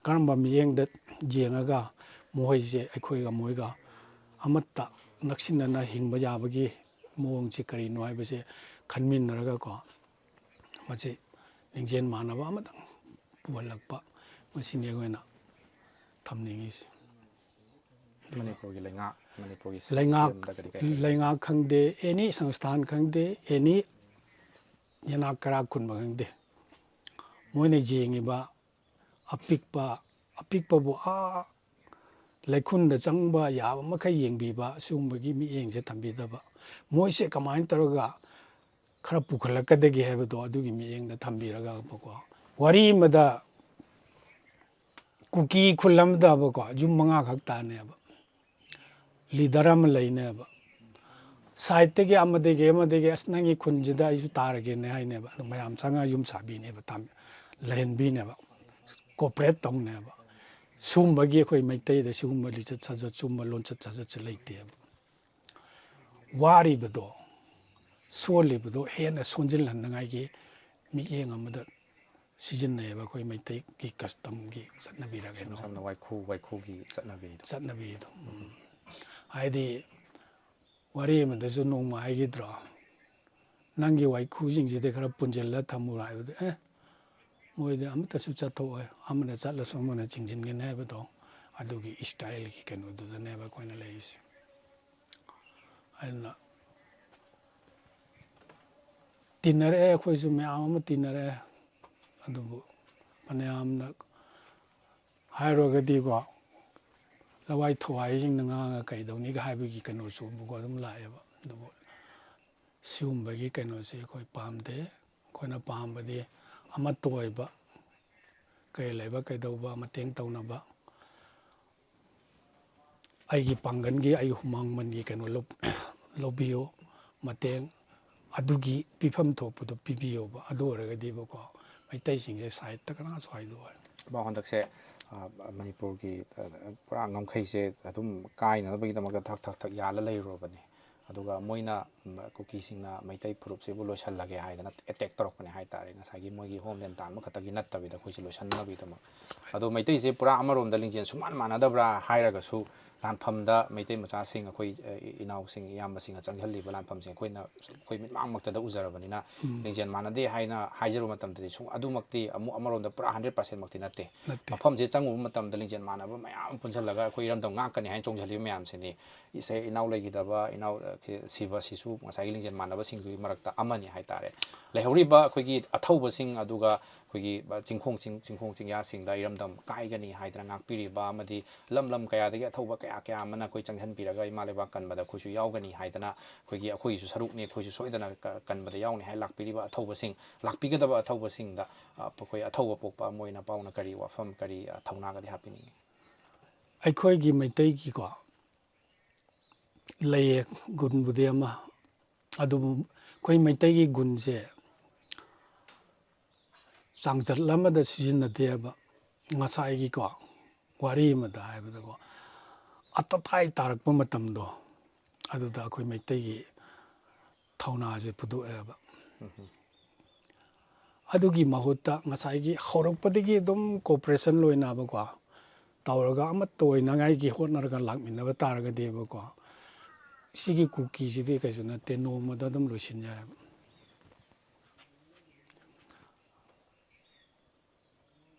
ꯀꯔꯝꯕ ꯃꯤꯠꯌꯦꯡꯗ ꯌꯦꯡꯉꯒ ꯃꯈꯣꯏꯁꯦ ꯑꯩꯈꯣꯏꯒ ꯃꯣꯏꯒ ꯑꯃꯠꯇ ꯅꯛꯁꯤꯟꯅꯅ ꯍꯤꯡꯕ ꯌꯥꯕꯒꯤ ꯃꯑꯣꯡꯁꯤ ꯀꯔꯤꯅꯣ ꯍꯥꯏꯕꯁꯦ ꯈꯟꯃꯤꯟꯅꯔꯒꯀꯣ, ꯃꯁꯤ ꯂꯤꯡꯖꯦꯜ ꯃꯥꯟꯅꯕ ꯑꯃꯇꯪ ꯄꯨꯍꯜꯂꯛꯄ, ꯃꯁꯤꯅꯤ ꯑꯩꯈꯣꯏꯅ ꯊꯝꯅꯤꯡꯉꯤꯁꯤ꯫ ꯃꯅꯤꯄꯨꯔꯒꯤ ꯂꯩꯉꯥꯛ, ꯃꯅꯤꯄꯨꯔꯒꯤ ꯂꯩꯉꯥꯛ ꯁꯤꯁꯇꯦꯝꯗ ꯀꯔꯤ ꯀꯔꯤ ꯂꯩ? ꯂꯩꯉꯥꯛ ꯈꯪꯗꯦ, ꯑꯦꯅꯤ ꯁꯪꯁꯊꯥꯟ ꯈꯪꯗꯦ, ꯑꯦꯅꯤ ꯌꯦꯅꯥꯛ ꯀꯩꯔꯥꯛ ꯈꯨꯟꯕ ꯈꯪꯗꯦ, ꯃꯣꯏꯅ ꯌꯦꯡꯉꯤꯕ ꯑꯄꯤꯛꯄ, ꯑꯄꯤꯛꯄꯕꯨ ꯑꯥ ꯂꯩꯈꯨꯜꯗ ꯆꯪꯕ ꯌꯥꯕ ꯃꯈꯩ ꯌꯦꯡꯕꯤꯕ, ꯁꯤꯒꯨꯝꯕꯒꯤ ꯃꯤꯠꯌꯦꯡꯁꯦ ꯊꯝꯕꯤꯗꯕ, ꯃꯣꯏꯁꯦ ꯀꯃꯥꯏꯅ ꯇꯧꯔꯒ ꯈꯔ ꯄꯨꯈꯠꯂꯛꯀꯗꯒꯦ ꯍꯥꯏꯕꯗꯣ ꯑꯗꯨꯒꯤ ꯃꯤꯠꯌꯦꯡꯗ ꯊꯝꯕꯤꯔꯒꯕꯀꯣ, ꯋꯥꯔꯤ ꯑꯃꯗ ꯀꯨꯀꯤ ꯈꯨꯜ ꯑꯃꯗꯕꯀꯣ ꯌꯨꯝ ꯃꯉꯥꯈꯛ ꯇꯥꯅꯦꯕ, ꯂꯤꯗꯔ ꯑꯃ ꯂꯩꯅꯦꯕ, ꯁꯥꯏꯠꯇꯒꯤ ꯑꯃꯗꯒꯤ ꯑꯃꯗꯒꯤ "ꯑꯁ, ꯅꯪꯒꯤ ꯈꯨꯟꯁꯤꯗ ꯑꯩꯁꯨ ꯇꯥꯔꯒꯦꯅꯦ" ꯍꯥꯏꯅꯦꯕ꯫ ꯑꯗꯨ ꯃꯌꯥꯝ ꯆꯪꯉꯒ ꯌꯨꯝ ꯁꯥꯕꯤꯅꯦꯕ, ꯇꯥꯝ-, ꯂꯩꯍꯟꯕꯤꯅꯦꯕ, ꯀꯣꯑꯣꯄꯔꯦꯠ ꯇꯧꯅꯦꯕ꯫ ꯁꯤꯒꯨꯝꯕꯒꯤ ꯑꯩꯈꯣꯏ ꯃꯩꯇꯩꯗ ꯁꯤꯒꯨꯝꯕ ꯂꯤꯆꯠ ꯁꯥꯖꯠ, ꯁꯤꯒꯨꯝꯕ ꯂꯣꯟꯆꯠ ꯁꯥꯖꯠꯁꯦ ꯂꯩꯇꯦꯕ꯫ ꯋꯥꯔꯤꯕꯗꯣ, ꯁꯣꯜꯂꯤꯕꯗꯣ ꯍꯦꯟꯅ ꯁꯣꯟꯖꯤꯜꯍꯟꯅꯉꯥꯏꯒꯤ ꯃꯤꯠꯌꯦꯡ ꯑꯃꯗ ꯁꯤꯖꯤꯟꯅꯩꯌꯦꯕ ꯑꯩꯈꯣꯏ ꯃꯩꯇꯩꯒꯤ ꯀꯁꯇꯝꯒꯤ ꯆꯠꯅꯕꯤꯔꯒ ꯏꯁꯝ ꯁꯝꯅ ꯋꯥꯏꯈꯨ, ꯋꯥꯏꯈꯨꯒꯤ ꯆꯠꯅꯕꯤꯗꯣ꯫ ꯆꯠꯅꯕꯤꯗꯣ꯫ ꯎꯝ꯫ ꯍꯥꯏꯗꯤ ꯋꯥꯔꯤ ꯑꯃꯗꯁꯨ ꯅꯣꯡꯃ ꯍꯥꯏꯈꯤꯗ꯭ꯔꯣ, "ꯅꯪꯒꯤ ꯋꯥꯏꯈꯨꯁꯤꯡꯁꯤꯗꯤ ꯈꯔ ꯄꯨꯟꯁꯤꯜꯂ ꯊꯝꯃꯨꯔꯣ" ꯍꯥꯏꯕꯗ, "ꯑꯦ, ꯃꯣꯏꯗꯤ ꯑꯃꯠꯇꯁꯨ ꯆꯠꯊꯣꯛꯑꯣꯏ, ꯑꯃꯅ ꯆꯠꯂꯁꯨ ꯑꯃꯅ ꯆꯤꯡꯁꯤꯟꯒꯅꯤ" ꯍꯥꯏꯕꯗꯣ, ꯑꯗꯨꯒꯤ ꯏꯁꯇꯥꯏꯜꯒꯤ ꯀꯩꯅꯣꯗꯨꯗꯅꯦꯕ ꯑꯩꯈꯣꯏꯅ ꯂꯩꯔꯤꯁꯦ꯫ ꯑꯗꯨꯅ ꯇꯤꯟꯅꯔꯛꯑꯦ, ꯑꯩꯈꯣꯏꯁꯨ ꯃꯌꯥꯝ ꯑꯃ ꯇꯤꯟꯅꯔꯛꯑꯦ꯫ ꯑꯗꯨꯕꯨ ꯐꯅꯌꯥꯝꯅ ꯍꯥꯏꯔꯨꯔꯒꯗꯤꯀꯣ, ꯂꯋꯥꯏ ꯊꯋꯥꯏꯁꯤꯡꯅ ꯉꯥꯡꯉ ꯀꯩꯗꯧꯅꯤꯒ ꯍꯥꯏꯕꯒꯤ ꯀꯩꯅꯣꯁꯨ ꯑꯃꯨꯛ ꯑꯗꯨꯝ ꯂꯥꯛꯑꯦꯕ꯫ ꯑꯗꯨꯕꯨ ꯁꯤꯒꯨꯝꯕꯒꯤ ꯀꯩꯅꯣꯁꯤ ꯑꯩꯈꯣꯏ ꯄꯥꯝꯗꯦ꯫ ꯑꯩꯈꯣꯏꯅ ꯄꯥꯝꯕꯗꯤ ꯑꯃꯠꯇ ꯑꯣꯏꯕ, ꯀꯩ ꯂꯩꯕ ꯀꯩꯗꯧꯕ ꯃꯇꯦꯡ ꯇꯧꯅꯕ, ꯑꯩꯒꯤ ꯄꯥꯡꯒꯜꯒꯤ, ꯑꯩꯒꯤ ꯍꯨꯃꯥꯡ ꯃꯟꯒꯤ ꯀꯩꯅꯣ ꯂꯧ-, ꯂꯧꯕꯤꯌꯨ, ꯃꯇꯦꯡ ꯑꯗꯨꯒꯤ ꯄꯤꯐꯝ ꯊꯣꯛꯄꯗꯣ ꯄꯤꯕꯤꯌꯣꯕ꯫ ꯑꯗꯨ ꯑꯣꯏꯔꯒꯗꯤꯕꯀꯣ, ꯃꯩꯇꯩꯁꯤꯡꯁꯦ ꯁꯥꯏꯠꯇ ꯀꯅꯥꯁꯨ ꯍꯥꯏꯗꯣꯛꯑꯣꯏ꯫ ꯃꯥ ꯍꯟꯗꯛꯁꯦ, ꯑ, ꯃꯅꯤꯄꯨꯔꯒꯤ, ꯑ, ꯄꯨꯔꯥ ꯉꯝꯈꯩꯁꯦ ꯑꯗꯨꯝ ꯀꯥꯏꯅꯅꯕꯒꯤꯗꯃꯛꯇ ꯊꯛ ꯊꯛ ꯊꯛ ꯌꯥꯜꯂ ꯂꯩꯔꯨꯔꯕꯅꯤ꯫ ꯑꯗꯨꯒ ꯃꯣꯏꯅ ꯀꯨꯀꯤꯁꯤꯡꯅ ꯃꯩꯇꯩ ꯐꯨꯔꯨꯞꯁꯤꯕꯨ ꯂꯣꯏꯁꯤꯜꯂꯒꯦ ꯍꯥꯏꯗꯅ ꯑꯦꯇꯦꯛ ꯇꯧꯔꯛꯄꯅꯦ ꯍꯥꯏꯇꯥꯔꯦ꯫ ꯉꯁꯥꯏꯒꯤ ꯃꯣꯏꯒꯤ ꯍꯣꯝꯂꯦꯟ ꯇꯥꯟꯕ ꯈꯛꯇꯒꯤ ꯅꯠꯇꯕꯤꯗ ꯑꯩꯈꯣꯏꯁꯦ ꯂꯣꯏꯁꯤꯟꯅꯕꯒꯤꯗꯃꯛ꯫ ꯑꯗꯣ ꯃꯩꯇꯩꯁꯦ ꯄꯨꯔꯥ ꯑꯃꯔꯣꯝꯗ ꯂꯤꯡꯖꯦꯜ ꯁꯨꯡꯃꯥꯟ ꯃꯥꯟꯅꯗꯕ꯭ꯔꯥ ꯍꯥꯏꯔꯒꯁꯨ, ꯂꯥꯟꯐꯝꯗ ꯃꯩꯇꯩ ꯃꯆꯥꯁꯤꯡ, ꯑꯩꯈꯣꯏ, ꯑ, ꯏ-, ꯏꯅꯥꯎꯁꯤꯡ, ꯏꯌꯥꯝꯕꯁꯤꯡꯅ ꯆꯪꯁꯤꯜꯂꯤꯕ ꯂꯥꯟꯐꯝꯁꯦ ꯑꯩꯈꯣꯏꯅ, ꯑꯩꯈꯣꯏ ꯃꯤꯠꯃꯥꯡꯃꯛꯇꯗ ꯎꯖꯔꯕꯅꯤꯅ, ꯎꯝ꯫ ꯂꯤꯡꯖꯦꯜ ꯃꯥꯟꯅꯗꯦ ꯍꯥꯏꯅ ꯍꯥꯏꯖꯔꯨꯕ ꯃꯇꯝꯗꯗꯤ ꯁꯨꯝ ꯑꯗꯨꯃꯛꯇꯤ ꯑꯃꯨꯛ ꯑꯃꯔꯣꯝꯗ ꯄꯨꯔꯥ ꯍꯟꯗ꯭ꯔꯦꯠ ꯄꯥꯔꯁꯦꯟꯃꯛꯇꯤ ꯅꯠꯇꯦ꯫ ꯅꯠꯇꯦ꯫ ꯃꯐꯝꯁꯦ ꯆꯪꯉꯨꯕ ꯃꯇꯝꯗ ꯂꯤꯡꯖꯦꯜ ꯃꯥꯟꯅꯕ ꯃꯌꯥꯝ ꯄꯨꯟꯁꯤꯜꯂꯒ ꯑꯩꯈꯣꯏ ꯏꯔꯝꯗꯝ ꯉꯥꯛꯀꯅꯤ ꯍꯥꯏꯅ ꯆꯣꯡꯁꯤꯜꯂꯤꯕ ꯃꯌꯥꯝꯁꯤꯅꯤ꯫ ꯏꯁꯦ ꯏꯅꯥꯎ ꯂꯩꯈꯤꯗꯕ, ꯏꯅꯥꯎ, ꯑ, ꯁꯤ-, ꯁꯤꯕꯁꯤꯁꯨ ꯉꯁꯥꯏꯒꯤ ꯂꯤꯡꯖꯦꯜ ꯃꯥꯟꯅꯕꯁꯤꯡꯗꯨꯒꯤ ꯃꯔꯛꯇ ꯑꯃꯅꯤ ꯍꯥꯏꯇꯥꯔꯦ꯫ ꯂꯩꯍꯧꯔꯤꯕ ꯑꯩꯈꯣꯏꯒꯤ ꯑꯊꯧꯕꯁꯤꯡ, ꯑꯗꯨꯒ ꯑꯩꯈꯣꯏꯒꯤ, ꯑ, ꯆꯤꯡꯈꯣꯡ ꯆꯤꯡ-, ꯆꯤꯡꯈꯣꯡ ꯆꯤꯡꯌꯥꯁꯤꯡꯗ ꯏꯔꯝꯗꯝ ꯀꯥꯏꯒꯅꯤ ꯍꯥꯏꯗꯅ ꯉꯥꯛꯄꯤꯔꯤꯕ ꯑꯃꯗꯤ ꯂꯝ ꯂꯝ ꯀꯌꯥꯗꯒꯤ ꯑꯊꯧꯕ ꯀꯌꯥ ꯀꯌꯥ ꯑꯃꯅ ꯑꯩꯈꯣꯏ ꯆꯪꯁꯤꯟꯕꯤꯔꯒ ꯏꯃꯥ ꯂꯩꯕꯥꯛ ꯀꯟꯕꯗ ꯑꯩꯈꯣꯏꯁꯨ ꯌꯥꯎꯒꯅꯤ ꯍꯥꯏꯗꯅ, ꯑꯩꯈꯣꯏꯒꯤ, ꯑꯩꯈꯣꯏꯒꯤꯁꯨ ꯁꯔꯨꯛꯅꯤ, ꯑꯩꯈꯣꯏꯁꯨ ꯁꯣꯏꯗꯅ ꯀ-, ꯀꯟꯕꯗ ꯌꯥꯎꯅꯤ ꯍꯥꯏ ꯂꯥꯛꯄꯤꯔꯤꯕ ꯑꯊꯧꯕꯁꯤꯡ, ꯂꯥꯛꯄꯤꯒꯗꯕ ꯑꯊꯧꯕꯁꯤꯡꯗ, ꯑ, ꯑꯩꯈꯣꯏ ꯑꯊꯧꯕ ꯄꯣꯛꯄ ꯑꯃ ꯑꯣꯏꯅ ꯄꯥꯎꯅ ꯀꯔꯤ ꯋꯥꯐꯝ, ꯀꯔꯤ, ꯑ, ꯊꯧꯅꯥꯒꯗꯤ ꯍꯥꯞꯄꯤꯅꯤꯡꯉꯤ? ꯑꯩꯈꯣꯏꯒꯤ ꯃꯩꯇꯩꯒꯤꯀꯣ, ꯂꯩꯌꯦ, ꯒꯨꯟꯕꯨꯗꯤ ꯑꯃ, ꯑꯗꯨꯕꯨ ꯑꯩꯈꯣꯏ ꯃꯩꯇꯩꯒꯤ ꯒꯨꯟꯁꯦ ꯆꯥꯡꯆꯠ ꯑꯃꯗ ꯁꯤꯖꯤꯟꯅꯗꯦꯕ꯫ ꯉꯁꯥꯏꯒꯤꯀꯣ, ꯋꯥꯔꯤ ꯑꯃꯗ ꯍꯥꯏꯕꯗꯀꯣ, ꯑꯇꯇꯥꯏ ꯇꯥꯔꯛꯄ ꯃꯇꯝꯗꯣ, ꯑꯗꯨꯗ ꯑꯩꯈꯣꯏ ꯃꯩꯇꯩꯒꯤ ꯊꯧꯅꯥꯁꯦ ꯐꯨꯗꯣꯛꯑꯦꯕ꯫ ꯎꯝ꯫ ꯑꯗꯨꯒꯤ ꯃꯍꯨꯠꯇ ꯉꯁꯥꯏꯒꯤ ꯍꯧꯔꯛꯄꯗꯒꯤ ꯑꯗꯨꯝ ꯀꯣꯑꯣꯄꯔꯦꯁꯟ ꯂꯣꯏꯅꯕꯀꯣ, ꯇꯧꯔꯒ ꯑꯃꯠꯇ ꯑꯣꯏꯅꯉꯥꯏꯒꯤ ꯍꯣꯠꯅꯔꯒ ꯂꯥꯛꯃꯤꯟꯅꯕ ꯇꯥꯔꯒꯗꯤꯕꯀꯣ, ꯁꯤꯒꯤ ꯀꯨꯀꯤꯁꯤꯗꯤ ꯀꯩꯁꯨ ꯅꯠꯇꯦ, ꯅꯣꯡꯃꯗ ꯑꯗꯨꯝ ꯂꯣꯏꯁꯤꯟ ꯌꯥꯏꯕ꯫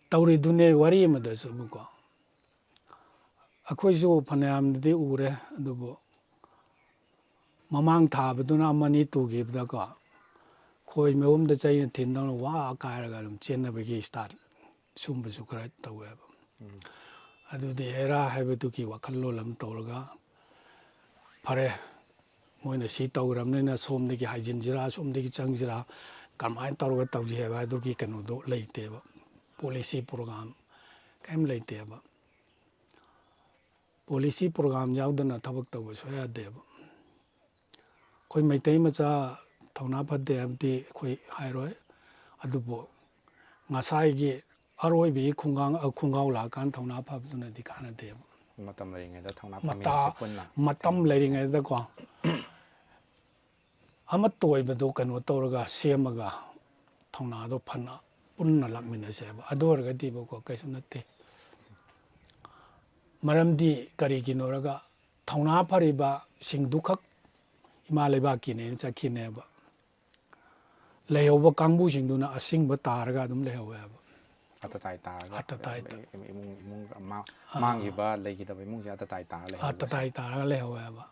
ꯇꯧꯔꯤꯗꯨꯅꯦ ꯋꯥꯔꯤ ꯑꯃꯗꯁꯨꯕꯀꯣ, ꯑꯩꯈꯣꯏꯁꯨ ꯐꯅꯌꯥꯝꯗꯤ ꯎꯔꯦ, ꯑꯗꯨꯕꯨ ꯃꯃꯥꯡ ꯊꯥꯕꯗꯨꯅ ꯑꯃꯅꯤ ꯇꯨꯈꯤꯕꯗꯀꯣ, ꯈꯣꯏ ꯃꯍꯨꯝꯗ ꯆꯩꯅ ꯊꯤꯟꯗꯧꯅ ꯋꯥ ꯀꯥꯏꯔꯒ ꯑꯗꯨꯝ ꯆꯦꯟꯅꯕꯒꯤ ꯁ꯭ꯇꯥꯏꯜ, ꯁꯨꯝꯕꯁꯨ ꯈꯔ ꯇꯧꯋꯦꯕ꯫ ꯎꯝ꯫ ꯑꯗꯨꯗꯤ ꯍꯦꯔꯥ ꯍꯥꯏꯕꯗꯨꯒꯤ ꯋꯥꯈꯜꯂꯣꯟ ꯑꯃ ꯇꯧꯔꯒ, ꯐꯔꯦ, ꯃꯣꯏꯅ ꯁꯤ ꯇꯧꯈ꯭ꯔꯕꯅꯤꯅ ꯁꯣꯝꯗꯒꯤ ꯍꯥꯏꯖꯤꯟꯁꯤꯔꯥ, ꯁꯣꯝꯗꯒꯤ ꯆꯪꯁꯤꯔꯥ, ꯀꯃꯥꯏꯅ ꯇꯧꯔꯒ ꯇꯧꯁꯤ ꯍꯥꯏꯕ ꯑꯗꯨꯒꯤ ꯀꯩꯅꯣꯗꯣ ꯂꯩꯇꯦꯕ, ꯄꯣꯂꯤꯁꯤ ꯄ꯭ꯔꯣꯒ꯭ꯔꯥꯝ ꯀꯔꯤꯝ ꯂꯩꯇꯦꯕ꯫ ꯄꯣꯂꯤꯁꯤ ꯄ꯭ꯔꯣꯒ꯭ꯔꯥꯝ ꯌꯥꯎꯗꯅ ꯊꯕꯛ ꯇꯧꯕ ꯁꯨꯡꯌꯥ ꯌꯥꯗꯦꯕ꯫ ꯑꯩꯈꯣꯏ ꯃꯩꯇꯩ ꯃꯆꯥ ꯊꯧꯅꯥ ꯐꯠꯇꯦ ꯍꯥꯏꯕꯗꯤ ꯑꯩꯈꯣꯏ ꯍꯥꯏꯔꯣꯏ, ꯑꯗꯨꯕꯨ ꯉꯁꯥꯏꯒꯤ ꯑꯔꯣꯏꯕꯒꯤ ꯈꯣꯡꯒꯥꯡ-, ꯑ, ꯈꯣꯡꯒꯥꯎ ꯂꯥꯛꯑꯀꯥꯟꯗ ꯊꯧꯅꯥ ꯐꯕꯗꯨꯅꯗꯤ ꯀꯥꯟꯅꯗꯦꯕ꯫ ꯃꯇꯝ ꯂꯩꯔꯤꯉꯩꯗ ꯊꯧꯅꯥ ꯃꯇꯥ-, ꯐꯝꯃꯤꯟꯅꯁꯤ ꯄꯨꯟꯅ꯫ ꯃꯇꯝ ꯂꯩꯔꯤꯉꯩꯗꯀꯣ, ꯑꯃꯠꯇ ꯑꯣꯏꯕꯗꯣ ꯀꯩꯅꯣ ꯇꯧꯔꯒ ꯁꯦꯝꯃꯒ ꯊꯧꯅꯥꯗꯣ ꯐꯅ ꯄꯨꯟꯅ ꯂꯥꯛꯃꯤꯟꯅꯁꯦꯕ꯫ ꯑꯗꯨ ꯑꯣꯏꯔꯒꯗꯤꯕꯀꯣ ꯀꯩꯁꯨ ꯅꯠꯇꯦ꯫ ꯃꯔꯝꯗꯤ ꯀꯔꯤꯒꯤꯅꯣꯔꯒ ꯊꯧꯅꯥ ꯐꯔꯤꯕꯁꯤꯡꯗꯨꯈꯛ ꯏꯃꯥ ꯂꯩꯕꯥꯛꯀꯤꯅꯦꯅ ꯆꯠꯈꯤꯅꯦꯕ꯫ ꯂꯩꯍꯧꯕ ꯀꯥꯡꯕꯨꯁꯤꯡꯗꯨꯅ ꯑꯁꯤꯡꯕ ꯇꯥꯔꯒ ꯑꯗꯨꯝ ꯂꯩꯍꯧꯋꯦꯕ꯫ ꯑꯇꯇꯥꯏ ꯇꯥꯔꯒ ꯑꯇꯇꯥꯏ ꯇꯥ- ꯏꯃꯨꯡ ꯏꯃꯨꯡ ꯑꯃ- ꯃꯥꯡꯈꯤꯕ ꯂꯩꯈꯤꯗꯕ ꯏꯃꯨꯡꯁꯦ ꯑꯇꯇꯥꯏ ꯇꯥꯔ ꯂꯩꯍꯧꯕꯁꯦ꯫ ꯑꯇꯇꯥꯏ ꯇꯥꯔꯒ ꯂꯩꯍꯧꯋꯦꯕ꯫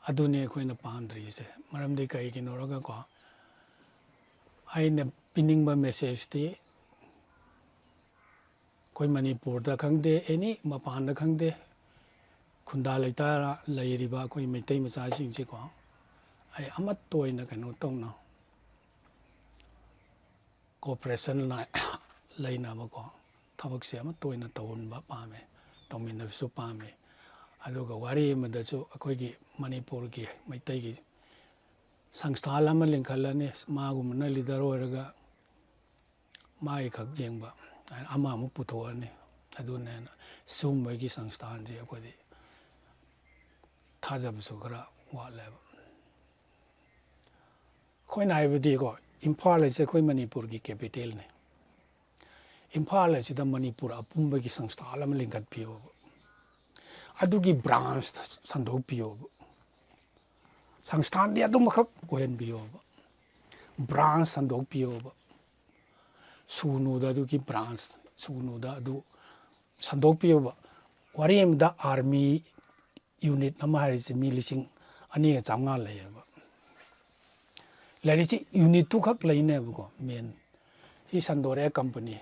ꯑꯗꯨꯅꯤ ꯑꯩꯈꯣꯏꯅ ꯄꯥꯝꯗ꯭ꯔꯤꯁꯦ꯫ ꯃꯔꯝꯗꯤ ꯀꯩꯒꯤꯅꯣꯔꯒꯀꯣ ꯑꯩꯅ ꯄꯤꯅꯤꯡꯕ ꯃꯦꯁꯦꯖꯇꯤ ꯑꯩꯈꯣꯏ ꯃꯅꯤꯄꯨꯔꯗ ꯈꯪꯗꯦ, ꯑꯦꯅꯤ ꯃꯄꯥꯟꯗ ꯈꯪꯗꯦ, ꯈꯨꯟꯗꯥ ꯂꯩꯇꯥꯔ ꯂꯩꯔꯤꯕ ꯑꯩꯈꯣꯏ ꯃꯩꯇꯩ ꯃꯆꯥꯁꯤꯡꯁꯦꯀꯣ ꯑꯩ ꯑꯃꯠꯇ ꯑꯣꯏꯅ ꯀꯩꯅꯣ ꯇꯧꯅ cooperation ꯂꯩꯅꯕꯀꯣ ꯊꯕꯛꯁꯦ ꯑꯃꯠꯇ ꯑꯣꯏꯅ ꯇꯧꯍꯟꯕ ꯄꯥꯝꯃꯦ, ꯇꯧꯃꯤꯟꯅꯕꯁꯨ ꯄꯥꯝꯃꯦ꯫ ꯑꯗꯨꯒ ꯋꯥꯔꯤ ꯑꯃꯗꯁꯨ ꯑꯩꯈꯣꯏꯒꯤ ꯃꯅꯤꯄꯨꯔꯒꯤ ꯃꯩꯇꯩꯒꯤ ꯁꯪꯁꯊꯥꯟ ꯑꯃ ꯂꯤꯡꯈꯠꯂꯅꯤ, ꯃꯥꯒꯨꯝꯕꯅ ꯂꯤꯗꯔ ꯑꯣꯏꯔꯒ ꯃꯥꯒꯤ ꯈꯛ ꯌꯦꯡꯕ ꯑꯃ ꯑꯃꯨꯛ ꯄꯨꯊꯣꯛꯑꯅꯤ꯫ ꯑꯗꯨꯅꯦꯅ ꯁꯤꯒꯨꯝꯕꯒꯤ ꯁꯪꯁꯊꯥꯟꯁꯤ ꯑꯩꯈꯣꯏꯗꯤ ꯊꯥꯖꯕꯁꯨ ꯈꯔ ꯋꯥꯠꯂꯦꯕ꯫ ꯑꯩꯈꯣꯏꯅ ꯍꯥꯏꯕꯗꯤꯀꯣ ꯏꯝꯐꯥꯜ ꯍꯥꯏꯁꯦ ꯑꯩꯈꯣꯏ ꯃꯅꯤꯄꯨꯔꯒꯤ ꯀꯦꯄꯤꯇꯦꯜꯅꯤ꯫ ꯏꯝꯐꯥꯜ ꯑꯁꯤꯗ ꯃꯅꯤꯄꯨꯔ ꯑꯄꯨꯝꯕꯒꯤ ꯁꯪꯁꯊꯥꯟ ꯑꯃ ꯂꯤꯡꯈꯠꯄꯤꯌꯣꯕ꯫ ꯑꯗꯨꯒꯤ ꯕ꯭ꯔꯥꯟꯁ ꯁꯟꯗꯣꯛꯄꯤꯌꯣꯕ꯫ ꯁꯪꯁꯊꯥꯟꯗꯤ ꯑꯗꯨꯃꯈꯛ ꯑꯣꯏꯍꯟꯕꯤꯌꯣꯕ꯫ ꯕ꯭ꯔꯥꯟꯁ ꯁꯟꯗꯣꯛꯄꯤꯌꯣꯕ꯫ ꯁꯨꯒꯅꯨꯗ ꯑꯗꯨꯒꯤ ꯕ꯭ꯔꯥꯟꯁ ꯁꯨꯒꯅꯨꯗ ꯑꯗꯨ ꯁꯟꯗꯣꯛꯄꯤꯌꯣꯕ꯫ ꯋꯥꯔꯤ ꯑꯃꯗ ꯑꯥꯔꯃꯤ ꯌꯨꯅꯤꯠ ꯑꯃ ꯍꯥꯏꯔꯤꯁꯦ ꯃꯤ ꯂꯤꯁꯤꯡ ꯑꯅꯤꯒ ꯆꯥꯝꯃꯉꯥ ꯂꯩꯌꯦꯕ꯫ ꯂꯩꯔꯤꯁꯤ ꯌꯨꯅꯤꯠꯇꯨ ꯈꯛ ꯂꯩꯅꯦꯕꯀꯣ ꯃꯦꯟ꯫ ꯁꯤ ꯁꯟꯗꯣꯔꯛꯑꯦ company.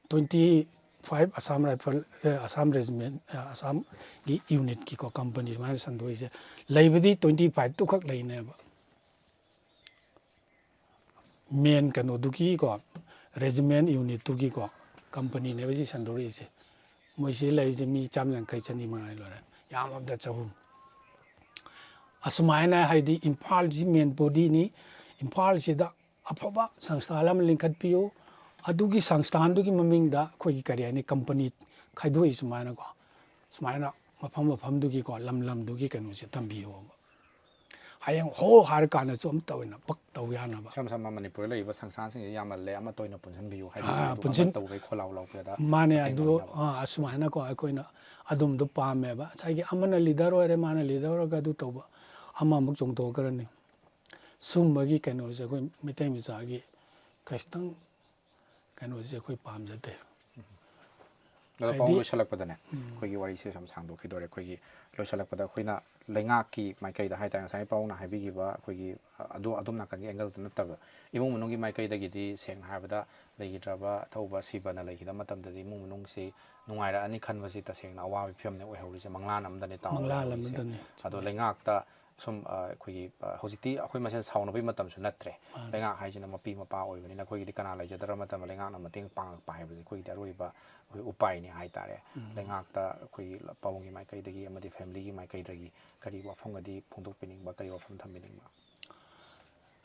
Twenty five Assam Rifle, ꯑꯦ, Assam Regiment, ꯑꯦ, ꯑꯁꯥꯝꯒꯤ ꯌꯨꯅꯤꯠꯀꯤꯀꯣ ꯀꯝꯄꯅꯤ ꯁꯨꯃꯥꯏꯅ ꯁꯟꯗꯣꯛꯏꯁꯦ꯫ ꯂꯩꯕꯗꯤ twenty five ꯇꯨ ꯈꯛ ꯂꯩꯅꯦꯕ꯫ ꯃꯦꯟ ꯀꯩꯅꯣꯗꯨꯒꯤꯀꯣ ꯔꯦꯖꯤꯃꯦꯟ ꯌꯨꯅꯤꯠꯇꯨꯒꯤꯀꯣ ꯀꯝꯄꯅꯤꯅꯦꯕ ꯁꯤ ꯁꯟꯗꯣꯔꯛꯏꯁꯦ꯫ ꯃꯣꯏꯁꯤ ꯂꯩꯔꯤꯁꯦ ꯃꯤ ꯆꯥꯝ ꯌꯥꯡꯈꯩ ꯆꯅꯤ ꯃꯉꯥꯏ ꯂꯣꯏꯔꯦ, ꯌꯥꯝꯃꯕꯗ ꯆꯍꯨꯝ꯫ ꯑꯁꯨꯃꯥꯏꯅ ꯍꯥꯏꯗꯤ ꯏꯝꯐꯥꯜꯁꯤ ꯃꯦꯟ ꯕꯣꯗꯤꯅꯤ꯫ ꯏꯝꯐꯥꯜꯁꯤꯗ ꯑꯐꯕ ꯁꯪꯁꯊꯥꯟ ꯑꯃ ꯂꯤꯡꯈꯠꯄꯤꯌꯨ꯫ ꯑꯗꯨꯒꯤ ꯁꯪꯁꯊꯥꯟꯗꯨꯒꯤ ꯃꯃꯤꯡꯗ ꯑꯩꯈꯣꯏꯒꯤ ꯀꯔꯤ ꯍꯥꯏꯅꯤ ꯀꯝꯄꯅꯤ ꯈꯥꯏꯗꯣꯛꯏ ꯁꯨꯃꯥꯏꯅꯀꯣ꯫ ꯁꯨꯃꯥꯏꯅ ꯃꯐꯝ ꯃꯐꯝꯗꯨꯒꯤꯀꯣ ꯂꯝ ꯂꯝꯗꯨꯒꯤ ꯀꯩꯅꯣꯁꯦ ꯊꯝꯕꯤꯌꯣꯕ꯫ ꯍꯌꯦꯡ ꯍꯣ ꯍꯥꯏꯔ ꯀꯥꯟꯗꯁꯨ ꯑꯃ ꯇꯧꯋꯦꯅ ꯄꯛ ꯇꯧ ꯌꯥꯅꯕ꯫ ꯏꯁꯝ ꯁꯝꯅ ꯃꯅꯤꯄꯨꯔꯗ ꯂꯩꯔꯤꯕ ꯁꯪꯁꯊꯥꯟꯁꯤꯡꯁꯦ ꯌꯥꯝꯃꯜꯂꯦ, ꯑꯃ ꯇꯣꯏꯅ ꯄꯨꯟꯁꯤꯟꯕꯤꯌꯨ ꯑꯥ, ꯍꯥꯏꯕꯤꯌꯨ, ꯑꯗꯨꯒ ꯄꯨꯟꯁꯤꯟ- ꯑꯃ ꯇꯧꯕꯩ ꯈꯣꯜꯂꯥꯎ ꯂꯥꯎꯕꯗ ꯃꯥꯅꯦ꯫ ꯃꯇꯦꯡ ꯑꯗꯨ ꯑꯣꯏꯅꯕ꯫ ꯑꯥ, ꯑꯁꯨꯃꯥꯏꯅꯀꯣ ꯑꯩꯈꯣꯏꯅ ꯑꯗꯨꯝꯕꯗꯣ ꯄꯥꯝꯃꯦꯕ꯫ ꯉꯁꯥꯏꯒꯤ ꯑꯃꯅ ꯂꯤꯗꯔ ꯑꯣꯏꯔꯦ, ꯃꯥꯅ ꯂꯤꯗꯔ ꯑꯣꯏꯔꯒ ꯑꯗꯨ ꯇꯧꯕ, ꯑꯃꯃꯨꯛ ꯆꯣꯡꯊꯣꯛꯈ꯭ꯔꯅꯤ꯫ ꯁꯨꯝꯕꯒꯤ ꯀꯩꯅꯣꯁꯦ ꯑꯩꯈꯣꯏ ꯃꯩꯇꯩ ꯃꯆꯥꯒꯤ ꯈꯤꯇꯪ ꯀꯩꯅꯣꯁꯦ ꯑꯩꯈꯣꯏ ꯄꯥꯝꯖꯗꯦ꯫ ꯑꯗꯣ ꯍꯥꯏꯗꯤ- ꯄꯥꯎ ꯂꯣꯏꯁꯤꯜꯂꯛꯄꯗꯅꯦ, ꯑꯩꯈꯣꯏꯒꯤ ꯋꯥꯔꯤꯁꯦ ꯁꯨꯝ ꯁꯥꯡꯗꯣꯛꯈꯤꯗꯣꯔꯦ꯫ ꯑꯩꯈꯣꯏꯒꯤ ꯂꯣꯏꯁꯤꯜꯂꯛꯄꯗ ꯑꯩꯈꯣꯏꯅ ꯂꯩꯉꯥꯛꯀꯤ ꯃꯥꯏꯀꯩꯗ ꯍꯥꯏꯇꯥꯔꯦ, ꯉꯁꯥꯏ ꯄꯥꯎꯅ ꯍꯥꯏꯕꯤꯈꯤꯕ ꯑꯩꯈꯣꯏꯒꯤ ꯑꯗꯨ ꯑꯗꯣꯝ ꯅꯥꯀꯟꯒꯤ ꯑꯦꯡꯒꯜꯗꯨ ꯅꯠꯇꯕ, ꯏꯃꯨꯡ ꯃꯅꯨꯡꯒꯤ ꯃꯥꯏꯀꯩꯗꯒꯤꯗꯤ ꯁꯦꯡꯅ ꯍꯥꯏꯔꯕꯗ ꯂꯩꯈꯤꯗ꯭ꯔꯕ ꯑꯊꯧꯕ ꯁꯤꯕꯅ ꯂꯩꯈꯤꯗꯕ ꯃꯇꯝꯗꯗꯤ ꯏꯃꯨꯡ ꯃꯅꯨꯡꯁꯤ ꯅꯨꯡꯉꯥꯏꯔꯛꯑꯅꯤ ꯈꯟꯕꯁꯤ ꯇꯁꯦꯡꯅ ꯑꯋꯥꯕ ꯐꯤꯕꯝꯅꯦ ꯑꯣꯏꯍꯧꯔꯤꯁꯦ, ꯃꯪꯂꯥꯟ ꯑꯃꯗꯅꯦ ꯇꯥꯎꯔ ꯃꯪꯂꯥꯟ ꯂꯩꯍꯧꯔꯤꯁꯦ꯫ ꯑꯃꯗꯅꯤ꯫ ꯑꯗꯣ ꯂꯩꯉꯥꯛꯇ ꯁꯨꯝ ꯑ, ꯑꯩꯈꯣꯏꯒꯤ ꯑ, ꯍꯧꯖꯤꯛꯇꯤ ꯑꯩꯈꯣꯏ ꯃꯁꯦꯟ ꯁꯥꯎꯅꯕꯒꯤ ꯃꯇꯝꯁꯨ ꯅꯠꯇ꯭ꯔꯦ꯫ ꯃꯥꯅꯦ꯫ ꯂꯩꯉꯥꯛ ꯍꯥꯏꯁꯤꯅ ꯃꯄꯤ ꯃꯄꯥ ꯑꯣꯏꯕꯅꯤꯅ ꯑꯩꯈꯣꯏꯒꯤꯗꯤ ꯀꯅꯥ ꯂꯩꯖꯗ꯭ꯔ ꯃꯇꯝꯗ ꯂꯩꯉꯥꯛꯅ ꯃꯇꯦꯡ ꯄꯥꯡꯉꯛꯄ ꯍꯥꯏꯕꯁꯦ ꯑꯩꯈꯣꯏꯒꯤꯗꯤ ꯑꯔꯣꯏꯕ ꯑꯩꯈꯣꯏ ꯎꯄꯥꯏꯅꯤ ꯍꯥꯏꯇꯥꯔꯦ꯫ ꯂꯩꯉꯥꯛꯇ ꯑꯩꯈꯣꯏꯒꯤ ꯄꯥꯕꯨꯡꯒꯤ ꯃꯥꯏꯀꯩꯗꯒꯤ ꯑꯃꯗꯤ ꯐꯦꯃꯤꯂꯤꯒꯤ ꯃꯥꯏꯀꯩꯗꯒꯤ ꯀꯔꯤ ꯋꯥꯐꯝꯒꯗꯤ ꯐꯣꯡꯗꯣꯛꯄꯤꯅꯤꯡꯕ, ꯀꯔꯤ ꯋꯥꯐꯝ ꯊꯝꯕꯤꯅꯤꯡꯕ?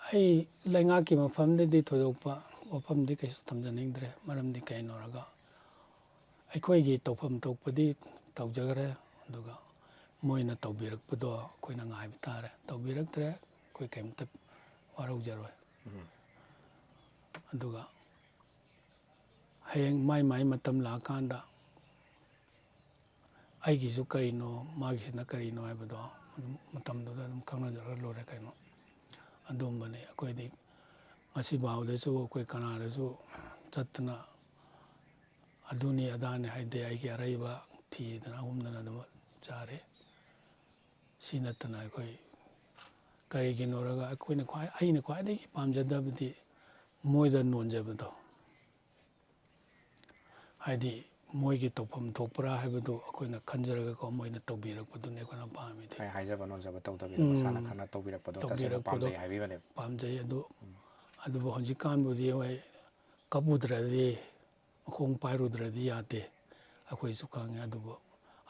ꯑꯩ ꯂꯩꯉꯥꯛꯀꯤ ꯃꯐꯝꯗꯗꯤ ꯊꯣꯏꯗꯣꯛꯄ ꯋꯥꯐꯝꯗꯤ ꯀꯩꯁꯨ ꯊꯝꯖꯅꯤꯡꯗ꯭ꯔꯦ꯫ ꯃꯔꯝꯗꯤ ꯀꯩꯅꯣꯔꯒ ꯑꯩꯈꯣꯏꯒꯤ ꯇꯧꯐꯝ ꯊꯣꯛꯄꯗꯤ ꯇꯧꯖꯈ꯭ꯔꯦ, ꯑꯗꯨꯒ ꯃꯣꯏꯅ ꯇꯧꯕꯤꯔꯛꯄꯗꯣ ꯑꯩꯈꯣꯏꯅ ꯉꯥꯏꯕ ꯇꯥꯔꯦ꯫ ꯇꯧꯕꯤꯔꯛꯇ꯭ꯔꯦ, ꯑꯩꯈꯣꯏ ꯀꯩꯝꯇ ꯋꯥꯔꯧꯖꯔꯣꯏ꯫ ꯑꯗꯨꯒ ꯍꯌꯦꯡ ꯃꯥꯏ ꯃꯥꯏ ꯃꯇꯝ ꯂꯥꯛꯑꯀꯥꯟꯗ ꯑꯩꯒꯤꯁꯨ ꯀꯔꯤꯅꯣ, ꯃꯥꯒꯤꯁꯤꯅ ꯀꯔꯤꯅꯣ ꯍꯥꯏꯕꯗꯣ ꯑꯗꯨꯝ ꯃꯇꯝꯗꯨꯗ ꯑꯗꯨꯝ ꯈꯪꯅꯖꯔꯒ ꯂꯣꯏꯔꯦ ꯀꯩꯅꯣ꯫ ꯑꯗꯨꯝꯕꯅꯤ꯫ ꯑꯩꯈꯣꯏꯗꯤ ꯉꯁꯤ ꯐꯥꯎꯗꯁꯨ ꯑꯩꯈꯣꯏ ꯀꯅꯥꯗꯁꯨ ꯆꯠꯇꯅ ꯑꯗꯨꯅꯤ ꯑꯗꯥꯅꯤ ꯍꯥꯏꯗꯦ꯫ ꯑꯩꯒꯤ ꯑꯔꯩꯕ ꯊꯤꯗꯅ ꯍꯨꯝꯗꯅ ꯑꯗꯨꯝ ꯆꯥꯔꯦ꯫ ꯁꯤ ꯅꯠꯇꯅ ꯑꯩꯈꯣꯏ ꯀꯔꯤꯒꯤꯅꯣꯔꯒ ꯑꯩꯈꯣꯏꯅ ꯈ꯭ꯋꯥꯏ, ꯑꯩꯅ ꯈ꯭ꯋꯥꯏꯗꯒꯤ ꯄꯥꯝꯖꯗꯕꯗꯤ ꯃꯣꯏꯗ ꯅꯣꯟꯖꯕꯗꯣ꯫ ꯍꯥꯏꯗꯤ ꯃꯣꯏꯒꯤ ꯇꯧꯐꯝ ꯊꯣꯛꯄ꯭ꯔꯥ ꯍꯥꯏꯕꯗꯨ ꯑꯩꯈꯣꯏꯅ ꯈꯟꯖꯔꯒꯀꯣ, ꯃꯣꯏꯅ ꯇꯧꯕꯤꯔꯛꯄꯗꯨꯅꯤ ꯑꯩꯈꯣꯏꯅ ꯄꯥꯝꯃꯤꯗꯤ꯫ ꯍꯥꯏ-, ꯍꯥꯏꯖꯕ ꯅꯣꯟꯖꯕ ꯇꯧꯗꯕꯤꯗ ꯃꯁꯥꯅ ꯈꯪꯅ ꯇꯧꯕꯤꯔꯛꯄꯗꯣ ꯇꯁꯦꯡꯅ ꯇꯧꯕꯤꯔꯛꯄꯗꯣ ꯄꯥꯝꯖꯩ ꯍꯥꯏꯕꯤꯕꯅꯦꯕ꯫ ꯄꯥꯝꯖꯩ꯫ ꯑꯗꯨ, ꯑꯗꯨꯕꯨ ꯍꯧꯖꯤꯛꯀꯥꯟꯕꯨꯗꯤ ꯍꯣꯏ, ꯀꯞꯄꯨꯗ꯭ꯔꯗꯤ, ꯃꯈꯣꯡ ꯄꯥꯏꯔꯨꯗ꯭ꯔꯗꯤ ꯌꯥꯗꯦ, ꯑꯩꯈꯣꯏꯁꯨ ꯈꯪꯉꯦ꯫ ꯑꯗꯨꯕꯨ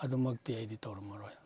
ꯑꯗꯨꯃꯛꯇꯤ ꯑꯩꯗꯤ ꯇꯧꯔꯝꯃꯔꯣꯏ꯫